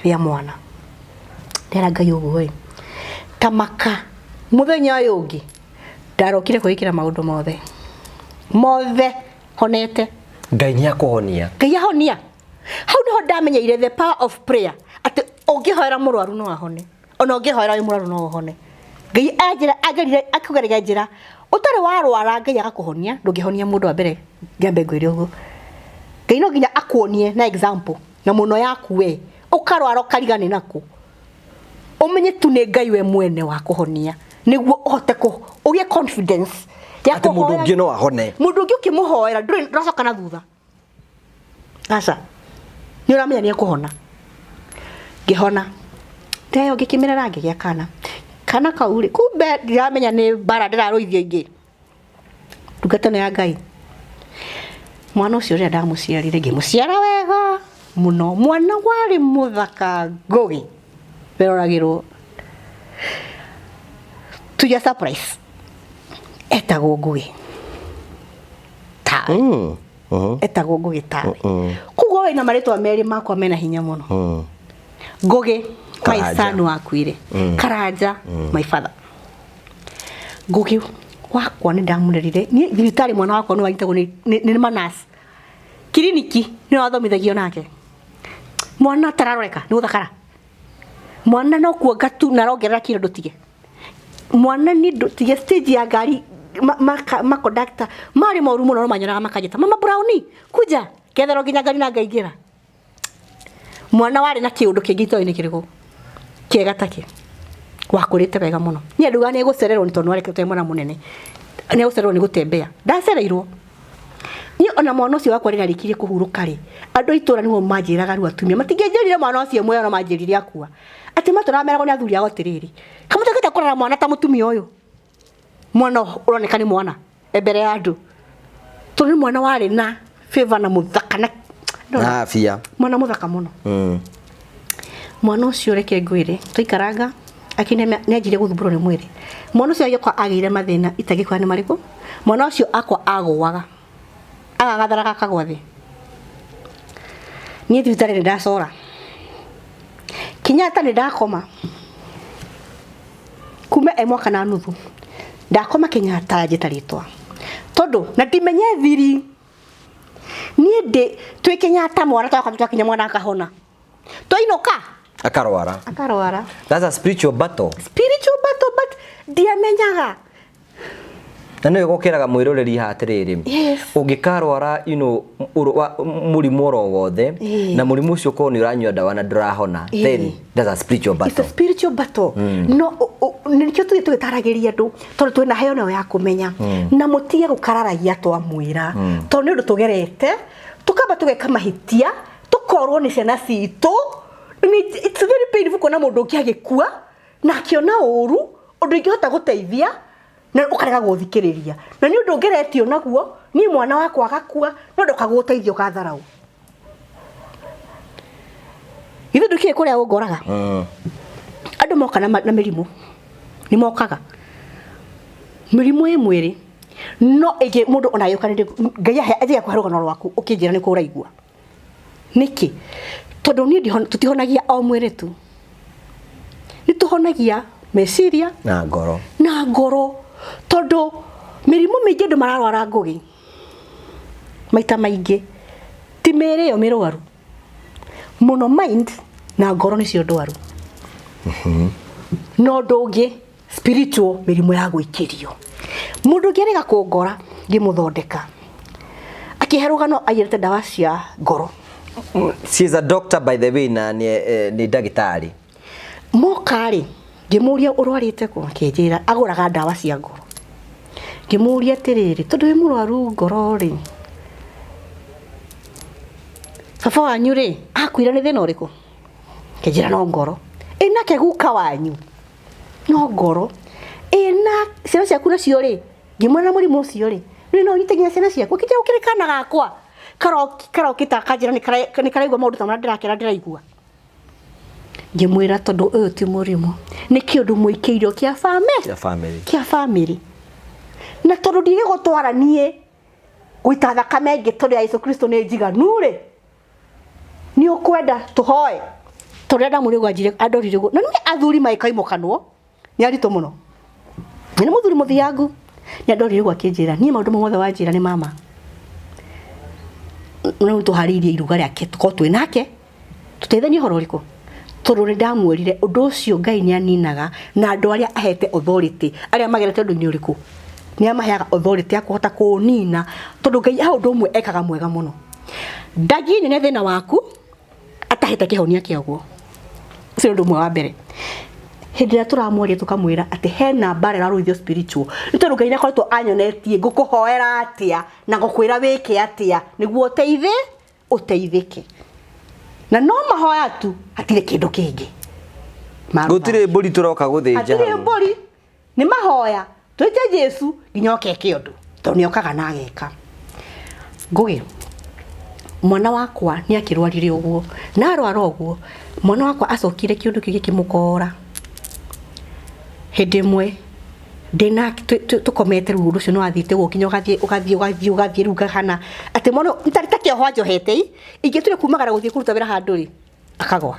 S1: rĩa mwana. Ndera Ngai ũguo ĩ. Ta maka mũthenya ũyũ ũngĩ ndarokire kwĩĩkĩra maũndũ mothe. Mothe honete.
S2: Ngai nĩ akũhonia.
S1: Ngai ahonia. Hau niho ndamenyeire the power of prayer. Atĩ ũngĩhoera mũrwaru no ahone. Ona ũngĩhoera wĩ mũrwaru no ũhone. Ngai anjĩra, angerire, akũgereria njĩra. Ũtarĩ warwara Ngai agakũhonia, ndũngĩhonia mũndũ wa mbere. Nyambe ngwĩre ũguo. Ngai no nginya akuonie na example na mũno yaku we. Ũkarwara ũkariga nĩ nakũ. Ũmenye tu nĩ Ngai we mwene wa kũhonia. Nĩguo ũhote ũgĩe confidence ya
S2: Atĩ mũndũ
S1: kũhoya.
S2: ũngĩ no ahone.
S1: Mũndũ ũngĩ ũkĩmũhoera, ndũrĩ ndũracoka na thutha. Aca. Nĩ ũramenya nĩ ekũhona. Ngĩhona. Ndeyo ngĩkĩmerera ngĩgĩa kana. Kana kau rĩ, kumbe ndiramenya nĩ mbara ndĩrarũithio ingĩ. Ndungata ĩno ya Ngai. Mwana ũcio rĩrĩa ndamũciarire, ngĩmũciara wega mũno. Mwana warĩ mũthaka ngũgĩ. Weroragĩrwo. To your surprise, etagwo Ngũgĩ. Tawe. Etagwo Ngugi Tawe. Koguo wĩna marĩtwa merĩ makwa mena hinya mũno. Ngugi my
S2: Karanja.
S1: son wakuire. Karanja my father. Ngugi wakwa nĩ ndamũrerire niĩ thibitarĩ mwana wakwa nĩ wanyitagwo nĩ manasi kiriniki nĩ wathomithagio nake mwana atararoreka nĩ gũthakara mwana no kuonga tu na arongerera kiro ndũtige mwana ni ndũtige stage ya ngari ma conductor marĩ moru mũno no manyonaga makanjĩta mama Brownie kuja ketherwo nginya ngari na ngaingĩra mwana warĩ na kĩũndũ kĩngĩ itoĩ nĩ kĩrĩkũ kĩega take wakũrĩte wega mũno niĩ nduga nĩ gũcererwo nĩ tondũ nĩ mwana mũnene nĩ gũcererwo nĩ gũtembea ndacereirwo niĩ ona mwana ũcio wakwa rĩrĩa arĩkirie kũhurũka rĩ andũ a itũũra nĩo manjĩraga rĩu atumia matingĩnjĩrire mwana ũcio muoyo no manjĩrire akua atĩ matũraga meragwo nĩ athuri ao atĩrĩrĩ kamũtangĩte kũrera mwana ta mũtumia ũyũ mwana ũroneka nĩ mwana e mbere ya andũ tondũ nĩ mwana warĩ na favor na mũthaka na
S2: Na afya.
S1: mwana mũthaka mũno. Mwana ũcio reke ngwĩre twaikaranga akine nĩ anjirie gũthumbũrwo nĩ mwĩrĩ mwana ũcio agĩũka agĩire mathĩna itangĩkwĩra nĩ marĩkũ mwana ũcio akwa agũaga agagatharaga akagwa thĩ niĩ thibitarĩ nĩ ndacora Kenyatta nĩ ndakoma kuma e mwaka na nuthu ndakoma Kenyatta njĩta rĩtwa tondũ na ndimenye thiri niĩ ndĩ twĩ Kenyatta mwana twakwa twakinya mwana akahona twainũka
S2: Akarwara.
S1: akarwara
S2: That's a spiritual battle.
S1: Spiritual battle, but ndiamenyaga.
S2: Na nĩwe gũkĩraga mwĩroreri haha atĩrĩrĩ
S1: Yes.
S2: ũngĩkarwara you know, mũrimũ oro wothe na mũrimũ ũcio ũkorwo nĩ ũranyua ndawa na ndũrahona then that's a spiritual
S1: It's a
S2: battle.
S1: spiritual battle. No nĩkĩo tũthiĩ tũgĩtaragĩria andũ tondũ twĩna heo nayo ya kũmenya na mũtige gũkararagia twamwĩra tondũ nĩ ũndũ tũgerete tũkamba tũgeka mahĩtia tũkorwo nĩ ciana citũ. It's very painful kuona mũndũ ũngĩ agĩkua na akĩona ũru ũndũ ingĩhota gũteithia na ũkarega gũthikĩrĩria na nĩ ũndũ ũngeretio naguo niĩ mwana wakwa agakua no ndoka gũgũteithia ũgatharau ithuĩ ndũkĩrĩ kũrĩa ũngoraga andũ moka na mĩrimũ nĩ mokaga mĩrimũ ĩ mwĩrĩ no ĩngĩ mũndũ ona agĩũka Ngai ahe akũhe rũgano rwaku ũkĩnjĩra nĩkũ ũraigua nĩkĩ tondũ niĩ tũtihonagia o mwĩrĩ tu nĩ tũhonagia meciria
S2: na ngoro
S1: na ngoro tondũ mĩrimũ mĩingĩ andũ mararwara ngũgĩ maita maingĩ ti mĩĩrĩ ĩyo mĩrwaru mũno mind na ngoro nĩcio ndwaru no ũndũ ũngĩ spiritual mĩrimũ ya gwĩkĩrio mũndũ ũngĩ arega kũngora ngĩmũthondeka akĩhe rũgano aiyĩrĩte ndawa cia ngoro.
S2: She is a doctor by the way na nĩ ndagĩtarĩ.
S1: Moka rĩ ngĩmũria ũrwarĩte kũ akĩnjĩra agũraga ndawa cia ngoro ngĩmũria atĩrĩrĩ tondũ wĩ mũrwaru ngoro rĩ baba wanyu rĩ akuire nĩ thĩna ũrĩkũ akĩnjĩra no ngoro ĩ nake guka wanyu no ngoro ĩ na ciana ciaku nacio rĩ ngĩmwĩra na mũrimũ ũcio rĩ rĩ no ũnyite nginya ciana ciaku akĩnjĩra gũkĩrĩ kana gakwa karokĩta akanjĩra nĩ karaigua maũndũ ta marĩa ndĩrakera ndĩraigua ngĩmwĩra tondũ ũyũ ti mũrimũ nĩ kĩũndũ mũikĩirio kĩa
S2: family
S1: kĩa family na tondũ ndigĩgũtwara niĩ gũita thakame ĩngĩ tondũ ya Yesu Kristo nĩ njiganu rĩ nĩ ũkwenda tũhoe tondũ rĩrĩa ndamwĩrire ũguo anjire andorire ũguo na nĩ athuri magĩkaimũkanwo nĩ aritũ mũno nĩ mũthuri mũthiangu nĩ andorire ũguo akĩnjĩra niĩ maũndũ mothe wanjĩra nĩ mama no tũharĩirie iruga rĩake tũkorwo twĩ nake tũteithanie ũhoro ũrĩkũ tondũ nĩ ndamwĩrire ũndũ ũcio Ngai nĩ aninaga na andũ arĩa ahete authority arĩa magerete ũndũ-inĩ ũrĩkũ nĩ amaheaga authority ya kũhota kũũnina tondũ Ngai ha ũndũ ũmwe ekaga mwega mũno ndagiĩ nyone thĩna waku atahete kĩhonia kĩaguo ũcio nĩ ũndũ ũmwe wa mbere hĩndĩ ĩrĩa tũramwaria tũkamwĩra atĩ hena mbara ĩrarũithio spiritual nĩ tondũ Ngai nĩakoretwo anyonetie ngũkũhoera atĩa na ngũkwĩra wĩke atĩa nĩguo ũteithĩke na no mahoya tu hatirĩ kĩndũ kĩngĩ
S2: gũtirĩ mbũri tũroka gũthĩnja
S1: hatirĩ mbũri nĩ mahoya twĩte Jesu nginya oke eke ũndũ tondũ nĩokaga na ageka Ngũgĩ mwana wakwa nĩ akĩrwarire ũguo na arwara ũguo mwana wakwa acokire kĩũndũ kĩngĩ kĩmũkora hĩndĩ ĩmwe Ndĩna tũkomete rĩu ũndũ ũcio nĩ wathiĩte ũguo nginya ũgathiĩ ũgathiĩ ũgathiĩ ũgathiĩ rĩu ngahana atĩ mwana ntarĩ ta kĩoho anjohete i ingĩtuire kumagara gũthiĩ kũruta wĩra handũ rĩ akagwa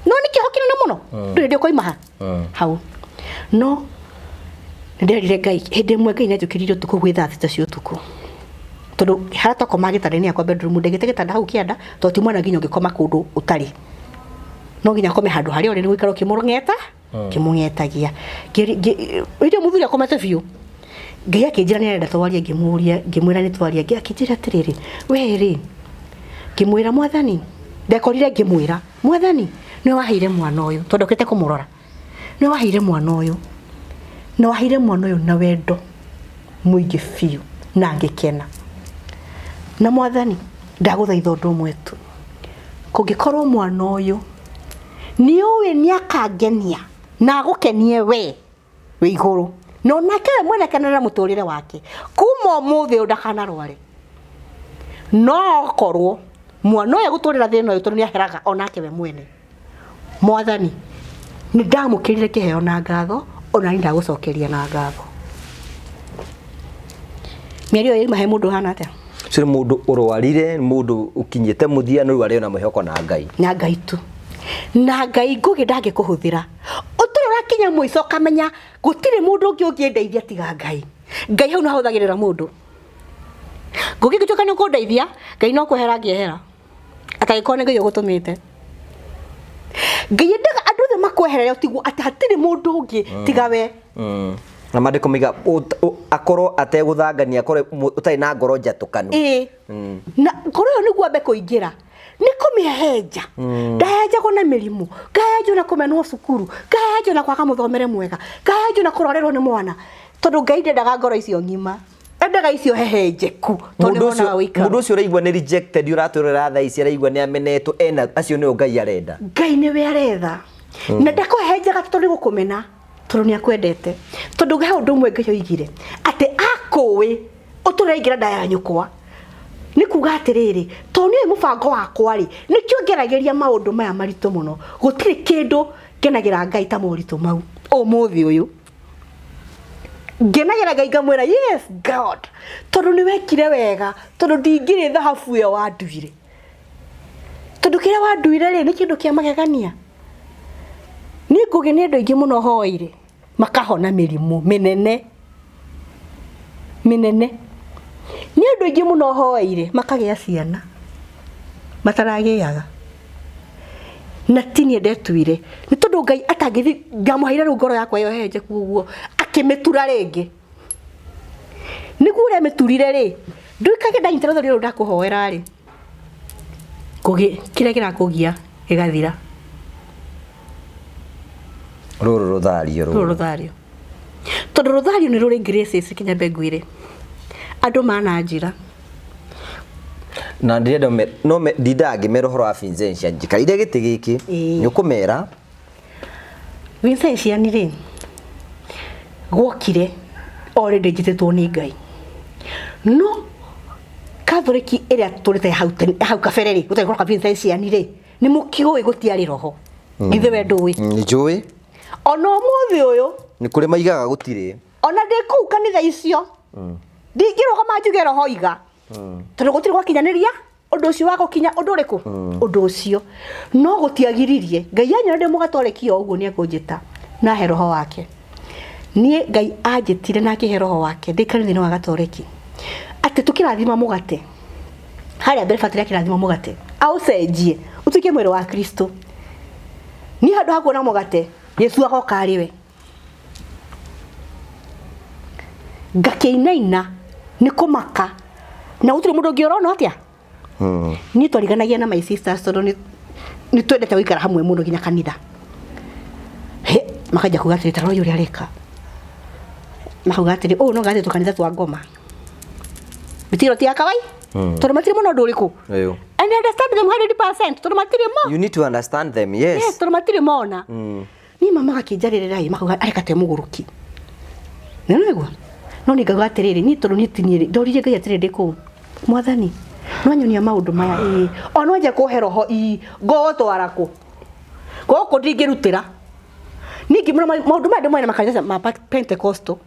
S1: no nĩ kĩoho kĩnene mũno ndũrĩ ndĩ ũkoima ha hau no nĩnderire Ngai hĩndĩ ĩmwe Ngai nĩanjũkĩririe ũtukũ gwĩ thaa 6 cia ũtukũ tondũ harĩa twakomaga gĩtanda-inĩ gĩakwa bedroom ndegĩte gĩtanda hau kĩanda tondũ ti mwana nginya ũngĩkoma kũndũ ũtarĩ no nginya akome handũ harĩa ũrĩ nĩ gũikara ũkĩmũng'eta kĩmũng'etagia hĩndĩ ĩyo mũthuri akomete biũ Ngai akĩnjĩra nĩ arenda twarie ngĩmũria ngĩmwĩra nĩ twarie Ngai akĩnjĩra atĩrĩrĩ we rĩ ngĩmwĩra mwathani ndekorire ngĩmwĩra mwathani nĩwe waheire mwana ũyũ tondũ okĩte kũmũrora nĩwe waheire mwana ũyũ na waheire mwana ũyũ na wendo mũingĩ biũ na ngĩkena na mwathani ndagũthaitha ũndũ ũmwe tu kũngĩkorwo mwana ũyũ nĩ ũĩ nĩ akangenia na agũkenie we wĩ igũrũ na onake we mwene akenere mũtũrĩre wake kuma ũmũthĩ ũyũ ndakanarware no okorwo mwana ũyũ egũtũrĩra thĩna ũyũ tondũ nĩ aheraga onake we mwene mwathani nĩ ndamũkĩrire kĩheo na ngatho ona niĩ ndagũcokeria na ngatho mĩario ĩyo yauma he mũndũ ũhana atĩa
S2: Ũcio nĩ mũndũ ũrwarire nĩ mũndũ ũkinyĩte mũthia no rĩu arĩ ona mwĩhoko na Ngai
S1: na Ngai tu na Ngai ngũgĩ ndangĩkũhũthĩra ũtũrĩ ũrakinya mũico ũkamenya gũtirĩ mũndũ ũngĩ ũngĩndeithia tiga Ngai Ngai hau nĩahũthagĩrĩra mũndũ ngũgĩ ngĩtuĩka nĩ ũkũndeithia Ngai no kwehera angĩehera atangĩkorwo nĩ Ngai ũgũtũmĩte Ngai endaga andũ othe makweherere ũtigwo atĩ hatirĩ mũndũ ũngĩ tiga we
S2: Na maandĩko maiga akorwo ategũthangania akorwo ũtarĩ na ngoro njatũkanu
S1: ĩĩ na ngoro ĩyo nĩguo ambe kũingĩra nĩ kũmĩhehenja ndahehenjagwo na mĩrimũ ngahehenjwo na kũmenwo cukuru ngahehenjwo na kwaga mũthomere mwega ngahehenjwo na kũrwarĩrwo nĩ mwana tondũ Ngai ndendaga ngoro icio ng'ima endaga icio hehenjeku tondũ
S2: Mũndũ
S1: nĩwonaga
S2: ũcio
S1: ũikaro
S2: mũndũ ũcio ũraigua nĩ rejected ũratwĩrora thaa ici araigua nĩ amenetwo ena acio nĩo Ngai arenda
S1: Ngai nĩwe aretha na ndakũhehenjaga tondũ nĩ gũkũmena tondũ nĩ akwendete tondũ he ũndũ ũmwe Ngai oigire atĩ akũĩ ũtũre aingĩra nda ya nyũkwa nĩ kuga atĩrĩrĩ tondũ nĩoĩ mũbango wakwa rĩ nĩkĩo ngeragĩria maũndũ maya maritũ mũno gũtirĩ kĩndũ ngenagĩra Ngai ta moritũ mau ũmũthĩ ũyũ ngenagĩra Ngai ngamwĩra yes God tondũ nĩ wekire wega tondũ ndingĩrĩ thahabu ĩyo wanduire tondũ kĩrĩa wanduire rĩ nĩ kĩndũ kĩa magegania niĩ ngũgĩ nĩ andũ aingĩ mũno hoire makahona mĩrimũ mĩnene mĩnene nĩ andũ aingĩ mũno hoire makagĩa ciana mataragĩaga na ti niĩ ndetuire nĩ tondũ Ngai atangĩthi ngamũheire rĩu ngoro yakwa ĩyo hehenjeku ũguo akĩmĩtura rĩngĩ nĩguo ũrĩa amĩturire rĩ nduĩkage ndanyita rũthori rũrũ ndakũhoera rĩ ngũgĩ kĩrĩa kĩrakũgia gĩgathira
S2: rũrũ rũthario
S1: rũrũ
S2: rũrũ
S1: rũthario tondũ rũthario nĩ rũrĩ graces kinya mbe ngwĩre andũ mananjĩra
S2: na ndĩrenda no ndindaga ngĩmera ũhoro wa Vincentian njikarire gĩtĩ gĩkĩ
S1: Ĩĩ.
S2: nĩ ũkũmera
S1: Vincentian rĩ gwokire already njĩtĩtwo nĩ Ngai no Catholic ĩrĩa tũrĩte hau hau kabere rĩ gũtarĩ gũka Vincentian rĩ nĩ mũkĩũĩ gũtiarĩ roho ithe we ndũĩ
S2: nĩ njũĩ
S1: ona ũmũthĩ ũyũ
S2: nĩ kũrĩ maigaga gũtirĩ
S1: ona ndĩ kũu kanitha icio ndingĩrũgama njuge roho iga tondũ gũtirĩ gwakinyanĩria ũndũ ũcio wa gũkinya ũndũ ũrĩkũ ũndũ ũcio no gũtiagiririe Ngai anyona ndĩ mũgatoreki o ũguo nĩ ekũnjĩta na ahe roho wake niĩ Ngai anjĩtire na akĩhe roho wake ndĩ kanitha-inĩ wa gatoreki atĩ tũkĩrathima mũgate harĩa mbere batĩra kĩrathima mũgate aũcenjie ũtuĩke mwĩrĩ wa Kristo niĩ handũ ha kuona mũgate Yesu agoka arĩ we ngakĩinaina nĩ kũmaka na gũtirĩ mũndũ ũngĩ ũrona atĩa niĩ twariganagia na my sisters tondũ nĩ twendete gũikara hamwe mũno nginya kanitha he makanja kuga atĩrĩ tarora ũyũ ũrĩa areka makauga atĩrĩ ũũ no gathiĩ tũkanitha twa ngoma mĩtiro ti ya kawai tondũ matirĩ mũno ũndũ ũrĩkũ
S2: Ũyũ.
S1: and I understand them 100% tondũ matirĩ mo
S2: You need to understand them, yes.
S1: Yes, tondũ matirĩ mona niĩ mama gakĩnjarĩrĩra ĩ makauga areka te mũgũrũki nĩnaigua no nĩ ngauga atĩrĩrĩ niĩ tondũ niĩ ti niĩ ndoririe Ngai atĩrĩrĩ ndĩ kũu mwathani nwanyonia maũndũ maya ĩĩ o no nje kũhe roho ii ngũgũtwara kũ gũkũ ndingĩrutĩra Niĩ ngĩmwĩra maũndũ maya ndĩmoĩ na makanitha ma Pentecostal.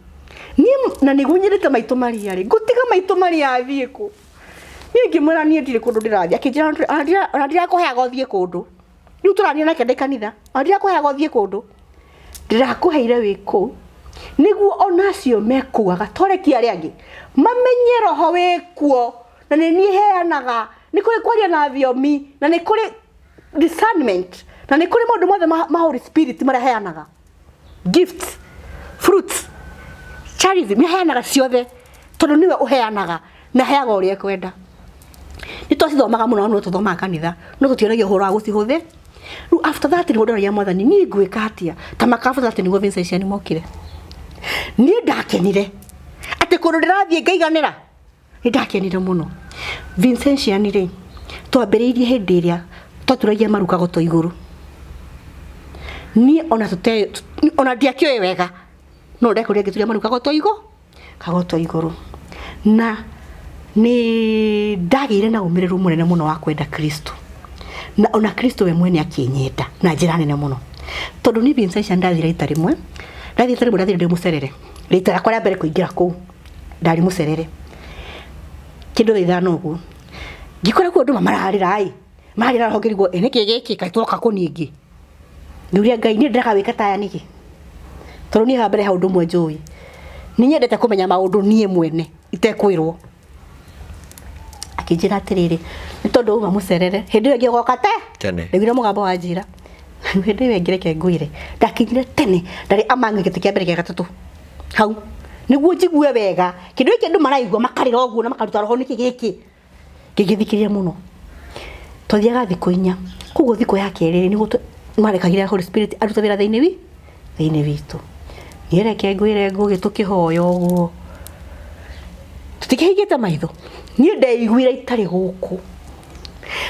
S1: Niĩ na nĩguo nyendete maitũ Maria rĩ, ngũtiga maitũ Maria athiĩ kũ? Niĩ ngĩmwĩra niĩ ndirĩ kũndũ ndĩrathiĩ. Akĩnjĩra ona ndirakũheaga ũthiĩ kũndũ. Rĩu tũraria nake ndĩ kanitha. Ona ndirakũheaga ũthiĩ kũndũ. Ndĩrakũheire wĩ kũu nĩguo ona acio me kũu agatoreki arĩa angĩ mamenye roho wĩ kuo na nĩ niĩ heanaga. Nĩ kũrĩ kwaria na thiomi na nĩ kũrĩ discernment na nĩ kũrĩ maũndũ mothe ma Holy Spirit marĩa heanaga. Gifts, fruits, charity nĩ heanaga ciothe tondũ nĩwe ũheanaga na heaga ũrĩa ekwenda. Nĩ twacithomaga mũno no tũthomaga kanitha no tũtionagio ũhoro wa gũcihũthĩra. Rĩu after that nĩguo ndoragia mwathani niĩ ngwĩka atĩa ta maka after that nĩguo Vincentian mokire. Niĩ ndakenire atĩ kũndũ ndĩrathiĩ ngaiganĩra. Nĩ ndakenire mũno. Vincentian rĩ twambĩrĩirie hĩndĩ ĩrĩa twaturagia maru kagoto igũrũ. Niĩ ona tũte ona ndiakĩũĩ wega no ndekorire ngĩturia maru kagoto igũrũ kagoto igũrũ. Na nĩ ndagĩire na ũmĩrĩru mũnene mũno wa kwenda Kristo. Na ona Kristo we mwene akĩnyenda na njĩra nene mũno. Tondũ niĩ Vincentian ndathire rita rĩmwe, ndathire rita rĩmwe ndathire ndĩ mũcerere. Rita rĩakwa rĩa mbere kũingĩra kũu ndarĩ mũcerere. Kĩndũ thaa ithano ũguo. Ngĩkora kũu andũ mararĩra ĩ, mararĩra roho ngĩrigwo ĩ nĩkĩ gĩkĩ kaĩ twoka kũ ningĩ. Ngĩũria Ngai niĩ ndĩreka wĩka ta aya nĩkĩ? Tondũ niĩ haha mbere he ũndũ ũmwe njũĩ. Nĩ nyendete kũmenya maũndũ niĩ mwene itekwĩrwo. Akĩnjĩra atĩrĩrĩ, nĩ tondũ uma mũcerere, hĩndĩ ĩyo ĩngĩ ũgoka te
S2: Tene.
S1: Ndaiguire mũgambo wanjĩra. Hĩndĩ ĩyo ĩngĩ reke ngwĩre, ndakinyire tene, ndarĩ among gĩtĩ kĩa mbere gĩa gatatũ. Hau. Nĩguo njigue wega, kĩndũ gĩkĩ andũ maraigua makarĩra ũguo na makaruta roho nĩkĩ gĩkĩ. Ngĩgĩthikĩrĩria mũno. Twathiaga thikũ inya. Koguo thikũ ya kerĩ nĩguo marekagĩra Holy Spirit arute wĩra thĩinĩ witũ. Niĩ reke ngwĩre ngũgĩ tũkĩhoya ũguo. Tũtikĩhingĩte maitho. Niĩ ndeiguire itarĩ gũkũ.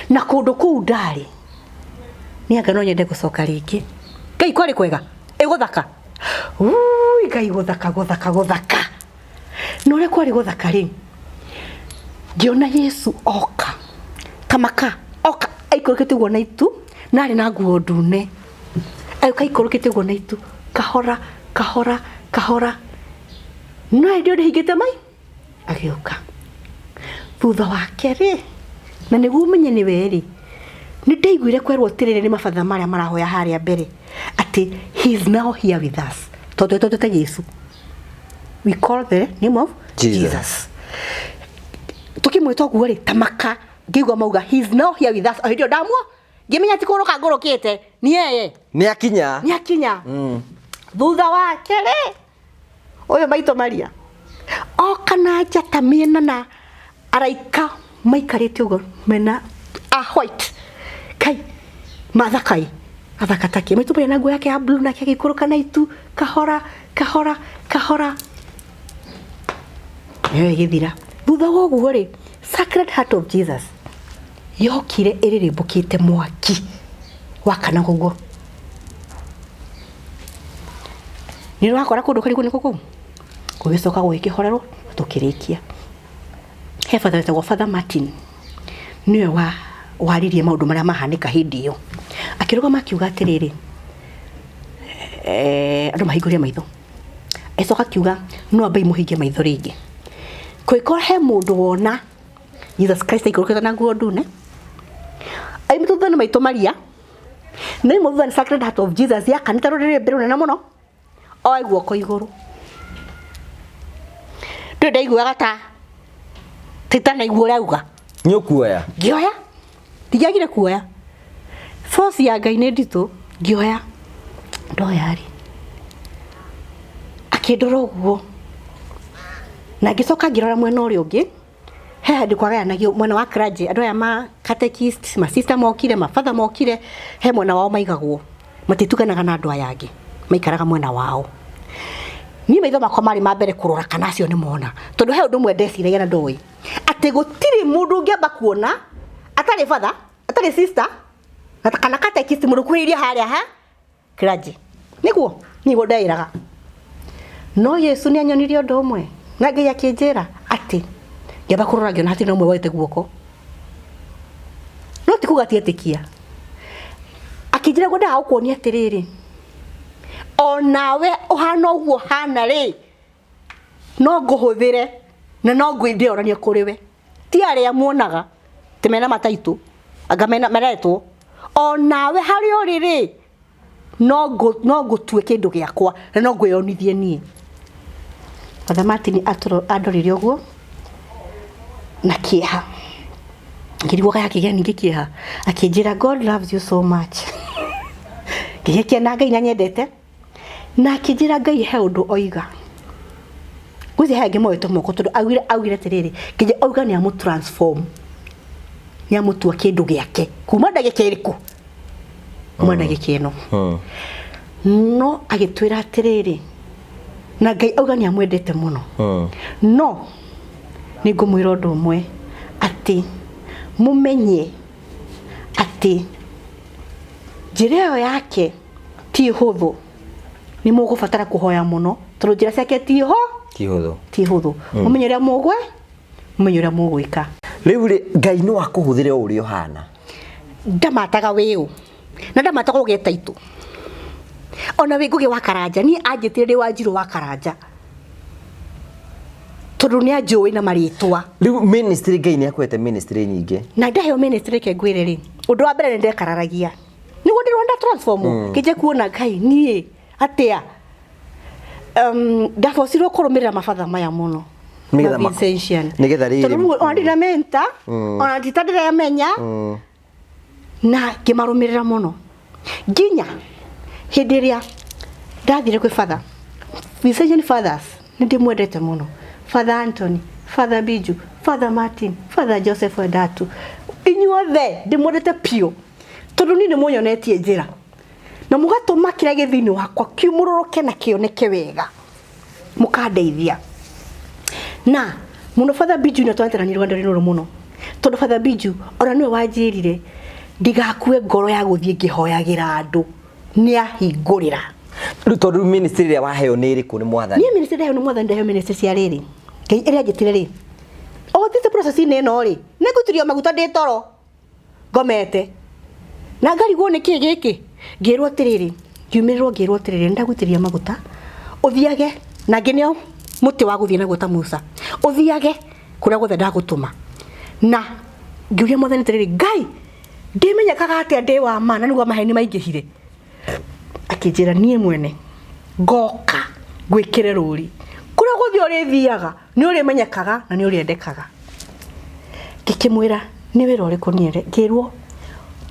S1: Na kũndũ kũu ndarĩ. Nĩ anga no nyende gũcoka rĩngĩ. Ngai kwarĩ kwega. Ĩgũthaka. Ui, Ngai gũthaka, gũthaka, gũthaka. Na ũrĩa kwarĩ gũthaka rĩ, ngĩona Yesu oka. Kamaka, oka, aikũrũkĩte ũguo na itu, na arĩ na nguo ndune. Agĩũka aikũrũkĩte ũguo na itu, kahora, kahora, kahora. No hĩndĩ ĩyo ndĩhingĩte mai, agĩũka. Thutha wake rĩ, na nĩguo ũmenye nĩwe rĩ, nĩ ndaiguire kwerwo atĩrĩrĩ nĩ mabatha marĩa marahoya harĩa mbere, atĩ he is now here with us. Tondũ twetete Yesu. We call the name of
S2: Jesus.
S1: Jesus. Tukimwĩta ũguo rĩ, tamaka, ngĩigua mauga he is now here with us. O hĩndĩ ĩyo ndamwo, ngĩmenya ti kũgũrũka ngũrũkĩte, nĩ yeye.
S2: Nĩ akinya.
S1: Nĩ akinya. Thutha wake rĩ, ũyũ maitũ Maria, oka na njata mĩena na araika maikarĩte ũguo mena a white. Kai, mathakai. Athaka take. Maitũ Maria na nguo yake ya blue nake agĩikũrũka na itu, kahora, kahora, kahora. Nĩyo ĩgĩthira. Thutha wa ũguo rĩ, Sacred Heart of Jesus yokire ĩrĩrĩmbũkĩte mwaki wakanaga ũguo. Nĩ ũrakora kũndũ kũrĩkũ nĩkũ kũu? Gũgĩcoka gũgĩkĩhorerwo tũkĩrĩkia. He batha wetagwo Father Martin nĩwe waririe maũndũ marĩa mahanĩka hĩndĩ ĩyo. Akĩrũgama akiuga atĩrĩrĩ, andũ mahingũrie maitho. Agĩcoka akiuga no ambei mũhinge maitho rĩngĩ. Kũngĩkorwo he mũndũ wona Jesus Christ aikũrũkĩte na nguo ndune, aimĩtwo thutha nĩ maitũ Maria, na aimwo thutha nĩ Sacred Heart of Jesus yakanĩte rũrĩrĩmbĩ rũnene mũno, oe guoko igũrũ. Ndũrĩ ndaiguaga ta itanaigua ũrĩa auga.
S2: Nĩ ũkuoya?
S1: Ngĩoya. Ndiagire kuoya. Force ya Ngai nĩ nditũ, ngĩoya. Ndoya rĩ, akĩndora ũguo. Na ngĩcoka ngĩrora mwena ũrĩa ũngĩ, he handũ kwagayanagio mwena wa clergy, andũ aya ma catechist, ma sister mokire, ma father mokire, he mwena wao maigagwo. Matitukanaga na andũ aya angĩ, maikaraga mwena wao. Niĩ maitho makwa marĩ ma mbere kũrora kana acio nĩ mona, tondũ he ũndũ ũmwe ndeciragia na ndoĩ, atĩ gũtirĩ mũndũ ũngĩamba kuona atarĩ father, atarĩ sister, kana catechist mũndũ ũkuhĩrĩirie harĩa ha clergy. Nĩguo, nĩguo ndeĩraga. No Yesu nĩ anyonirie ũndũ ũmwe, na Ngai akĩnjĩra atĩ ngĩamba kũrora ngĩona hatirĩ na ũmwe woete guoko. No ti kuga ti etĩkia. Akĩnjĩra ngwendaga gũkuonia atĩrĩrĩ, Onawe ũhana ũguo hana rĩ, no ngũhũthĩre na no ngwĩndĩoranie kũrĩ we. Ti arĩa muonaga ti mena mataitũ anga mena meretwo, onawe harĩa ũrĩ rĩ, no ngũtue kĩndũ gĩakwa na no ngwĩyonithie niĩ. Father Martin andorire ũguo na kĩeha, ngĩrigwo kaya kĩgĩa ningĩ kĩeha, akĩnjĩra God loves you so much. Ngĩgĩkena na Ngai nĩanyendete, na akĩnjĩra Ngai he ũndũ oiga. Ngwĩciria he angĩ moete moko tondũ augire atĩrĩrĩ, nginya auga nĩ amũ transform, nĩ amũtua kĩndũ gĩake kuma ndagĩka ĩrĩkũ, kuma ndagĩka ĩno. No agĩtwĩra atĩrĩrĩ, na Ngai auga nĩ amwendete mũno. No nĩ ngũmwĩra ũndũ ũmwe, atĩ mũmenye atĩ njĩra ĩyo yake ti hũthũ, nĩ mũgũbatara kũhoya mũno tondũ njĩra ciake ti ho
S2: ti hũthũ,
S1: ti hũthũ. Mũmenye ũrĩa mũgwe, mũmenye ũrĩa mũgwĩka.
S2: Rĩu rĩ, Ngai no akũhũthĩre o ũrĩa ũhana.
S1: Ndamataga wĩũ na ndamataga ũgeta itũ ona wĩ Ngũgĩ wa Karanja. Niĩ anjĩtire ndĩ Wanjirũ wa Karanja tondũ nĩ anjũĩ na marĩtwa.
S2: Rĩu ministry, Ngai nĩ akwete ministry nyingĩ.
S1: Na ndaheo ministry, reke ngwĩre rĩ, ũndũ wa mbere nĩ ndekararagia nĩguo ndĩrona transform kĩnje kuona Ngai niĩ atĩa. Ndabocirwo kũrũmĩrĩra mabatha maya mũno.
S2: Nĩgetha
S1: Ma Vincentian.
S2: Nĩgetha rĩrĩ-
S1: Tondũ rĩu ona ndina mentor, ona ndita ndĩramenya, na ngĩmarũmĩrĩra mũno nginya hĩndĩ ĩrĩa ndathire kwĩ father Vincentian Fathers. Nĩ ndĩmwendete mũno Father Anthony, Father Biju, Father Martin, Father Joseph Wendatu, inyuothe ndĩmwendete piũ tondũ niĩ nĩ mũnyonetie njĩra na mũgatũma kĩrĩa gĩ thĩinĩ wakwa kiumũrũrũke na kĩoneke wega, mũkandeithia na mũno. Father Biju nĩ twaterania rũgendo rũrũ mũno tondũ Father Biju ona nĩwe wanjĩrire ndigakue ngoro ya gũthiĩ ngĩhoyagĩra andũ, nĩ ahingũrĩra.
S2: Rĩu tondũ rĩu ministry ĩrĩa waheo nĩ ĩrĩkũ nĩ Mwathani?
S1: Niĩ ministry ndaheo nĩ Mwathani, ndaheo ministry cia rĩrĩ, Ngai ĩrĩa anjĩtire rĩ, o thĩte process-inĩ ĩno rĩ, nĩ ngũiturio maguta ndĩ toro ngomete na ngarigwo nĩ kĩ gĩkĩ. Ngĩrwo atĩrĩrĩ, ngiumĩrĩrwo ngĩrwo atĩrĩrĩ, nĩndagũitĩrĩria maguta ũthiage na ngĩneo mũtĩ wa gũthiĩ naguo ta Musa, ũthiage kũrĩa guothe ndagũtũma. Na ngĩũria Mwathani atĩrĩrĩ, Ngai, ndĩmenyekaga atĩa ndĩ wa ma na nĩguo maheni maingĩhire? Akĩnjĩra niĩ mwene ngoka ngwĩkĩre rũri, kũrĩa guothe ũrĩthiaga nĩ ũrĩmenyekaga na nĩ ũrĩendekaga. Ngĩkĩmwĩra nĩ wĩra ũrĩkũ niĩ? Ngĩrwo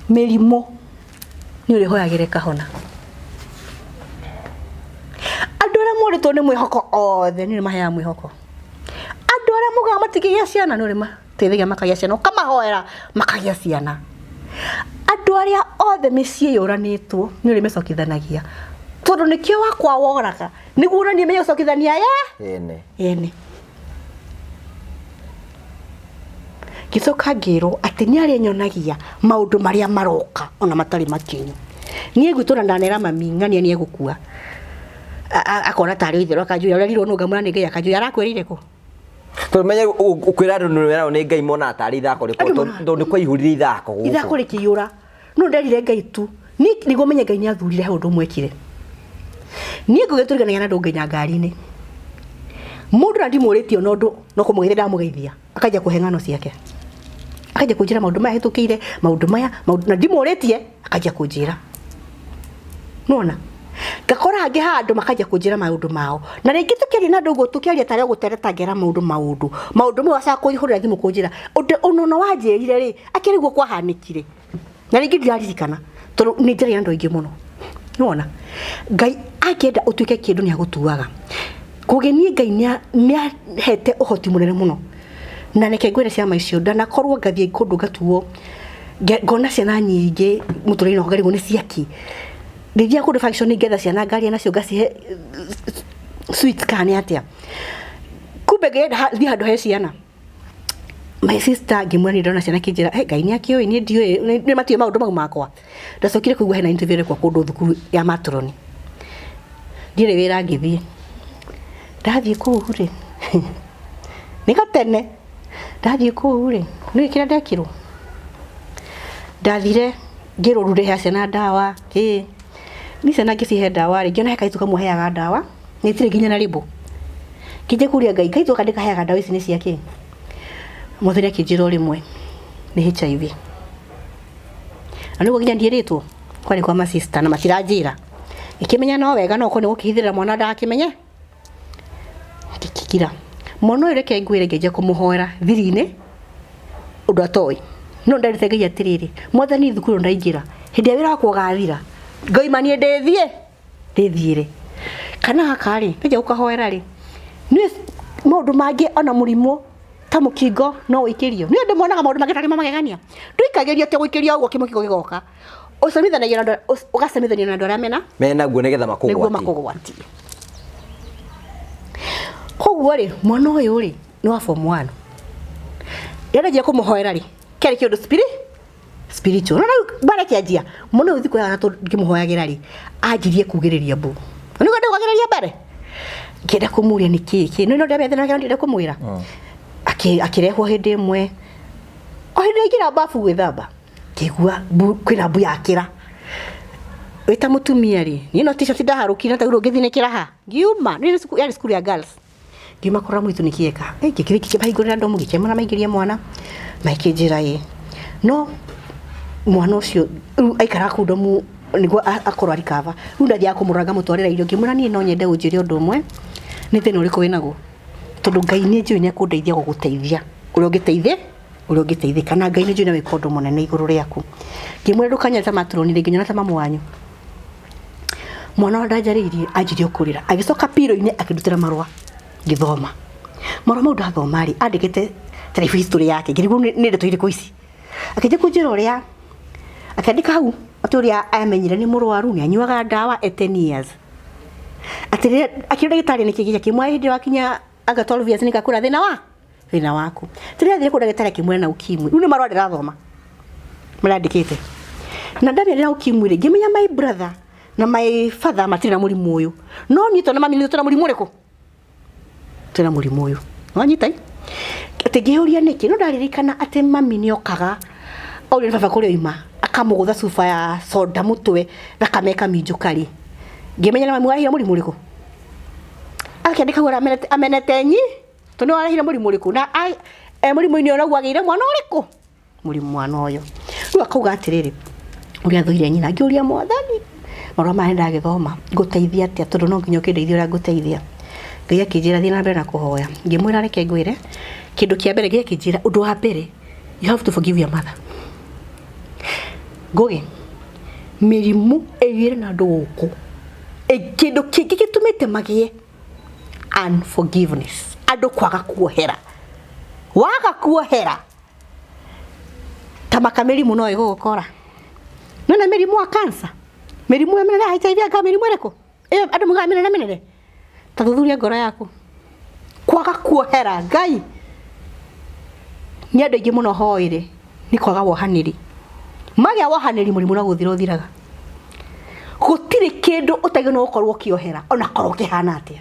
S1: mĩrimũ nĩ ũrĩhoyagĩra ĩkahona, andũ arĩa morĩtwo nĩ mwĩhoko othe nĩ ũrĩmaheaga mwĩhoko, andũ arĩa mugaga matingĩgĩa ciana nĩ ũrĩmateithagia makagĩa ciana, ũkamahoera makagĩa ciana, andũ arĩa othe mĩciĩ yũranĩtwo nĩ ũrĩmĩcokithanagia, tondũ nĩkĩo wakwa woraga nĩguo onanie menye gũcokithania ye
S2: ene
S1: ene. Ngĩcoka ngĩrwo atĩ nĩ arĩa nyonagia maũndũ marĩa maroka ona matarĩ makinyu. Niĩ gwitũ na ndanera mami ng'ania nĩ egũkua, akona tarĩ itherũ, akanjũria ũrerirwo nũ, ngamwĩra nĩ Ngai, akanjũria arakwĩrĩire kũ.
S2: Tondũ menye ũkwĩra andũ nĩ weragwo nĩ Ngai monaga tarĩ ithako rĩkorwo
S1: Andũ monaga-
S2: tondũ nĩ kwaihũrire ithako gũkũ.
S1: Ithako rĩkĩiyũra, no nderire Ngai tu niĩ nĩguo menye Ngai nĩ athurire he ũndũ mwekire. Niĩ ngũgĩ tũriganagia na andũ nginya ngari-inĩ, mũndũ na ndimũrĩtie ona ũndũ, no kũmũgeithia ndamũgeithia akanjia kũhe ng'ano ciake, akanjia kũnjĩra maũndũ maya hĩtũkĩire, maũndũ maya maũndũ, na ndimũrĩtie akanjia kũnjĩra. Nona ngakora angĩ handũ makanjia kũnjĩra maũndũ mao, na rĩngĩ tũkĩaria na andũ ũguo tũkĩaria tarĩ o gũtereta ngera maũndũ maũndũ maũndũ mamwe, wacoka kũhũrĩra thimũ kũnjĩra ũndũ ũno wanjĩrire rĩ, akĩrĩ guo kwahanĩkire, na rĩngĩ ndiraririkana tondũ nĩ njaragia na andũ aingĩ mũno. Nĩwona Ngai angĩenda ũtuĩke kĩndũ nĩ agũtuaga kũgĩ. Niĩ Ngai nĩ ahete ũhoti mũnene mũno, na reke ngwĩre ciama icio ndanakorwo ngathiĩ kũndũ ngatuo ngona ciana nyingĩ mũtũrĩre-inĩ wakwa, ngarigwo nĩ ciaki. Ndĩthiaga kũndũ function ngetha ciana ngaria nacio ngacihe sweets kana nĩ atĩa, kumbe ngĩenda thiĩ handũ he ciana. My sister ngĩmwĩra nĩ ndona ciana, kĩnjĩra, "Hey, Ngai nĩ akĩũĩ, niĩ ndiũĩ, nĩ matiũĩ maũndũ mau makwa." Ndacokire kũigua hena interview ĩrekwo kũndũ thukuru ya matroni, ndirĩ wĩra, ngĩthiĩ. Ndathiĩ kũu rĩ, nĩ gatene ndathiĩ kũu rĩ, nĩũĩ kĩrĩa ndekirwo? Ndathire ngĩrwo rĩu ndehe ciana ndawa kĩ. Niĩ ciana ngĩcihe ndawa rĩ, ngĩona he kairĩtu kamwe heaga ndawa, na itirĩ nginya na rĩmbũ. Ngĩnjia kũria Ngai, kairĩtu gaka ndĩkaheaga ndawa ici nĩ cia kĩ? Mwathani akĩnjĩra o rĩmwe, nĩ HIV. Na nĩguo nginya ndiĩrĩtwo, kwarĩ kwa masista na matiranjĩra. Ngĩkĩmenya no wega no okorwo nĩ gũkĩhithĩrĩra mwana ndagakĩmenye, ngĩkira. Mwana ũyũ reke ngwĩre ngĩanjia kũmũhoera thiri-inĩ, ũndũ atoĩ. No nderĩte Ngai atĩrĩrĩ, Mwathani thukuru ndaingĩra, hĩndĩ ĩrĩa wĩra wakwa ũgathira, ngaima niĩ ndĩthiĩ, ndĩthiĩre. Kana gaka rĩ, ndanjia gũkahoera rĩ, niĩ maũndũ mangĩ ona mũrimũ ta mũkingo no ũikĩrio. Niĩ ndĩmonaga maũndũ mangĩ tarĩ ma magegania. Ndũikagĩrio atĩ gũikĩrio ũguo kĩmũkingo gĩgoka. Ũcemithanagia na andũ, ũgacemithanio na andũ arĩa mena
S2: Menaguo nĩgetha
S1: nĩguo
S2: makũgwatie.
S1: Makũgwatie. Koguo rĩ, mwana ũyũ rĩ, nĩ wa form 1. Rĩrĩa ndanjia kũmũhoera rĩ, kĩarĩ kĩũndũ spiritual. No rĩu mbara ĩkĩanjia, mwana ũyũ thikũ ya gatatũ ngĩmũhoyagĩra rĩ, anjirie kugĩrĩria mbu. Na nĩguo ndĩugagĩrĩria mbere. Ngĩenda kũmũria nĩ kĩĩ kĩ, no ndamethena ndĩrenda kũmwĩra. Akĩrehwo hĩndĩ ĩmwe. O hĩndĩ aingĩra bafu gwĩthamba, ngĩigua mbu kwĩna mbu yakĩra. Wĩta mũtumia rĩ, niĩ no t-shirt ndaharũkire na taurũ ngĩthinĩkĩra ha. Ngiuma, nĩ cukuru, yarĩ cukuru ya girls. Ngiuma kũrora mũirĩtu nĩkĩ eka. Ngĩkĩrĩ ngĩkĩmahingũrĩra ndomu ngĩkĩmona maingĩrie mwana. Makĩnjĩra ĩ. No mwana ũcio rĩu aikaraga kũu ndomu nĩguo akorwo arikava. Rĩu ndathiaga kũmũrora ngamũtwarĩra irio ngĩmwĩra niĩ no nyende ũnjĩre ũndũ ũmwe, nĩ thĩna ũrĩkũ wĩnaguo? Tondũ Ngai nĩ njũĩ nĩ ekũndeithia gũgũteithia ũrĩa ũngĩteithĩ ũrĩa ũngĩteithĩka na Ngai nĩ njũĩ no wĩka ũndũ mũnene igũrũ rĩaku. Ngĩmwĩra ndũkanyone ta matũronire ngĩnyona ta mamu wanyu. Mwana ũrĩa ndanjarĩirie anjirie kũrĩra agĩcoka piro-inĩ akĩndutĩra marũa ngĩthoma. Marũa mau ndathoma rĩ, andĩkĩte ta life history yake ngĩrigwo nĩ ndeto irĩkũ ici. Akĩnjia kũnjĩra ũrĩa akĩandĩka hau atĩ ũrĩa amenyire nĩ mũrwaru nĩ anyuaga ndawa e 10 years. Atĩ rĩrĩa akĩra ndagĩtarĩ nĩkĩ gĩkĩ akĩmwĩra hĩndĩ ĩyo akinya anga 12 years nĩngakũra thĩna wa thĩna waku. Atĩ rĩrĩa athire kũu ndagĩtarĩ akĩmwĩra na ukimwi. Rĩu nĩ marũa ndĩrathoma marandĩkĩte. Na ndamenya ndĩna ukimwi rĩ, ngĩmenya my brother na my father matirĩ na mũrimũ ũyũ. No niĩ tondũ mami nĩ twĩna mũrimũ ũrĩkũ? Twĩna mũrimũ ũyũ. Wanyita? Atĩ ngĩyũria nĩkĩ, no ndaririkana atĩ mami nĩ okaga aurire baba kũrĩa oima akamũgũtha cuba ya soda mũtwe thakame ĩkaminjũka rĩ. Ngĩmenya nĩ mami warehire mũrimũ ũrĩkũ? Agakĩandĩka hau amenete nyi, tondũ nĩwe warehire mũrimũ ũrĩkũ na e mũrimũ-inĩ ũyũ naguo agĩire mwana ũrĩkũ? Mũrimũ mwana ũyũ. Rĩu akauga atĩrĩrĩ, ũrĩa athũire nyina, ngĩũria Mwathani, marũa maya ndagĩthoma, ngũteithia atĩa tondũ no nginya ũkĩndeithie ũrĩa ngũteithia. Ngai akĩnjĩra thiĩ na mbere na kũhoya. Ngĩmwĩra reke ngwĩre, kĩndũ kĩa mbere Ngai akĩnjĩra ũndũ wa mbere, you have to forgive your mother. Ngũgĩ, mĩrimũ ĩiyũire na andũ gũkũ, kĩndũ kĩngĩ gĩtũmĩte magĩe unforgiveness, andũ kwaga kuohera. Waga kuohera, ta maka mĩrimũ no ĩgũgũkora. Nĩwona mĩrimũ wa cancer, mĩrimũ ĩyo mĩnene ya HIV anga mĩrimũ ĩrĩkũ? Ĩyo andũ maugaga mĩnene mĩnene. Ta thuthuria ngoro yaku. Kwaga kuohera Ngai. Nĩ andũ aingĩ mũno hoire nĩ kwaga wohanĩri. Magĩa wohanĩri mũrimũ no gũthira ũthiraga. Gũtirĩ kĩndũ ũtagĩrĩirwo gũkorwo ũkĩohera ona korwo kĩhana atĩa.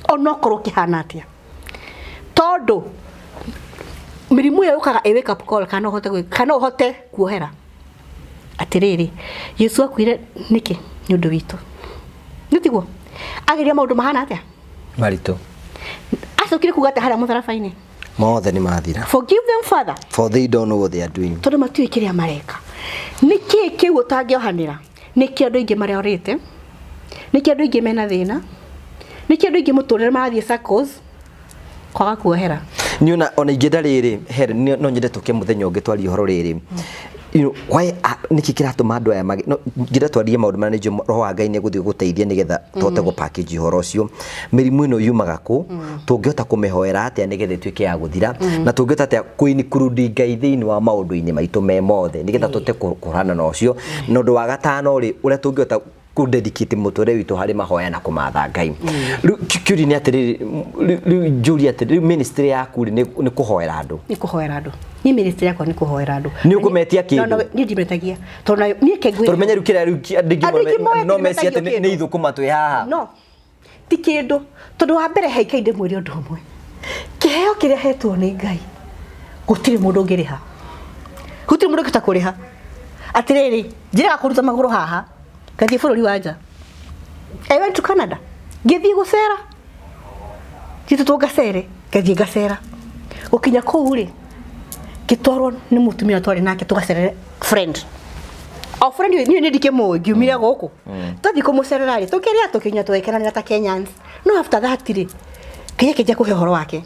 S1: Ona okorwo kĩhana atĩa. Tondũ mĩrimũ ĩyo yũkaga ĩ wake up call kana ũhote kana ũhote kuohera. Atĩrĩrĩ, Jesu akuire nĩkĩ? Nĩ ũndũ witũ. Nĩ tiguo? Ageria maũndũ mahana atĩa?
S2: Maritũ.
S1: Acokire kuga atĩa harĩa mũtharaba-inĩ?
S2: Mothe nĩ mathira.
S1: Forgive them, Father.
S2: For they don't know what they are doing.
S1: Tondũ matiũĩ kĩrĩa mareka. Nĩ kĩĩ kĩu ũtangĩohanĩra? Nĩkĩo andũ aingĩ marorĩte? Nĩkĩo andũ aingĩ mena thĩna? Nĩkĩo andũ aingĩ mũtũrĩre marathiĩ circles? Kwaga kuohera.
S2: Niĩ ona ingĩenda rĩrĩ, he no nyende tũke mũthenya ũngĩ twarie ũhoro rĩrĩ. You know, why nĩkĩ kĩratũma andũ aya no ngĩenda twarie maũndũ marĩa nĩ njũĩ roho wa Ngai nĩ egũthiĩ gũteithia nĩgetha tũhote gũ package ũhoro ũcio. Mĩrimũ ĩno yumaga kũ? Tũngĩhota kũmĩhoera atĩa nĩgetha ĩtuĩke ya gũthira? Na tũngĩhota atĩa kũ include Ngai thĩinĩ wa maũndũ-inĩ maitũ me mothe nĩgetha tũhote kũhũrana na ũcio. Na ũndũ wa gatano rĩ, ũrĩa tũngĩhota kũ dedicate mũtũrĩre witũ harĩ mahoya na kũmatha Ngai. Rĩu kĩũria nĩ atĩrĩrĩ, rĩu njũrie atĩrĩrĩ, rĩu ministry yaku rĩ nĩ kũhoera andũ?
S1: Nĩ kũhoera andũ. Niĩ ministry yakwa nĩ kũhoera andũ.
S2: Nĩ ũkũmetia kĩndũ?
S1: No, no, niĩ ndimetagia. Tondũ nayo niĩ ke ngwĩre.
S2: Tondũ menya rĩu kĩrĩa rĩu andũ
S1: Andũ aingĩ moĩ
S2: no meci atĩ
S1: ndimetagio
S2: nĩ
S1: kĩndũ.
S2: ithũkũma twĩ haha.
S1: No, ti kĩndũ. Tondũ wa mbere he Ngai ndĩmwĩre ũndũ ũmwe. Kĩheo kĩrĩa hetwo nĩ Ngai, gũtirĩ mũndũ ũngĩrĩha. Gũtirĩ mũndũ ũngĩhota kũrĩha. Atĩrĩrĩ, njĩraga kũruta magũrũ haha. Ngathiĩ bũrũri wa nja. I went to Canada. Ngĩthiĩ gũcera. Njĩtĩtwo ngacere, ngathiĩ ngacera. Gũkinya kũu rĩ, ngĩtwarwo nĩ mũtumia twarĩ nake tũgacerere friend. O friend ũyũ niĩ ndikĩmũĩ, ngiumire gũkũ. Twathiĩ kũmũcerera rĩ, tũkĩrĩa tũkĩnyua tũgĩkenanĩra ta Kenyans. No after that rĩ, Ngai akĩnjia kũhe ũhoro wake.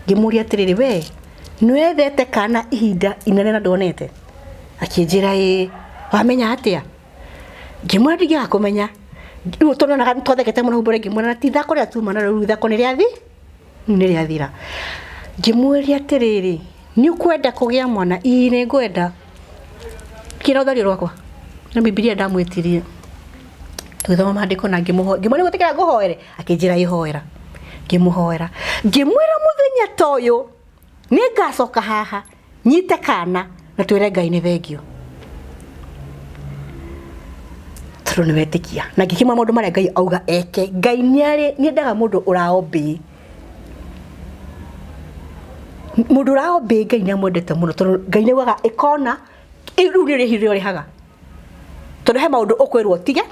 S1: Ngĩmũria atĩrĩrĩ, we nĩwethete kana ihinda inene na ndwonete? Akĩnjĩra ĩĩ. Wamenya atĩa? Ngĩmwĩra ndingĩaga kũmenya. Rĩu tũronaga twathekete mũno hau mbere ngĩmwĩra na ti ithako rĩrĩa tuma narĩo rĩu ithako nĩ rĩathi nĩ rĩathira. Ngĩmũria atĩrĩrĩ, nĩ ũkwenda kũgĩa mwana? Ĩĩ nĩ ngwenda. Kĩra ũthario rwakwa na Bibilia ndamwĩtirie. Tũgĩthoma maandĩko na ngĩmũhoera. Ngĩmwĩra nĩ gwĩtĩkĩra ngũhoere? Akĩnjĩra ĩ hoera. Ngĩmũhoera. Ngĩmwĩra mũthenya ta ũyũ nĩ ngacoka haha nyite kana na twĩre Ngai nĩ thengio. Tondũ nĩ wetĩkia. Na ngĩkĩmwĩra maũndũ marĩa Ngai auga eke. Ngai nĩ endaga mũndũ ũraobey. Mũndũ ũraobey Ngai nĩ amwendete mũno tondũ Ngai nĩ augaga ĩkona rĩu nĩ rĩhi rĩrĩa ũrĩhaga. Tondũ he maũndũ ũkwĩrwo ũtige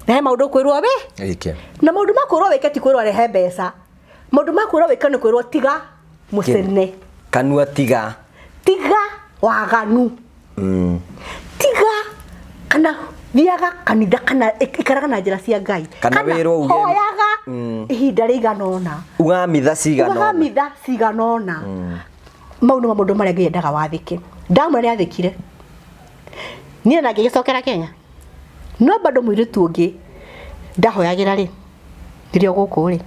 S1: na he maũndũ ũkwĩrwo wĩ
S2: Wĩke.
S1: na maũndũ ma kwĩrwo wĩke ti kwĩrwo rehe mbeca. Maũndũ ma kwĩrwo wĩke nĩ kwĩrwo tiga mũcene.
S2: Kanua tiga.
S1: Tiga waganu. Tiga kana thiaga kanitha kana ikaraga na njĩra cia Ngai.
S2: Kana wĩrwo uge-
S1: hoyaga ihinda rĩigana ũna.
S2: Uga mitha cigana
S1: Ugaga
S2: ũna.
S1: mitha cigana ũna. Mau nĩmo maũndũ marĩa Ngai endaga wathĩke. Ndamwĩra nĩ athĩkire. Niĩ na ngĩgĩcokera Kenya. No bado mũirĩtu ũngĩ ndahoyagĩra rĩ, ndĩrĩ o gũkũ rĩ,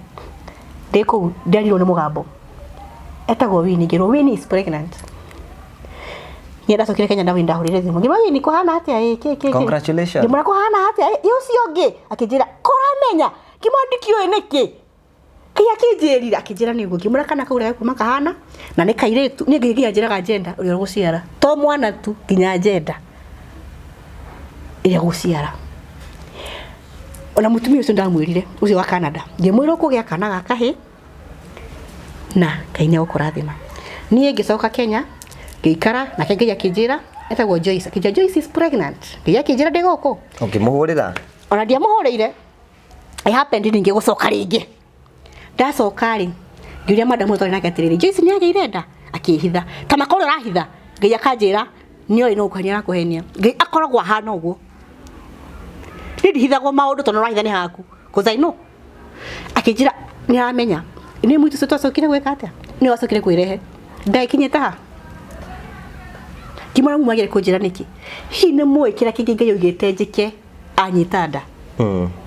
S1: ndĩ kũu nderirwo nĩ mũgambo. Etagwo Winnie, ngĩrwo Winnie is pregnant. Niĩ ndacokire Kenya na Winnie ndahũrĩire thimũ. Ngĩmwĩra Winnie kũhana atĩa ĩ kĩ kĩ kĩ.
S2: Congratulations.
S1: Ngĩmwĩra kũhana atĩa ĩ ũcio ũngĩ akĩnjĩra kũramenya. Ngĩmwĩra ndikĩũĩ nĩkĩ. Kĩ akĩnjĩrire akĩnjĩra nĩguo ngĩmwĩra kana kau ũrĩa kuma kahana na nĩ kairĩtu niĩ Ngai nginya njĩraga gender ũrĩa ũgũciara to mwana tu nginya gender ĩrĩa ũgũciara. Ona mũtumia ũcio ndamwĩrire ũcio wa Canada ngĩmwĩra ũkũgĩa kana ga kahĩĩ na Ngai nĩ egũkũrathima. Niĩ ngĩcoka Kenya ngĩikara nake Ngai akĩnjĩra etagwo Joyce akĩnjĩra Joyce is pregnant. Ngai akĩnjĩra ndĩ gũkũ.
S2: Ũkĩmũhũrĩra?
S1: Ona ndiamũhũrĩire. I happened ningĩ gũcoka rĩngĩ. Ndacoka rĩ, ngĩũria madam ũyũ twarĩ nake atĩrĩrĩ, Joyce nĩ agĩire nda? Akĩhitha. Ta makwa ũrĩa ũrahitha? Ngai akanjĩra, nĩ oĩ no gũkũhenia arakũhenia. Ngai akoragwo ahana ũguo. Niĩ ndihithagwo maũndũ tondũ ũrahitha nĩ haku. Cause I know. Akĩnjĩra nĩ aramenya. Nĩ mũitu ũcio twacokire gwĩka atĩa? Nĩ wacokire kwĩrehe. Nda ĩkinyĩte ha? Ngĩmwĩra mumagĩre kũnjĩra nĩkĩ? Hihi nĩ mũĩ kĩrĩa kĩngĩ Ngai augĩte njĩke anyita nda?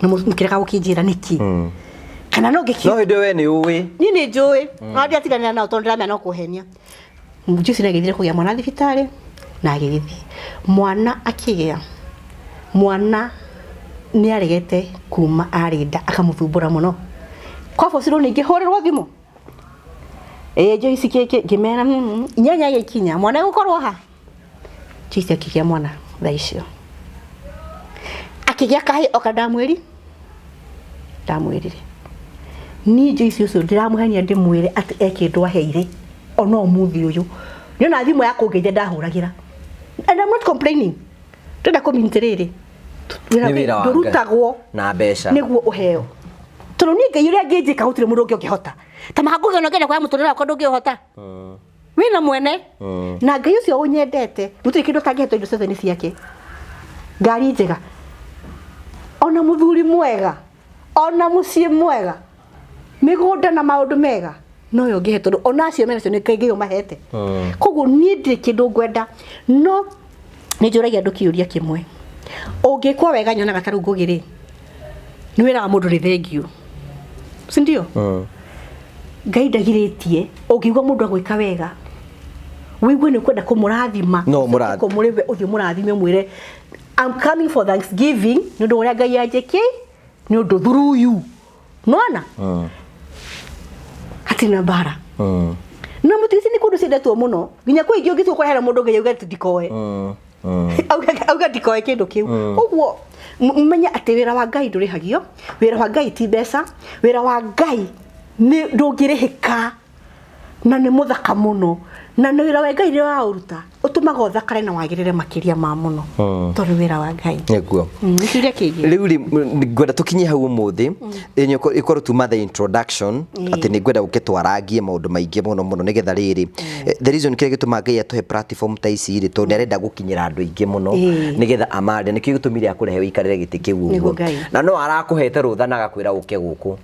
S1: Na mũkĩrega gũkĩnjĩra nĩkĩ? Kana no ngĩki
S2: No hĩndĩ ĩyo we nĩ ũĩ.
S1: Niĩ nĩ njũĩ. No ndiatiganĩra nao tondũ ndĩramenya no kũhenia. Joyce nĩ agĩthire kũgĩa mwana thibitarĩ na agĩgĩthiĩ. Mwana akĩgĩa, mwana nĩ aregete kuma arĩ nda akamũthumbũra mũno. Kwabocirwo ningĩ hũrĩrwo thimũ. Ĩĩ Joyce kĩkĩ ngĩmera inyanya ĩgĩkinya mwana egũkorwo ha? Joyce akĩgĩa mwana thaa icio. Akĩgĩa kahĩĩ oka ndamwĩri ndamwĩrire. Niĩ Joyce ũcio ndĩramũhenia ndĩmwĩre atĩ e kĩndũ aheire ona ũmũthĩ ũyũ. Nĩona thimũ ya kũngeithia ndahũragĩra. And I'm not complaining. Ndĩrenda kũmean atĩrĩrĩ,
S2: Nĩ wĩra wa Ngai.
S1: ndũrutagwo
S2: Na mbeca.
S1: nĩguo ũheo. Tondũ niĩ Ngai ũrĩa angĩnjĩka gũtirĩ mũndũ ũngĩ ũngĩhota. Ta mahangũgĩ ona ũngĩenda kuoya mũtũrĩre wakwa ndũngĩũhota. Wĩna mwene. Na Ngai ũcio ũnyendete, gũtirĩ kĩndũ ũtangĩhe tondũ indo ciothe nĩ ciake. Ngari njega. Ona mũthuri mwega. Ona mũciĩ mwega. Mĩgũnda na maũndũ mega. Noyo ũngĩhe tondũ ona acio menacio nĩ Ngai ũmahete. Koguo niĩ ndirĩ kĩndũ ngwenda. No nĩ njũragia andũ kĩũria kĩmwe. Ũngĩkwo wega nyonaga ta rĩu Ngũgĩ rĩ, nĩ wĩraga mũndũ nĩ thengiũ. Si ndio? Ngai ndagirĩtie ũngĩigua mũndũ agwĩka wega wĩigue nĩ ũkwenda kũmũrathima
S2: No ũmũrathime.
S1: kũmũrĩwe ũthiĩ ũmũrathime ũmwĩre I'm coming for Thanksgiving nĩ ũndũ wa ũrĩa Ngai anjĩkĩire nĩ ũndũ through you. Nĩwona? Hatirĩ na mbara. Na mũtĩ ici nĩ kũndũ ciendetwo mũno nginya kwĩ ingĩ ũngĩtua kũrehera mũndũ Ngai auge atĩ ndikoe. Auge ndikoe kĩndũ kĩu. Koguo menye atĩ wĩra wa Ngai ndũrĩhagio, wĩra wa Ngai ti mbeca, wĩra wa Ngai nĩ ndũngĩrĩhĩka na nĩ mũthaka mũno na nĩ wĩra wa Ngai rĩrĩa waũruta Ũtũmaga ũthakare na wagĩrĩre makĩria ma mũno, tondũ wĩra wa Ngai.
S2: Nĩguo.
S1: Nĩ kĩũria kĩngĩ.
S2: Rĩu rĩ, ngwenda tũkinye hau ũmũthĩ, ĩkorwo tuma the introduction, atĩ nĩ ngwenda ũke twarangie maũndũ maingĩ mũno mũno, nĩgetha rĩrĩ, the reason kĩrĩa gĩtũmaga Ngai atũhe platform ta ici rĩ, tondũ nĩ arenda gũkinyĩra andũ aingĩ mũno, nĩgetha amarĩ nĩkĩo gĩtũmire akũrehe ũikarĩre gĩtĩ kĩu
S1: Nĩguo
S2: ũguo.
S1: Ngai.
S2: Na no arakũhete rũtha na agakwĩra ũke gũkũ.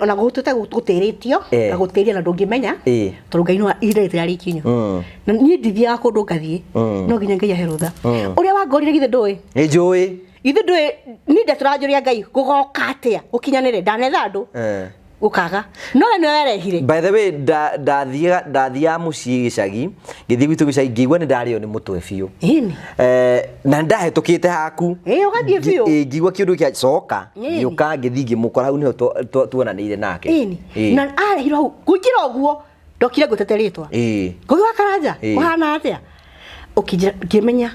S1: Ona gũtũte gũtĩrĩtio na gũtĩria na ndũngĩmenya, tondũ Ngai no ihinda rĩtirarĩ ikinyu. Na niĩ ndithiaga kũndũ ngathiĩ, no nginya Ngai ahe rũtha. Ũrĩa wangorire githĩ ndũĩ?
S2: Nĩ njũĩ.
S1: Githĩ ndũĩ? Niĩ ndatũranjũria Ngai gũgoka atĩa gũkinyanĩre, ndanetha andũ gũkaga, no we nĩwe werehire.
S2: By the way, ndathiaga mũciĩ gĩcagi, ngĩthiĩ gwitũ gĩcagi, ngĩigua nĩ ndarĩo nĩ mũtwe biũ.
S1: Ĩni.
S2: Na nĩ ndahĩtũkĩte haku.
S1: Ĩ, ũgathiĩ biũ.
S2: Ngĩigua kĩũndũ kĩa coka.
S1: Ĩni.
S2: Ngĩũka ngĩthiĩ ngĩmũkora hau, nĩho tuonanĩire nake.
S1: Ĩni. Na arehirwo hau kũingĩra ũguo, ndokire ngũtete rĩtwa. Ngũgĩ wa Karanja, ũhana atĩa? Ũkĩnjĩra, ngĩmenya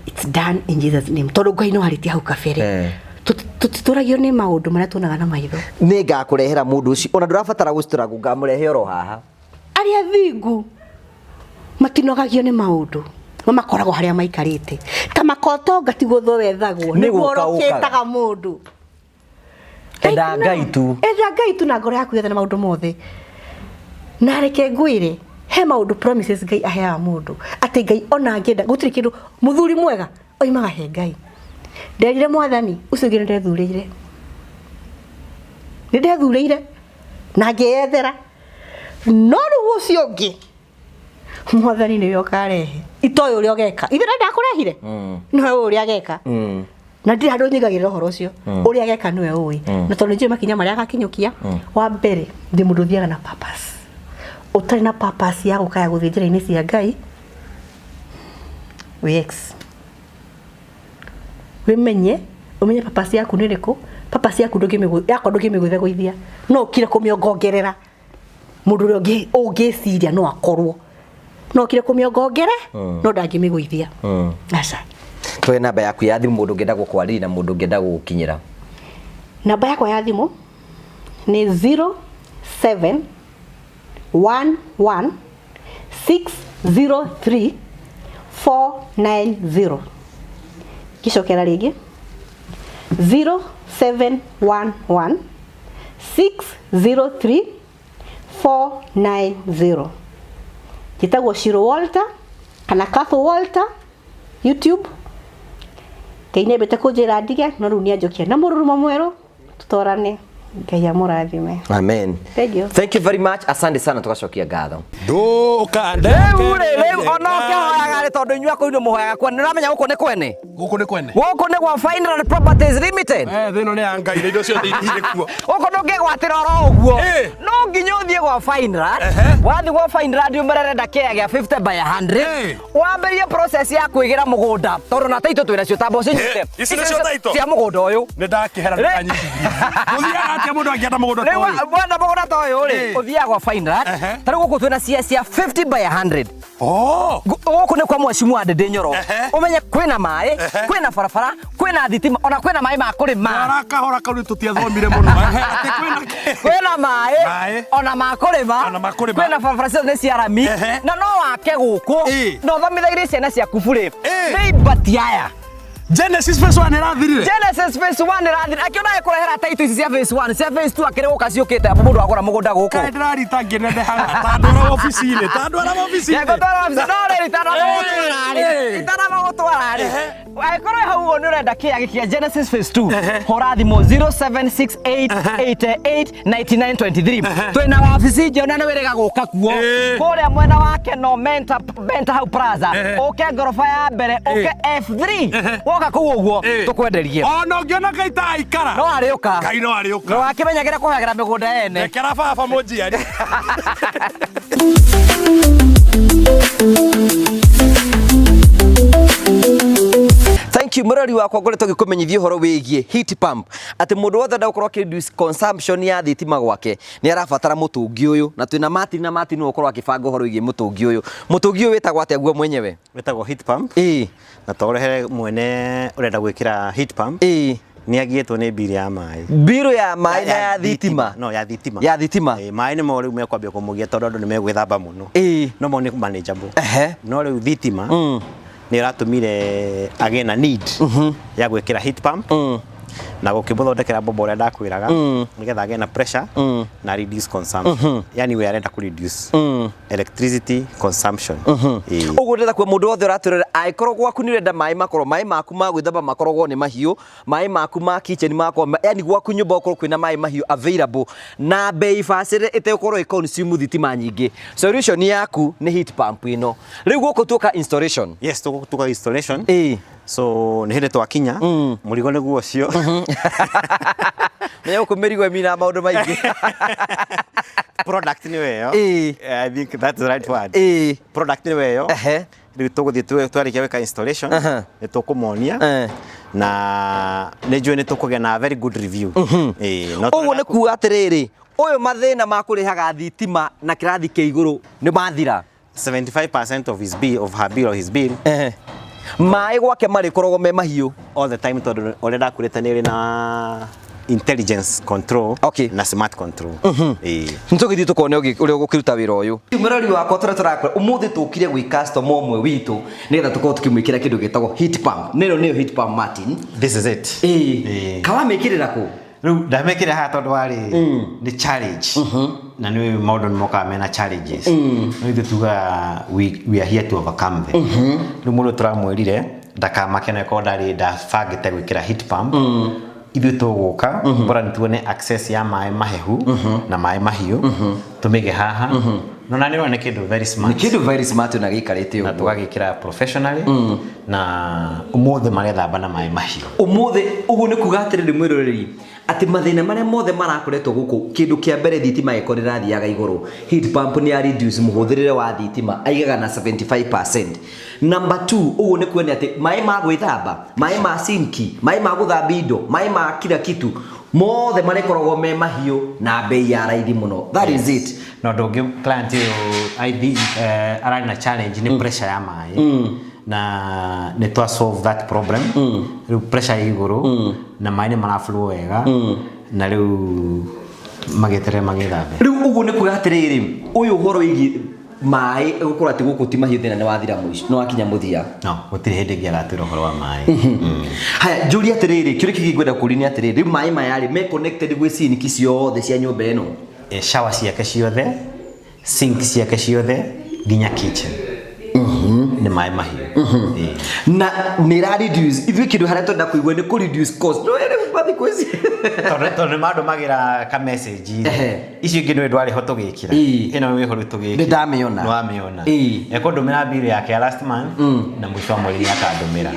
S1: it's done in Jesus name, tondũ Ngai no arĩtie hau kabere. Tũtitũragio nĩ maũndũ marĩa tuonaga na maitho.
S2: Nĩ ngakũrehera mũndũ ũcio, ona ndũrabatara gũcitũra, ngamũrehe oro haha.
S1: Arĩa thingu matinogagio nĩ maũndũ, no makoragwo harĩa maikarĩte. Ta makotonga ti gũthwo wethagwo,
S2: Nĩ
S1: nĩguo
S2: gũka ũkaga.
S1: ũrokĩtaga mũndũ.
S2: Enda Ngai tu.
S1: Enda Ngai tu na ngoro yaku yothe na maũndũ mothe. Na reke ngwĩre, he maũndũ promises Ngai aheaga mũndũ, atĩ Ngai ona angĩenda, gũtirĩ kĩndũ mũthuri mwega oimaga he Ngai. Nderire Mwathani, ũcio ũngĩ nĩndethurĩire. Nĩndethurĩire na ngĩyethera. No rĩu ũcio ũngĩ Mwathani nĩwe ũkarehe. Itoĩ ũrĩa ũgeka. Ithe nĩ ndakũrehire. Nĩwe ũĩ ũrĩa ageka. Na ndirĩ handũ nyingagĩrĩra ũhoro ũcio. Ũrĩa ageka nĩwe ũĩ. Na tondũ nĩnjũĩ makinya marĩa agakinyũkia, wa mbere ndĩ mũndũ ũthiaga na purpose. Ũtarĩ na purpose ya gũkaya gũthiĩ njĩra-inĩ cia Ngai, wĩ ex. Wĩmenye, ũmenye purpose yaku nĩ ĩrĩkũ. Purpose yaku yakwa ndũngĩmĩgũithagũithia. No ũkire kũmĩongongerera. Mũndũ ũrĩa ũngĩciria no akorwo. No ũkire kũmĩongongere, no ndangĩmĩgũithia. Aca.
S2: Tũhe namba yaku ya thimũ, mũndũ ũngĩenda gũkwarĩria na mũndũ ũngĩenda gũgũkinyĩra.
S1: Namba yakwa ya thimũ nĩ zero seven one one six zero three four nine zero. Ngĩcokera rĩngĩ, zero seven one one six zero three four nine zero. Njĩtagwo Shiro Walter kana Katho Walter YouTube. Ngai nĩambĩte kũnjĩra ndige, no rĩu nĩanjokia na mũrurumo mwerũ, tũtwarane. Ngai amũrathime.
S2: Amen.
S1: Thank you.
S2: Thank you very much. Asante sana, tugacokia ngatho.
S4: Ndũkande.
S2: Rĩu rĩ, rĩu ona ũkĩhoyaga rĩ, tondũ inyuĩ akũrũ mũhoyaga kwene, nĩ ũramenya gũkũ nĩ kwene?
S4: Gũkũ nĩ kwene.
S2: Gũkũ nĩ gwa Fineland Properties Limited.
S4: Thĩ ĩno nĩ ya Ngai, na indo ciothe irĩ kuo.
S2: Gũkũ ndũngĩgwatĩra oro ũguo. No nginya ũthiĩ gwa Fineland. Wathiĩ gwa Fineland ũmerere kĩaya gĩa 50 by 100. Wambĩrĩrie process ya kwĩgĩra mũgũnda, tondũ na taitũ twĩna cio, ta mboco nyite.
S4: Ici nĩcio taitũ?
S2: Cia mũgũnda ũyũ.
S4: Nĩ ndakĩhera ndũkanyitithie. Ũthiaga atĩa mũndũ angĩenda mũgũnda ta
S2: Rĩu
S4: ũyũ?
S2: wenda mũgũnda ta ũyũ rĩ, ũthiaga gwa Fineland. Ta rĩu gũkũ twĩna cia 50 by 100. Gũkũ nĩ kwa Mheshimiwa Ndindi Nyoro. Ũmenye kwĩna maĩ, kwĩna barabara, kwĩna thitima, ona kwĩna maĩ ma kũrĩma.
S4: Twara kahora kau nĩ tũtiathomire mũno. Atĩ kwĩna kĩ?
S2: Kwĩna maĩ,
S4: Maĩ.
S2: ona ma kũrĩma.
S4: Ona ma kũrĩma.
S2: Kwĩna barabara ciothe nĩ cia rami. Na no wake gũkũ. Na ũthomithagĩrie ciana ciaku burĩ. Nĩ ibati aya.
S4: Genesis phase 1 ĩrathirire.
S2: Genesis phase 1 ĩrathirire. Akĩona agĩkũrehera title ici cia phase 1, cia phase 2 akĩrĩ gũka ciũkĩte apo mũndũ agũra mũgũnda gũkũ.
S4: Kaĩ ndĩrarita ngĩnenehaga, ta ndwara wabici-inĩ, ta ndwara wabici-inĩ.
S2: Ngũtwara wabici, no rĩrĩ, itanamagũtwara rĩ, itanamagũtwara rĩ. Angĩkorwo hau ũguo nĩ ũrenda kĩaya gĩkĩ kĩa Genesis phase 2, hũra thimũ zero seven six eight eight eight ninety nine twenty three. Twĩna wabici njerũ na nĩ wĩrĩga gũka kuo. Kũrĩa mwena wa Keno Menta hau Plaza. Ũke ngoroba ya mbere, ũke F3. Woka kũu ũguo, tũkwenderie.
S4: Ona ũngĩona Ngai ta aikara.
S2: No arĩũka.
S4: Ngai no arĩũka.
S2: No akĩmenyagĩra kũhagĩra mĩgũnda ene.
S4: Rekera baba mũnjiari.
S2: Thank you mũrori wakwa, ngoretwo ngĩkũmenyithia ũhoro wĩgiĩ heat pump, atĩ mũndũ wothe ũrenda gũkorwo akĩ reduce consumption ya thitima gwake nĩ arabatara mũtũngi ũyũ, na twĩna Martin, na Martin nĩwe ũkorwo akĩbanga ũhoro wĩgiĩ mũtũngi ũyũ. Mũtũngi ũyũ wĩtagwo atĩa guo mwenyewe?
S5: Wĩtagwo heat pump. Na to ũrehere mwene ũrenda gwĩkĩra heat pump. Nĩ agiĩtwo nĩ mbiri ya maĩ.
S2: Mbirũ ya maĩ na ya thitima.
S5: No, ya thitima.
S2: Ya thitima.
S5: Ĩĩ, maĩ nĩmo rĩu mekwambia kũmũgia tondũ andũ nĩ megwĩthamba mũno. No mo nĩ manageable. No rĩu thitima nĩ ĩratũmire agĩe na need ya gwĩkĩra heat pump na gũkĩmũthondekera bomba ũrĩa ndakwĩraga nĩgetha agĩe na pressure na reduce consumption. Yani we arenda kũ reduce electricity consumption. Ĩĩ.
S2: Ũguo ndĩrenda kuga mũndũ wothe ũratwĩrorera, angĩkorwo gwaku nĩ ũrenda maĩ makorwo, maĩ maku ma gwĩthamba makoragwo nĩ mahiũ, maĩ maku ma kitchen makorwo, yani gwaku nyũmba gũkorwo kwĩna maĩ mahiũ available na bei bacĩrĩre ĩtegũkorwo ĩ consume thitima nyingĩ, solution yaku nĩ heat pump ĩno. Rĩu gũkũ tuoka installation.
S5: Yes, tũgũtuka installation. So nĩ hĩndĩ twakinya mũrigo nĩguo ũcio.
S2: Menya gũkũ mĩrigo ĩminaga maũndũ maingĩ.
S5: Product nĩyo ĩyo. I think that's the right word. Product nĩyo ĩyo. Rĩu tũgũthiĩ twarĩkia gwĩka installation nĩ tũkũmonia na nĩ njũĩ nĩ tũkũgĩa na very good review.
S2: Ũguo nĩ kuga atĩrĩrĩ, ũyũ mathĩna ma kũrĩhaga thitima na kĩrathi kĩa igũrũ nĩ mathira.
S5: 75% of his bill, of her bill or his bill.
S2: Maĩ gwake marĩkoragwo me mahiũ
S5: all the time tondũ ũrĩa ndakwĩrĩte nĩ ĩrĩ na intelligence control na smart control.
S2: Nĩtũgĩthiĩ tũkone ũrĩa ũgũkĩruta wĩra ũyũ. Mũrori wakwa tũrĩa tũrakora ũmũthĩ tũkire gwĩ customer ũmwe witũ nĩgetha tũkorwo tũkĩmwĩkĩra kĩndũ gĩtagwo heat pump. Nĩno nĩyo heat pump, Martin.
S5: This is it.
S2: Kawamĩkĩrĩra kũ?
S5: Rĩu ndamĩkĩra haha tondũ warĩ nĩ challenge na nĩ maũndũ nĩ mokaga mena challenges. No ithuĩ tugaga we are here to overcome them. Rĩu mũndũ tũramwĩrire ndakamake na korwo ndarĩ ndabangĩte gwĩkĩra heat pump. Ithuĩ tũgũka bora nĩ tuone access ya maĩ mahehu na maĩ mahiũ tũmĩige haha. No na nĩ kĩndũ very smart.
S2: Nĩ kĩndũ very smart na gĩikarĩte
S5: ũguo. Na tũgagĩkĩra professionally na ũmũthĩ marethamba na maĩ mahiũ.
S2: Ũmũthĩ ũguo nĩ kuga atĩrĩrĩ mwĩroreri atĩ mathĩna marĩa mothe marakoretwo gũkũ, kĩndũ kĩa mbere thitima ĩkorwo ĩrathiaga igũrũ, heat pump nĩ ya reduce mũhũthĩrĩre wa thitima aigaga na 75%. Number 2, ũguo nĩ kuonania atĩ maĩ ma gwĩthamba, maĩ ma sinki, maĩ ma gũthambia indo, maĩ ma kila kitu mothe marĩkoragwo me mahiũ na bei ya raithi mũno. That is it.
S5: No ũndũ ũngĩ client ũyũ I think ararĩ na challenge nĩ pressure ya maĩ. Na nĩ twa solve that problem. Rĩu pressure ĩ igũrũ na maĩ nĩ maraflow wega na rĩu magĩeterere magĩthambe.
S2: Rĩu ũguo nĩ kuga atĩrĩrĩ, ũyũ ũhoro wĩgiĩ maĩ gũkorwo atĩ gũkũ ti mahiũ thĩna nĩ wathira mũico, nĩ wakinya mũthia.
S5: No, gũtirĩ hĩndĩ ĩngĩ agatwĩra ũhoro wa maĩ.
S2: Haya, njũrie atĩrĩrĩ, kĩũria kĩngĩ ngwenda kũũria nĩ atĩrĩrĩ, rĩu maĩ maya rĩ, me connected gwĩ sink ciothe cia nyũmba ĩno?
S5: Shower ciake ciothe, sink ciake ciothe, nginya kitchen. Nĩ maĩ mahiũ.
S2: Na nĩ ĩra reduce, ithuĩ kĩndũ harĩa twenda kũigua nĩ kũ reduce cost. No ĩrĩ gwa thikũ ici.
S5: Tondũ nĩ mandũmagĩra ka message. Icio ingĩ nĩ ndwarĩ ho tũgĩkĩra. Ĩno wĩho rĩu tũgĩkĩra.
S2: Nĩ ndamĩona.
S5: Nĩ wamĩona. Ekũndũmĩra bill yake ya last month na mũico wa mweri nĩ akandũmĩra.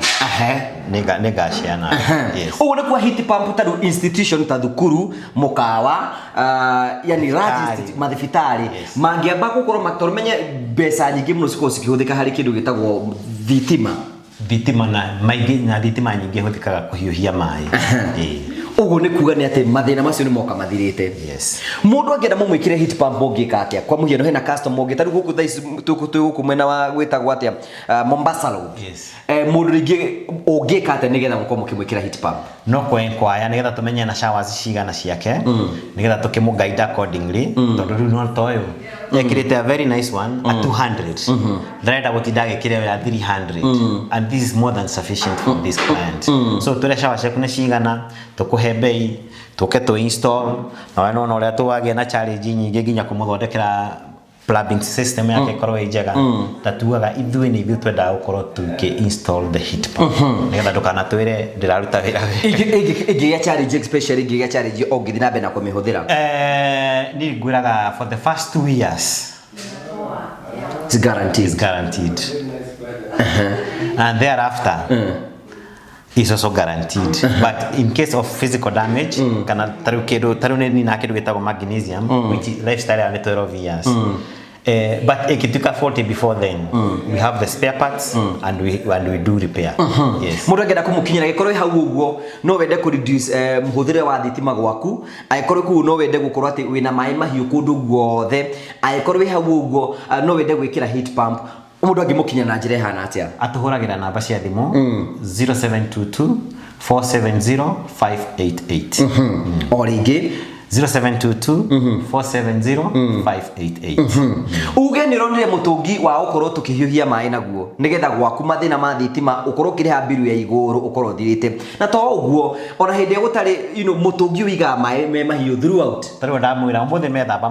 S5: Nĩ ngaciana. Yes.
S2: Ũguo nĩ kwa heat pump ta rĩu institution ta thukuru, mũkawa, yani large institute, mathibitarĩ mangĩamba gũkorwo tondũ menye mbeca nyingĩ mũno cikoragwo cikĩhũthĩka harĩ kĩndũ gĩtagwo thitima.
S5: Thitima na maingĩ na thitima nyingĩ ihũthĩkaga kũhiũhia maĩ.
S2: Ũguo nĩ kuga nĩ atĩ mathĩna macio nĩ moka mathirĩte.
S5: Yes.
S2: Mũndũ angĩenda mũmwĩkĩre heat pump ũngĩka atĩa? Kwa mũhiano hena customer ũngĩ ta rĩu gũkũ thaa ici twĩ gũkũ mwena wa gwĩtagwo atĩa? Mombasa Road.
S5: Yes.
S2: Mũndũ rĩngĩ ũngĩka atĩa nĩgetha mũkorwo mũkĩmwĩkĩra heat pump?
S5: No kwenkwaya nĩgetha tũmenye na showers cigana ciake nĩgetha tũkĩmũ guide accordingly tondũ rĩu no ta ũyũ ekĩrĩte a very nice one a 200 ndarenda gũtinda agĩkĩra ya 300 and this is more than sufficient for this client. So tũrĩa shower ciaku nĩ cigana tũkũhe bei tũke tũ install na we nĩwona ũrĩa tũwagĩa na challenge nyingĩ nginya kũmũthondekera plumbing system yake ĩkorwo ĩ njega. Tatuaga ithuĩ nĩ ithuĩ twendaga gũkorwo tũkĩ install the heat pump nĩgetha ndũkanatwĩre ndĩraruta wĩra.
S2: Ĩngĩgĩa challenge, especially ĩngĩgĩa challenge ũngĩthiĩ na mbere na kũmĩhũthĩra.
S5: Niĩ ngwĩraga for the first 2 years
S2: it's guaranteed.
S5: It's guaranteed. And thereafter is also guaranteed. But in case of physical damage, kana taru kindu taru ni na kindu gitagwo magnesium, which is lifestyle ya 12 years. But ikituka 40 before then, we have the spare parts and we do repair. Yes.
S2: Mundu angĩenda kũmũkinyĩra gĩkorwo hau ũguo no wende kũ reduce mũhũthĩre wa thitima gwaku, angĩkorwo kũu no wende gũkorwo atĩ wĩna maĩ mahiũ kũndũ guothe, angĩkorwo wĩ hau ũguo no wende gwĩkĩra heat pump, mundu angĩmũkinya na njĩra ĩhana atĩa?
S5: Atũhũragĩra namba cia thimũ 0722 470 588.
S2: O rĩngĩ.
S5: 0722 470 588.
S2: Uge nĩ ũronire mũtũngi wa gũkorwo tũkĩhiũhia maĩ naguo nĩgetha gwaku mathĩna ma thitima ũkorwo ũkĩrĩha mbiru ya igũrũ ũkorwo ũthirĩte, na to ũguo ona hĩndĩ ĩrĩa gũtarĩ mũtũngi ũigaga maĩ me mahiũ throughout.
S5: Tarĩu ndamwĩra ũmũthĩ methamba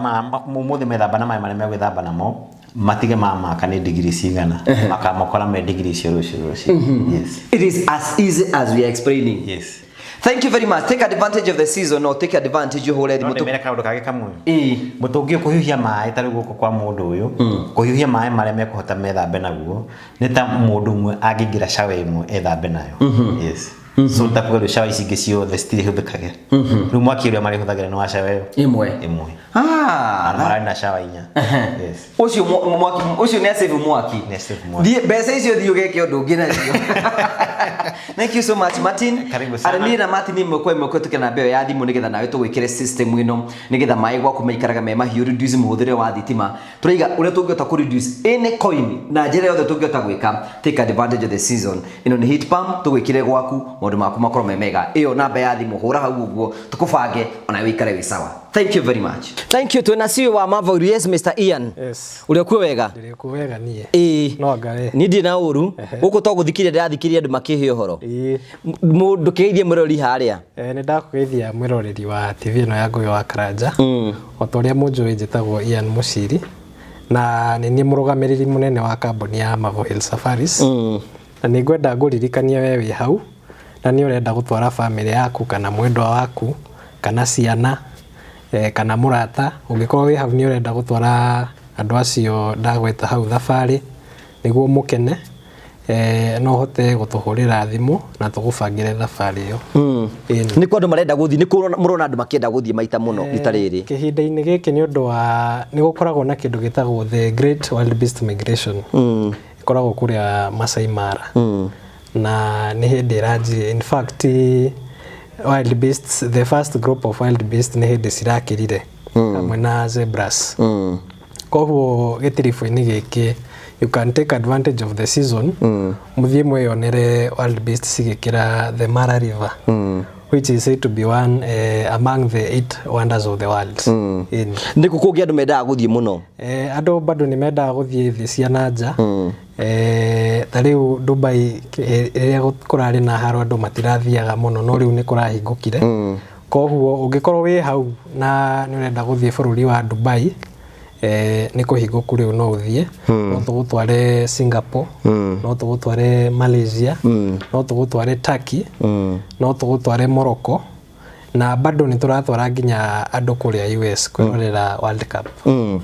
S5: ũmũthĩ methamba na maĩ marĩa megwĩthamba namo matige mamaka nĩ digiri cigana, makamokora me digiri icio rũciũ rũciũ. Yes.
S2: It is as easy as we are explaining.
S5: Yes.
S2: Thank you very much. Take advantage of the season or take advantage ũhũre
S5: No
S2: thimũ.
S5: ndĩmere kaũndũ kangĩ kamwe.
S2: Ĩĩ.
S5: Mũtũngi ũkũhiũhia maĩ tarĩu gũkũ kwa mũndũ ũyũ, kũhiũhia maĩ marĩa mekũhota methambe naguo nĩ ta mũndũ ũmwe angĩingĩra shower ĩmwe ethambe nayo. Yes. So ta kuga rĩu shower ici ingĩ ciothe citirĩhũthĩkage. Rĩu mwaki ũrĩa marĩhũthagĩra nĩ wa shower ĩyo
S2: Ĩmwe.
S5: ĩmwe.
S2: Ah.
S5: Na mararĩ na shower inya. Yes.
S2: Ũcio mwaki ũcio nĩ asave mwaki.
S5: Nĩ asave mwaki.
S2: Thiĩ mbeca icio thiĩ ũgeke ũndũ ũngĩ nacio. Thank you so much, Martin.
S5: Karibu sana.
S2: Arĩ niĩ na Martin ĩmwe kwa ĩmwe kũhetũkĩra namba ĩyo ya thimũ nĩgetha nawe tũgwĩkĩre system ĩno nĩgetha maĩ gwaku maikaraga me mahiũ, reduce mũhũthĩre wa thitima. Tũraiga ũrĩa tũngĩhota kũ reduce any coin na njĩra yothe tũngĩhota gwĩka. Take advantage of the season. Ĩno nĩ heat pump tũgwĩkĩre gwaku maũndũ maku makorwo me mega. Ĩyo namba ya thimũ hũra hau ũguo tũkũbange ona wĩikare wĩ sawa. Thank you very much. Thank you. Twĩna CEO wa Marvel. Yes, Mr. Ian.
S3: Yes.
S2: Ũrĩa kuo wega?
S3: Ndĩrĩ kuo wega niĩ.
S2: Ĩĩ.
S3: No anga we.
S2: Niĩ ndirĩ na ũru. Gũkũ to gũthikĩrĩria ndĩrathikĩrĩria andũ makĩhe ũhoro.
S3: Ĩĩ.
S2: Mũndũ kĩgeithie mũrori harĩa.
S3: Nĩ ndakũgeithia mwĩroreri wa TV ĩno ya Ngũgĩ wa Karanja. O ta ũrĩa mũnjũĩ njĩtagwo Ian Mũciri na nĩ niĩ mũrũgamĩrĩri mũnene wa kambuni ya Marvel Hill Safaris. Na nĩ ngwenda ngũririkanie we wĩ hau na nĩ ũrenda gũtwara bamĩrĩ yaku kana mwendwa waku kana ciana kana mũrata, ũngĩkorwo wĩ hau nĩ ũrenda gũtwara andũ acio ndagweta hau thabarĩ nĩguo mũkene, no ũhote gũtũhũrĩra thimũ na tũgũbangĩre thabarĩ ĩyo. Ĩni.
S2: Nĩ kũ andũ marenda gũthiĩ? Nĩ kũ mũrona andũ makĩenda gũthiĩ maita mũno rita rĩrĩ?
S3: Kĩhinda-inĩ gĩkĩ nĩ ũndũ wa nĩ gũkoragwo na kĩndũ gĩtagwo the Great Wildebeest Migration. Ĩkoragwo kũrĩa Masai Mara. Na nĩ hĩndĩ ĩranjirie. In fact, wildebeests, the first group of wildebeests nĩ hĩndĩ cirakĩrire hamwe na zebras. Koguo gĩtiribũ-inĩ gĩkĩ you can take advantage of the season, mũthiĩ mwĩyonere wildebeests cigĩkĩra the Mara River, which is said to be one among the 8 wonders of the world. Ĩni.
S2: Nĩ kũ kũngĩ andũ mendaga gũthiĩ mũno?
S3: Andũ bado nĩ mendaga gũthiĩ thĩ cia na nja. Ta rĩu Dubai rĩrĩa kũrarĩ na haro andũ matirathiaga mũno, no rĩu nĩ kũrahingũkire. Koguo ũngĩkorwo wĩ hau na nĩ ũrenda gũthiĩ bũrũri wa Dubai, nĩ kũhingũku rĩu no ũthiĩ. No tũgũtware Singapore, no tũgũtware Malaysia, no tũgũtware Turkey, no tũgũtware Morocco, na bado nĩ tũratwara nginya andũ kũrĩa US kwĩrorera World Cup.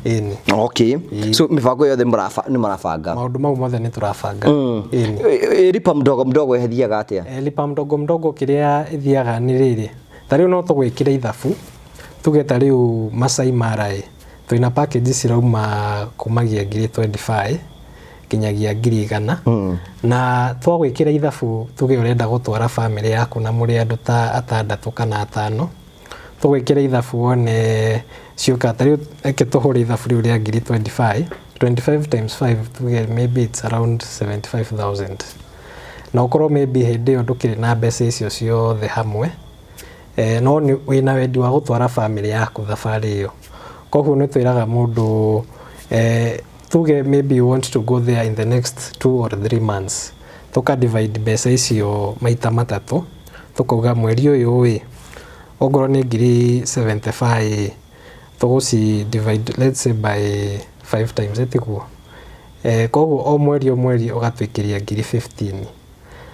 S3: Ĩni.
S2: Okay. So mĩbango yothe nĩ mũrabanga?
S3: Maũndũ mau mothe nĩ tũrabanga. Ĩni.
S2: Lipa mdogo mdogo ĩthiaga atĩa?
S3: Lipa mdogo mdogo kĩrĩa ĩthiaga nĩ rĩrĩ, ta rĩu no tũgwĩkĩre ithabu tuge ta rĩu Masai Mara ĩ twĩna package cirauma kumagia ngiri 25 nginyagia ngiri igana. Na twagwĩkĩra ithabu tuge ũrenda gũtwara bamĩrĩ yaku na mũrĩ andũ ta atandatũ kana atano, tũgwĩkĩra ithabu wone ciũka. Ta rĩu reke tũhũre ithabu rĩu rĩa ngiri 25, 25 times 5 tuge maybe it's around 75,000, na ũkorwo maybe hĩndĩ ĩyo ndũkĩrĩ na mbeca icio ciothe hamwe, no nĩ wĩna wendi wa gũtwara bamĩrĩ yaku thabarĩ ĩyo. Koguo nĩ twĩraga mũndũ tuge maybe you want to go there in the next 2 or 3 months, tũka divide mbeca icio maita matatũ, tũkauga mweri ũyũ ĩ ongorwo nĩ ngiri 75 tũgũci divide let's say by 5 times ĩtiguo. Koguo o mweri o mweri ũgatwĩkĩria ngiri 15.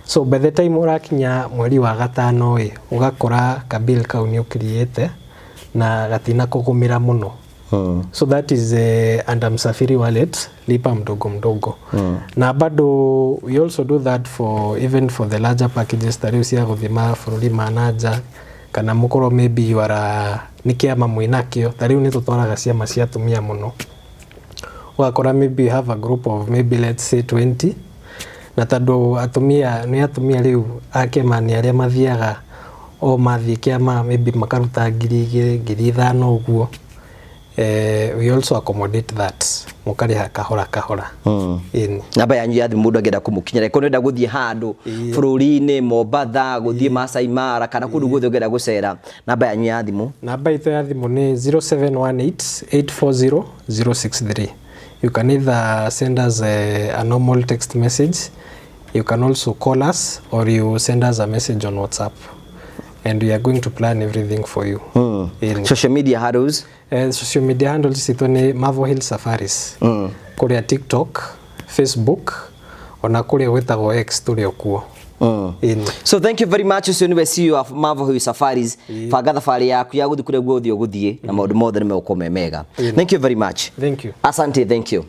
S3: So by the time ũrakinya mweri wa gatano ĩ ũgakora kabill kau nĩ ũkiriĩte na gatina kũgũmĩra mũno. So that is under Msafiri Wallet, lipa mdogo mdogo. Na bado we also do that for even for the larger packages ta rĩu cia gũthiĩ mabũrũri ma na nja, kana mũkorwo maybe you are nĩ kĩama mwĩnakĩo. Ta rĩu nĩ tũtwaraga ciama cia atumia mũno, ũgakora maybe you have a group of maybe let's say 20, na tondũ atumia nĩ atumia rĩu a kĩama nĩ arĩa mathiaga o mathiĩ kĩama maybe makaruta ngiri igĩrĩ ngiri ithano ũguo.
S6: We also accommodate that, mũkarĩha kahora kahora. Ĩni.
S2: Namba yanyu ya thimũ, mũndũ angĩenda kũmũkinyĩra, ĩkorwo nĩenda gũthiĩ handũ bũrũri-inĩ, Mombatha, gũthiĩ Masai Mara, kana kũndũ guothe ũngĩenda gũcera, namba yanyu ya thimũ?
S6: Namba itũ ya thimũ nĩ 0718 840 063. You can either send us a normal text message, you can also call us, or you send us a message on WhatsApp, and we are going to plan everything for you. Ĩni.
S2: Social media handles?
S6: Social media handles citũ nĩ Marvel Hill Safaris, kũrĩa TikTok, Facebook, ona kũrĩa gwĩtagwo X, tũrĩ o kuo. Ĩni.
S2: So thank you very much. Ũcio nĩwe CEO of Marvel Hill Safaris. Banga thabarĩ yaku ya gũthiĩ kũrĩa guothe ũgũthiĩ, na maũndũ mothe nĩ megũkorwo me mega. Thank you very much.
S6: Thank you.
S2: Asante, thank you.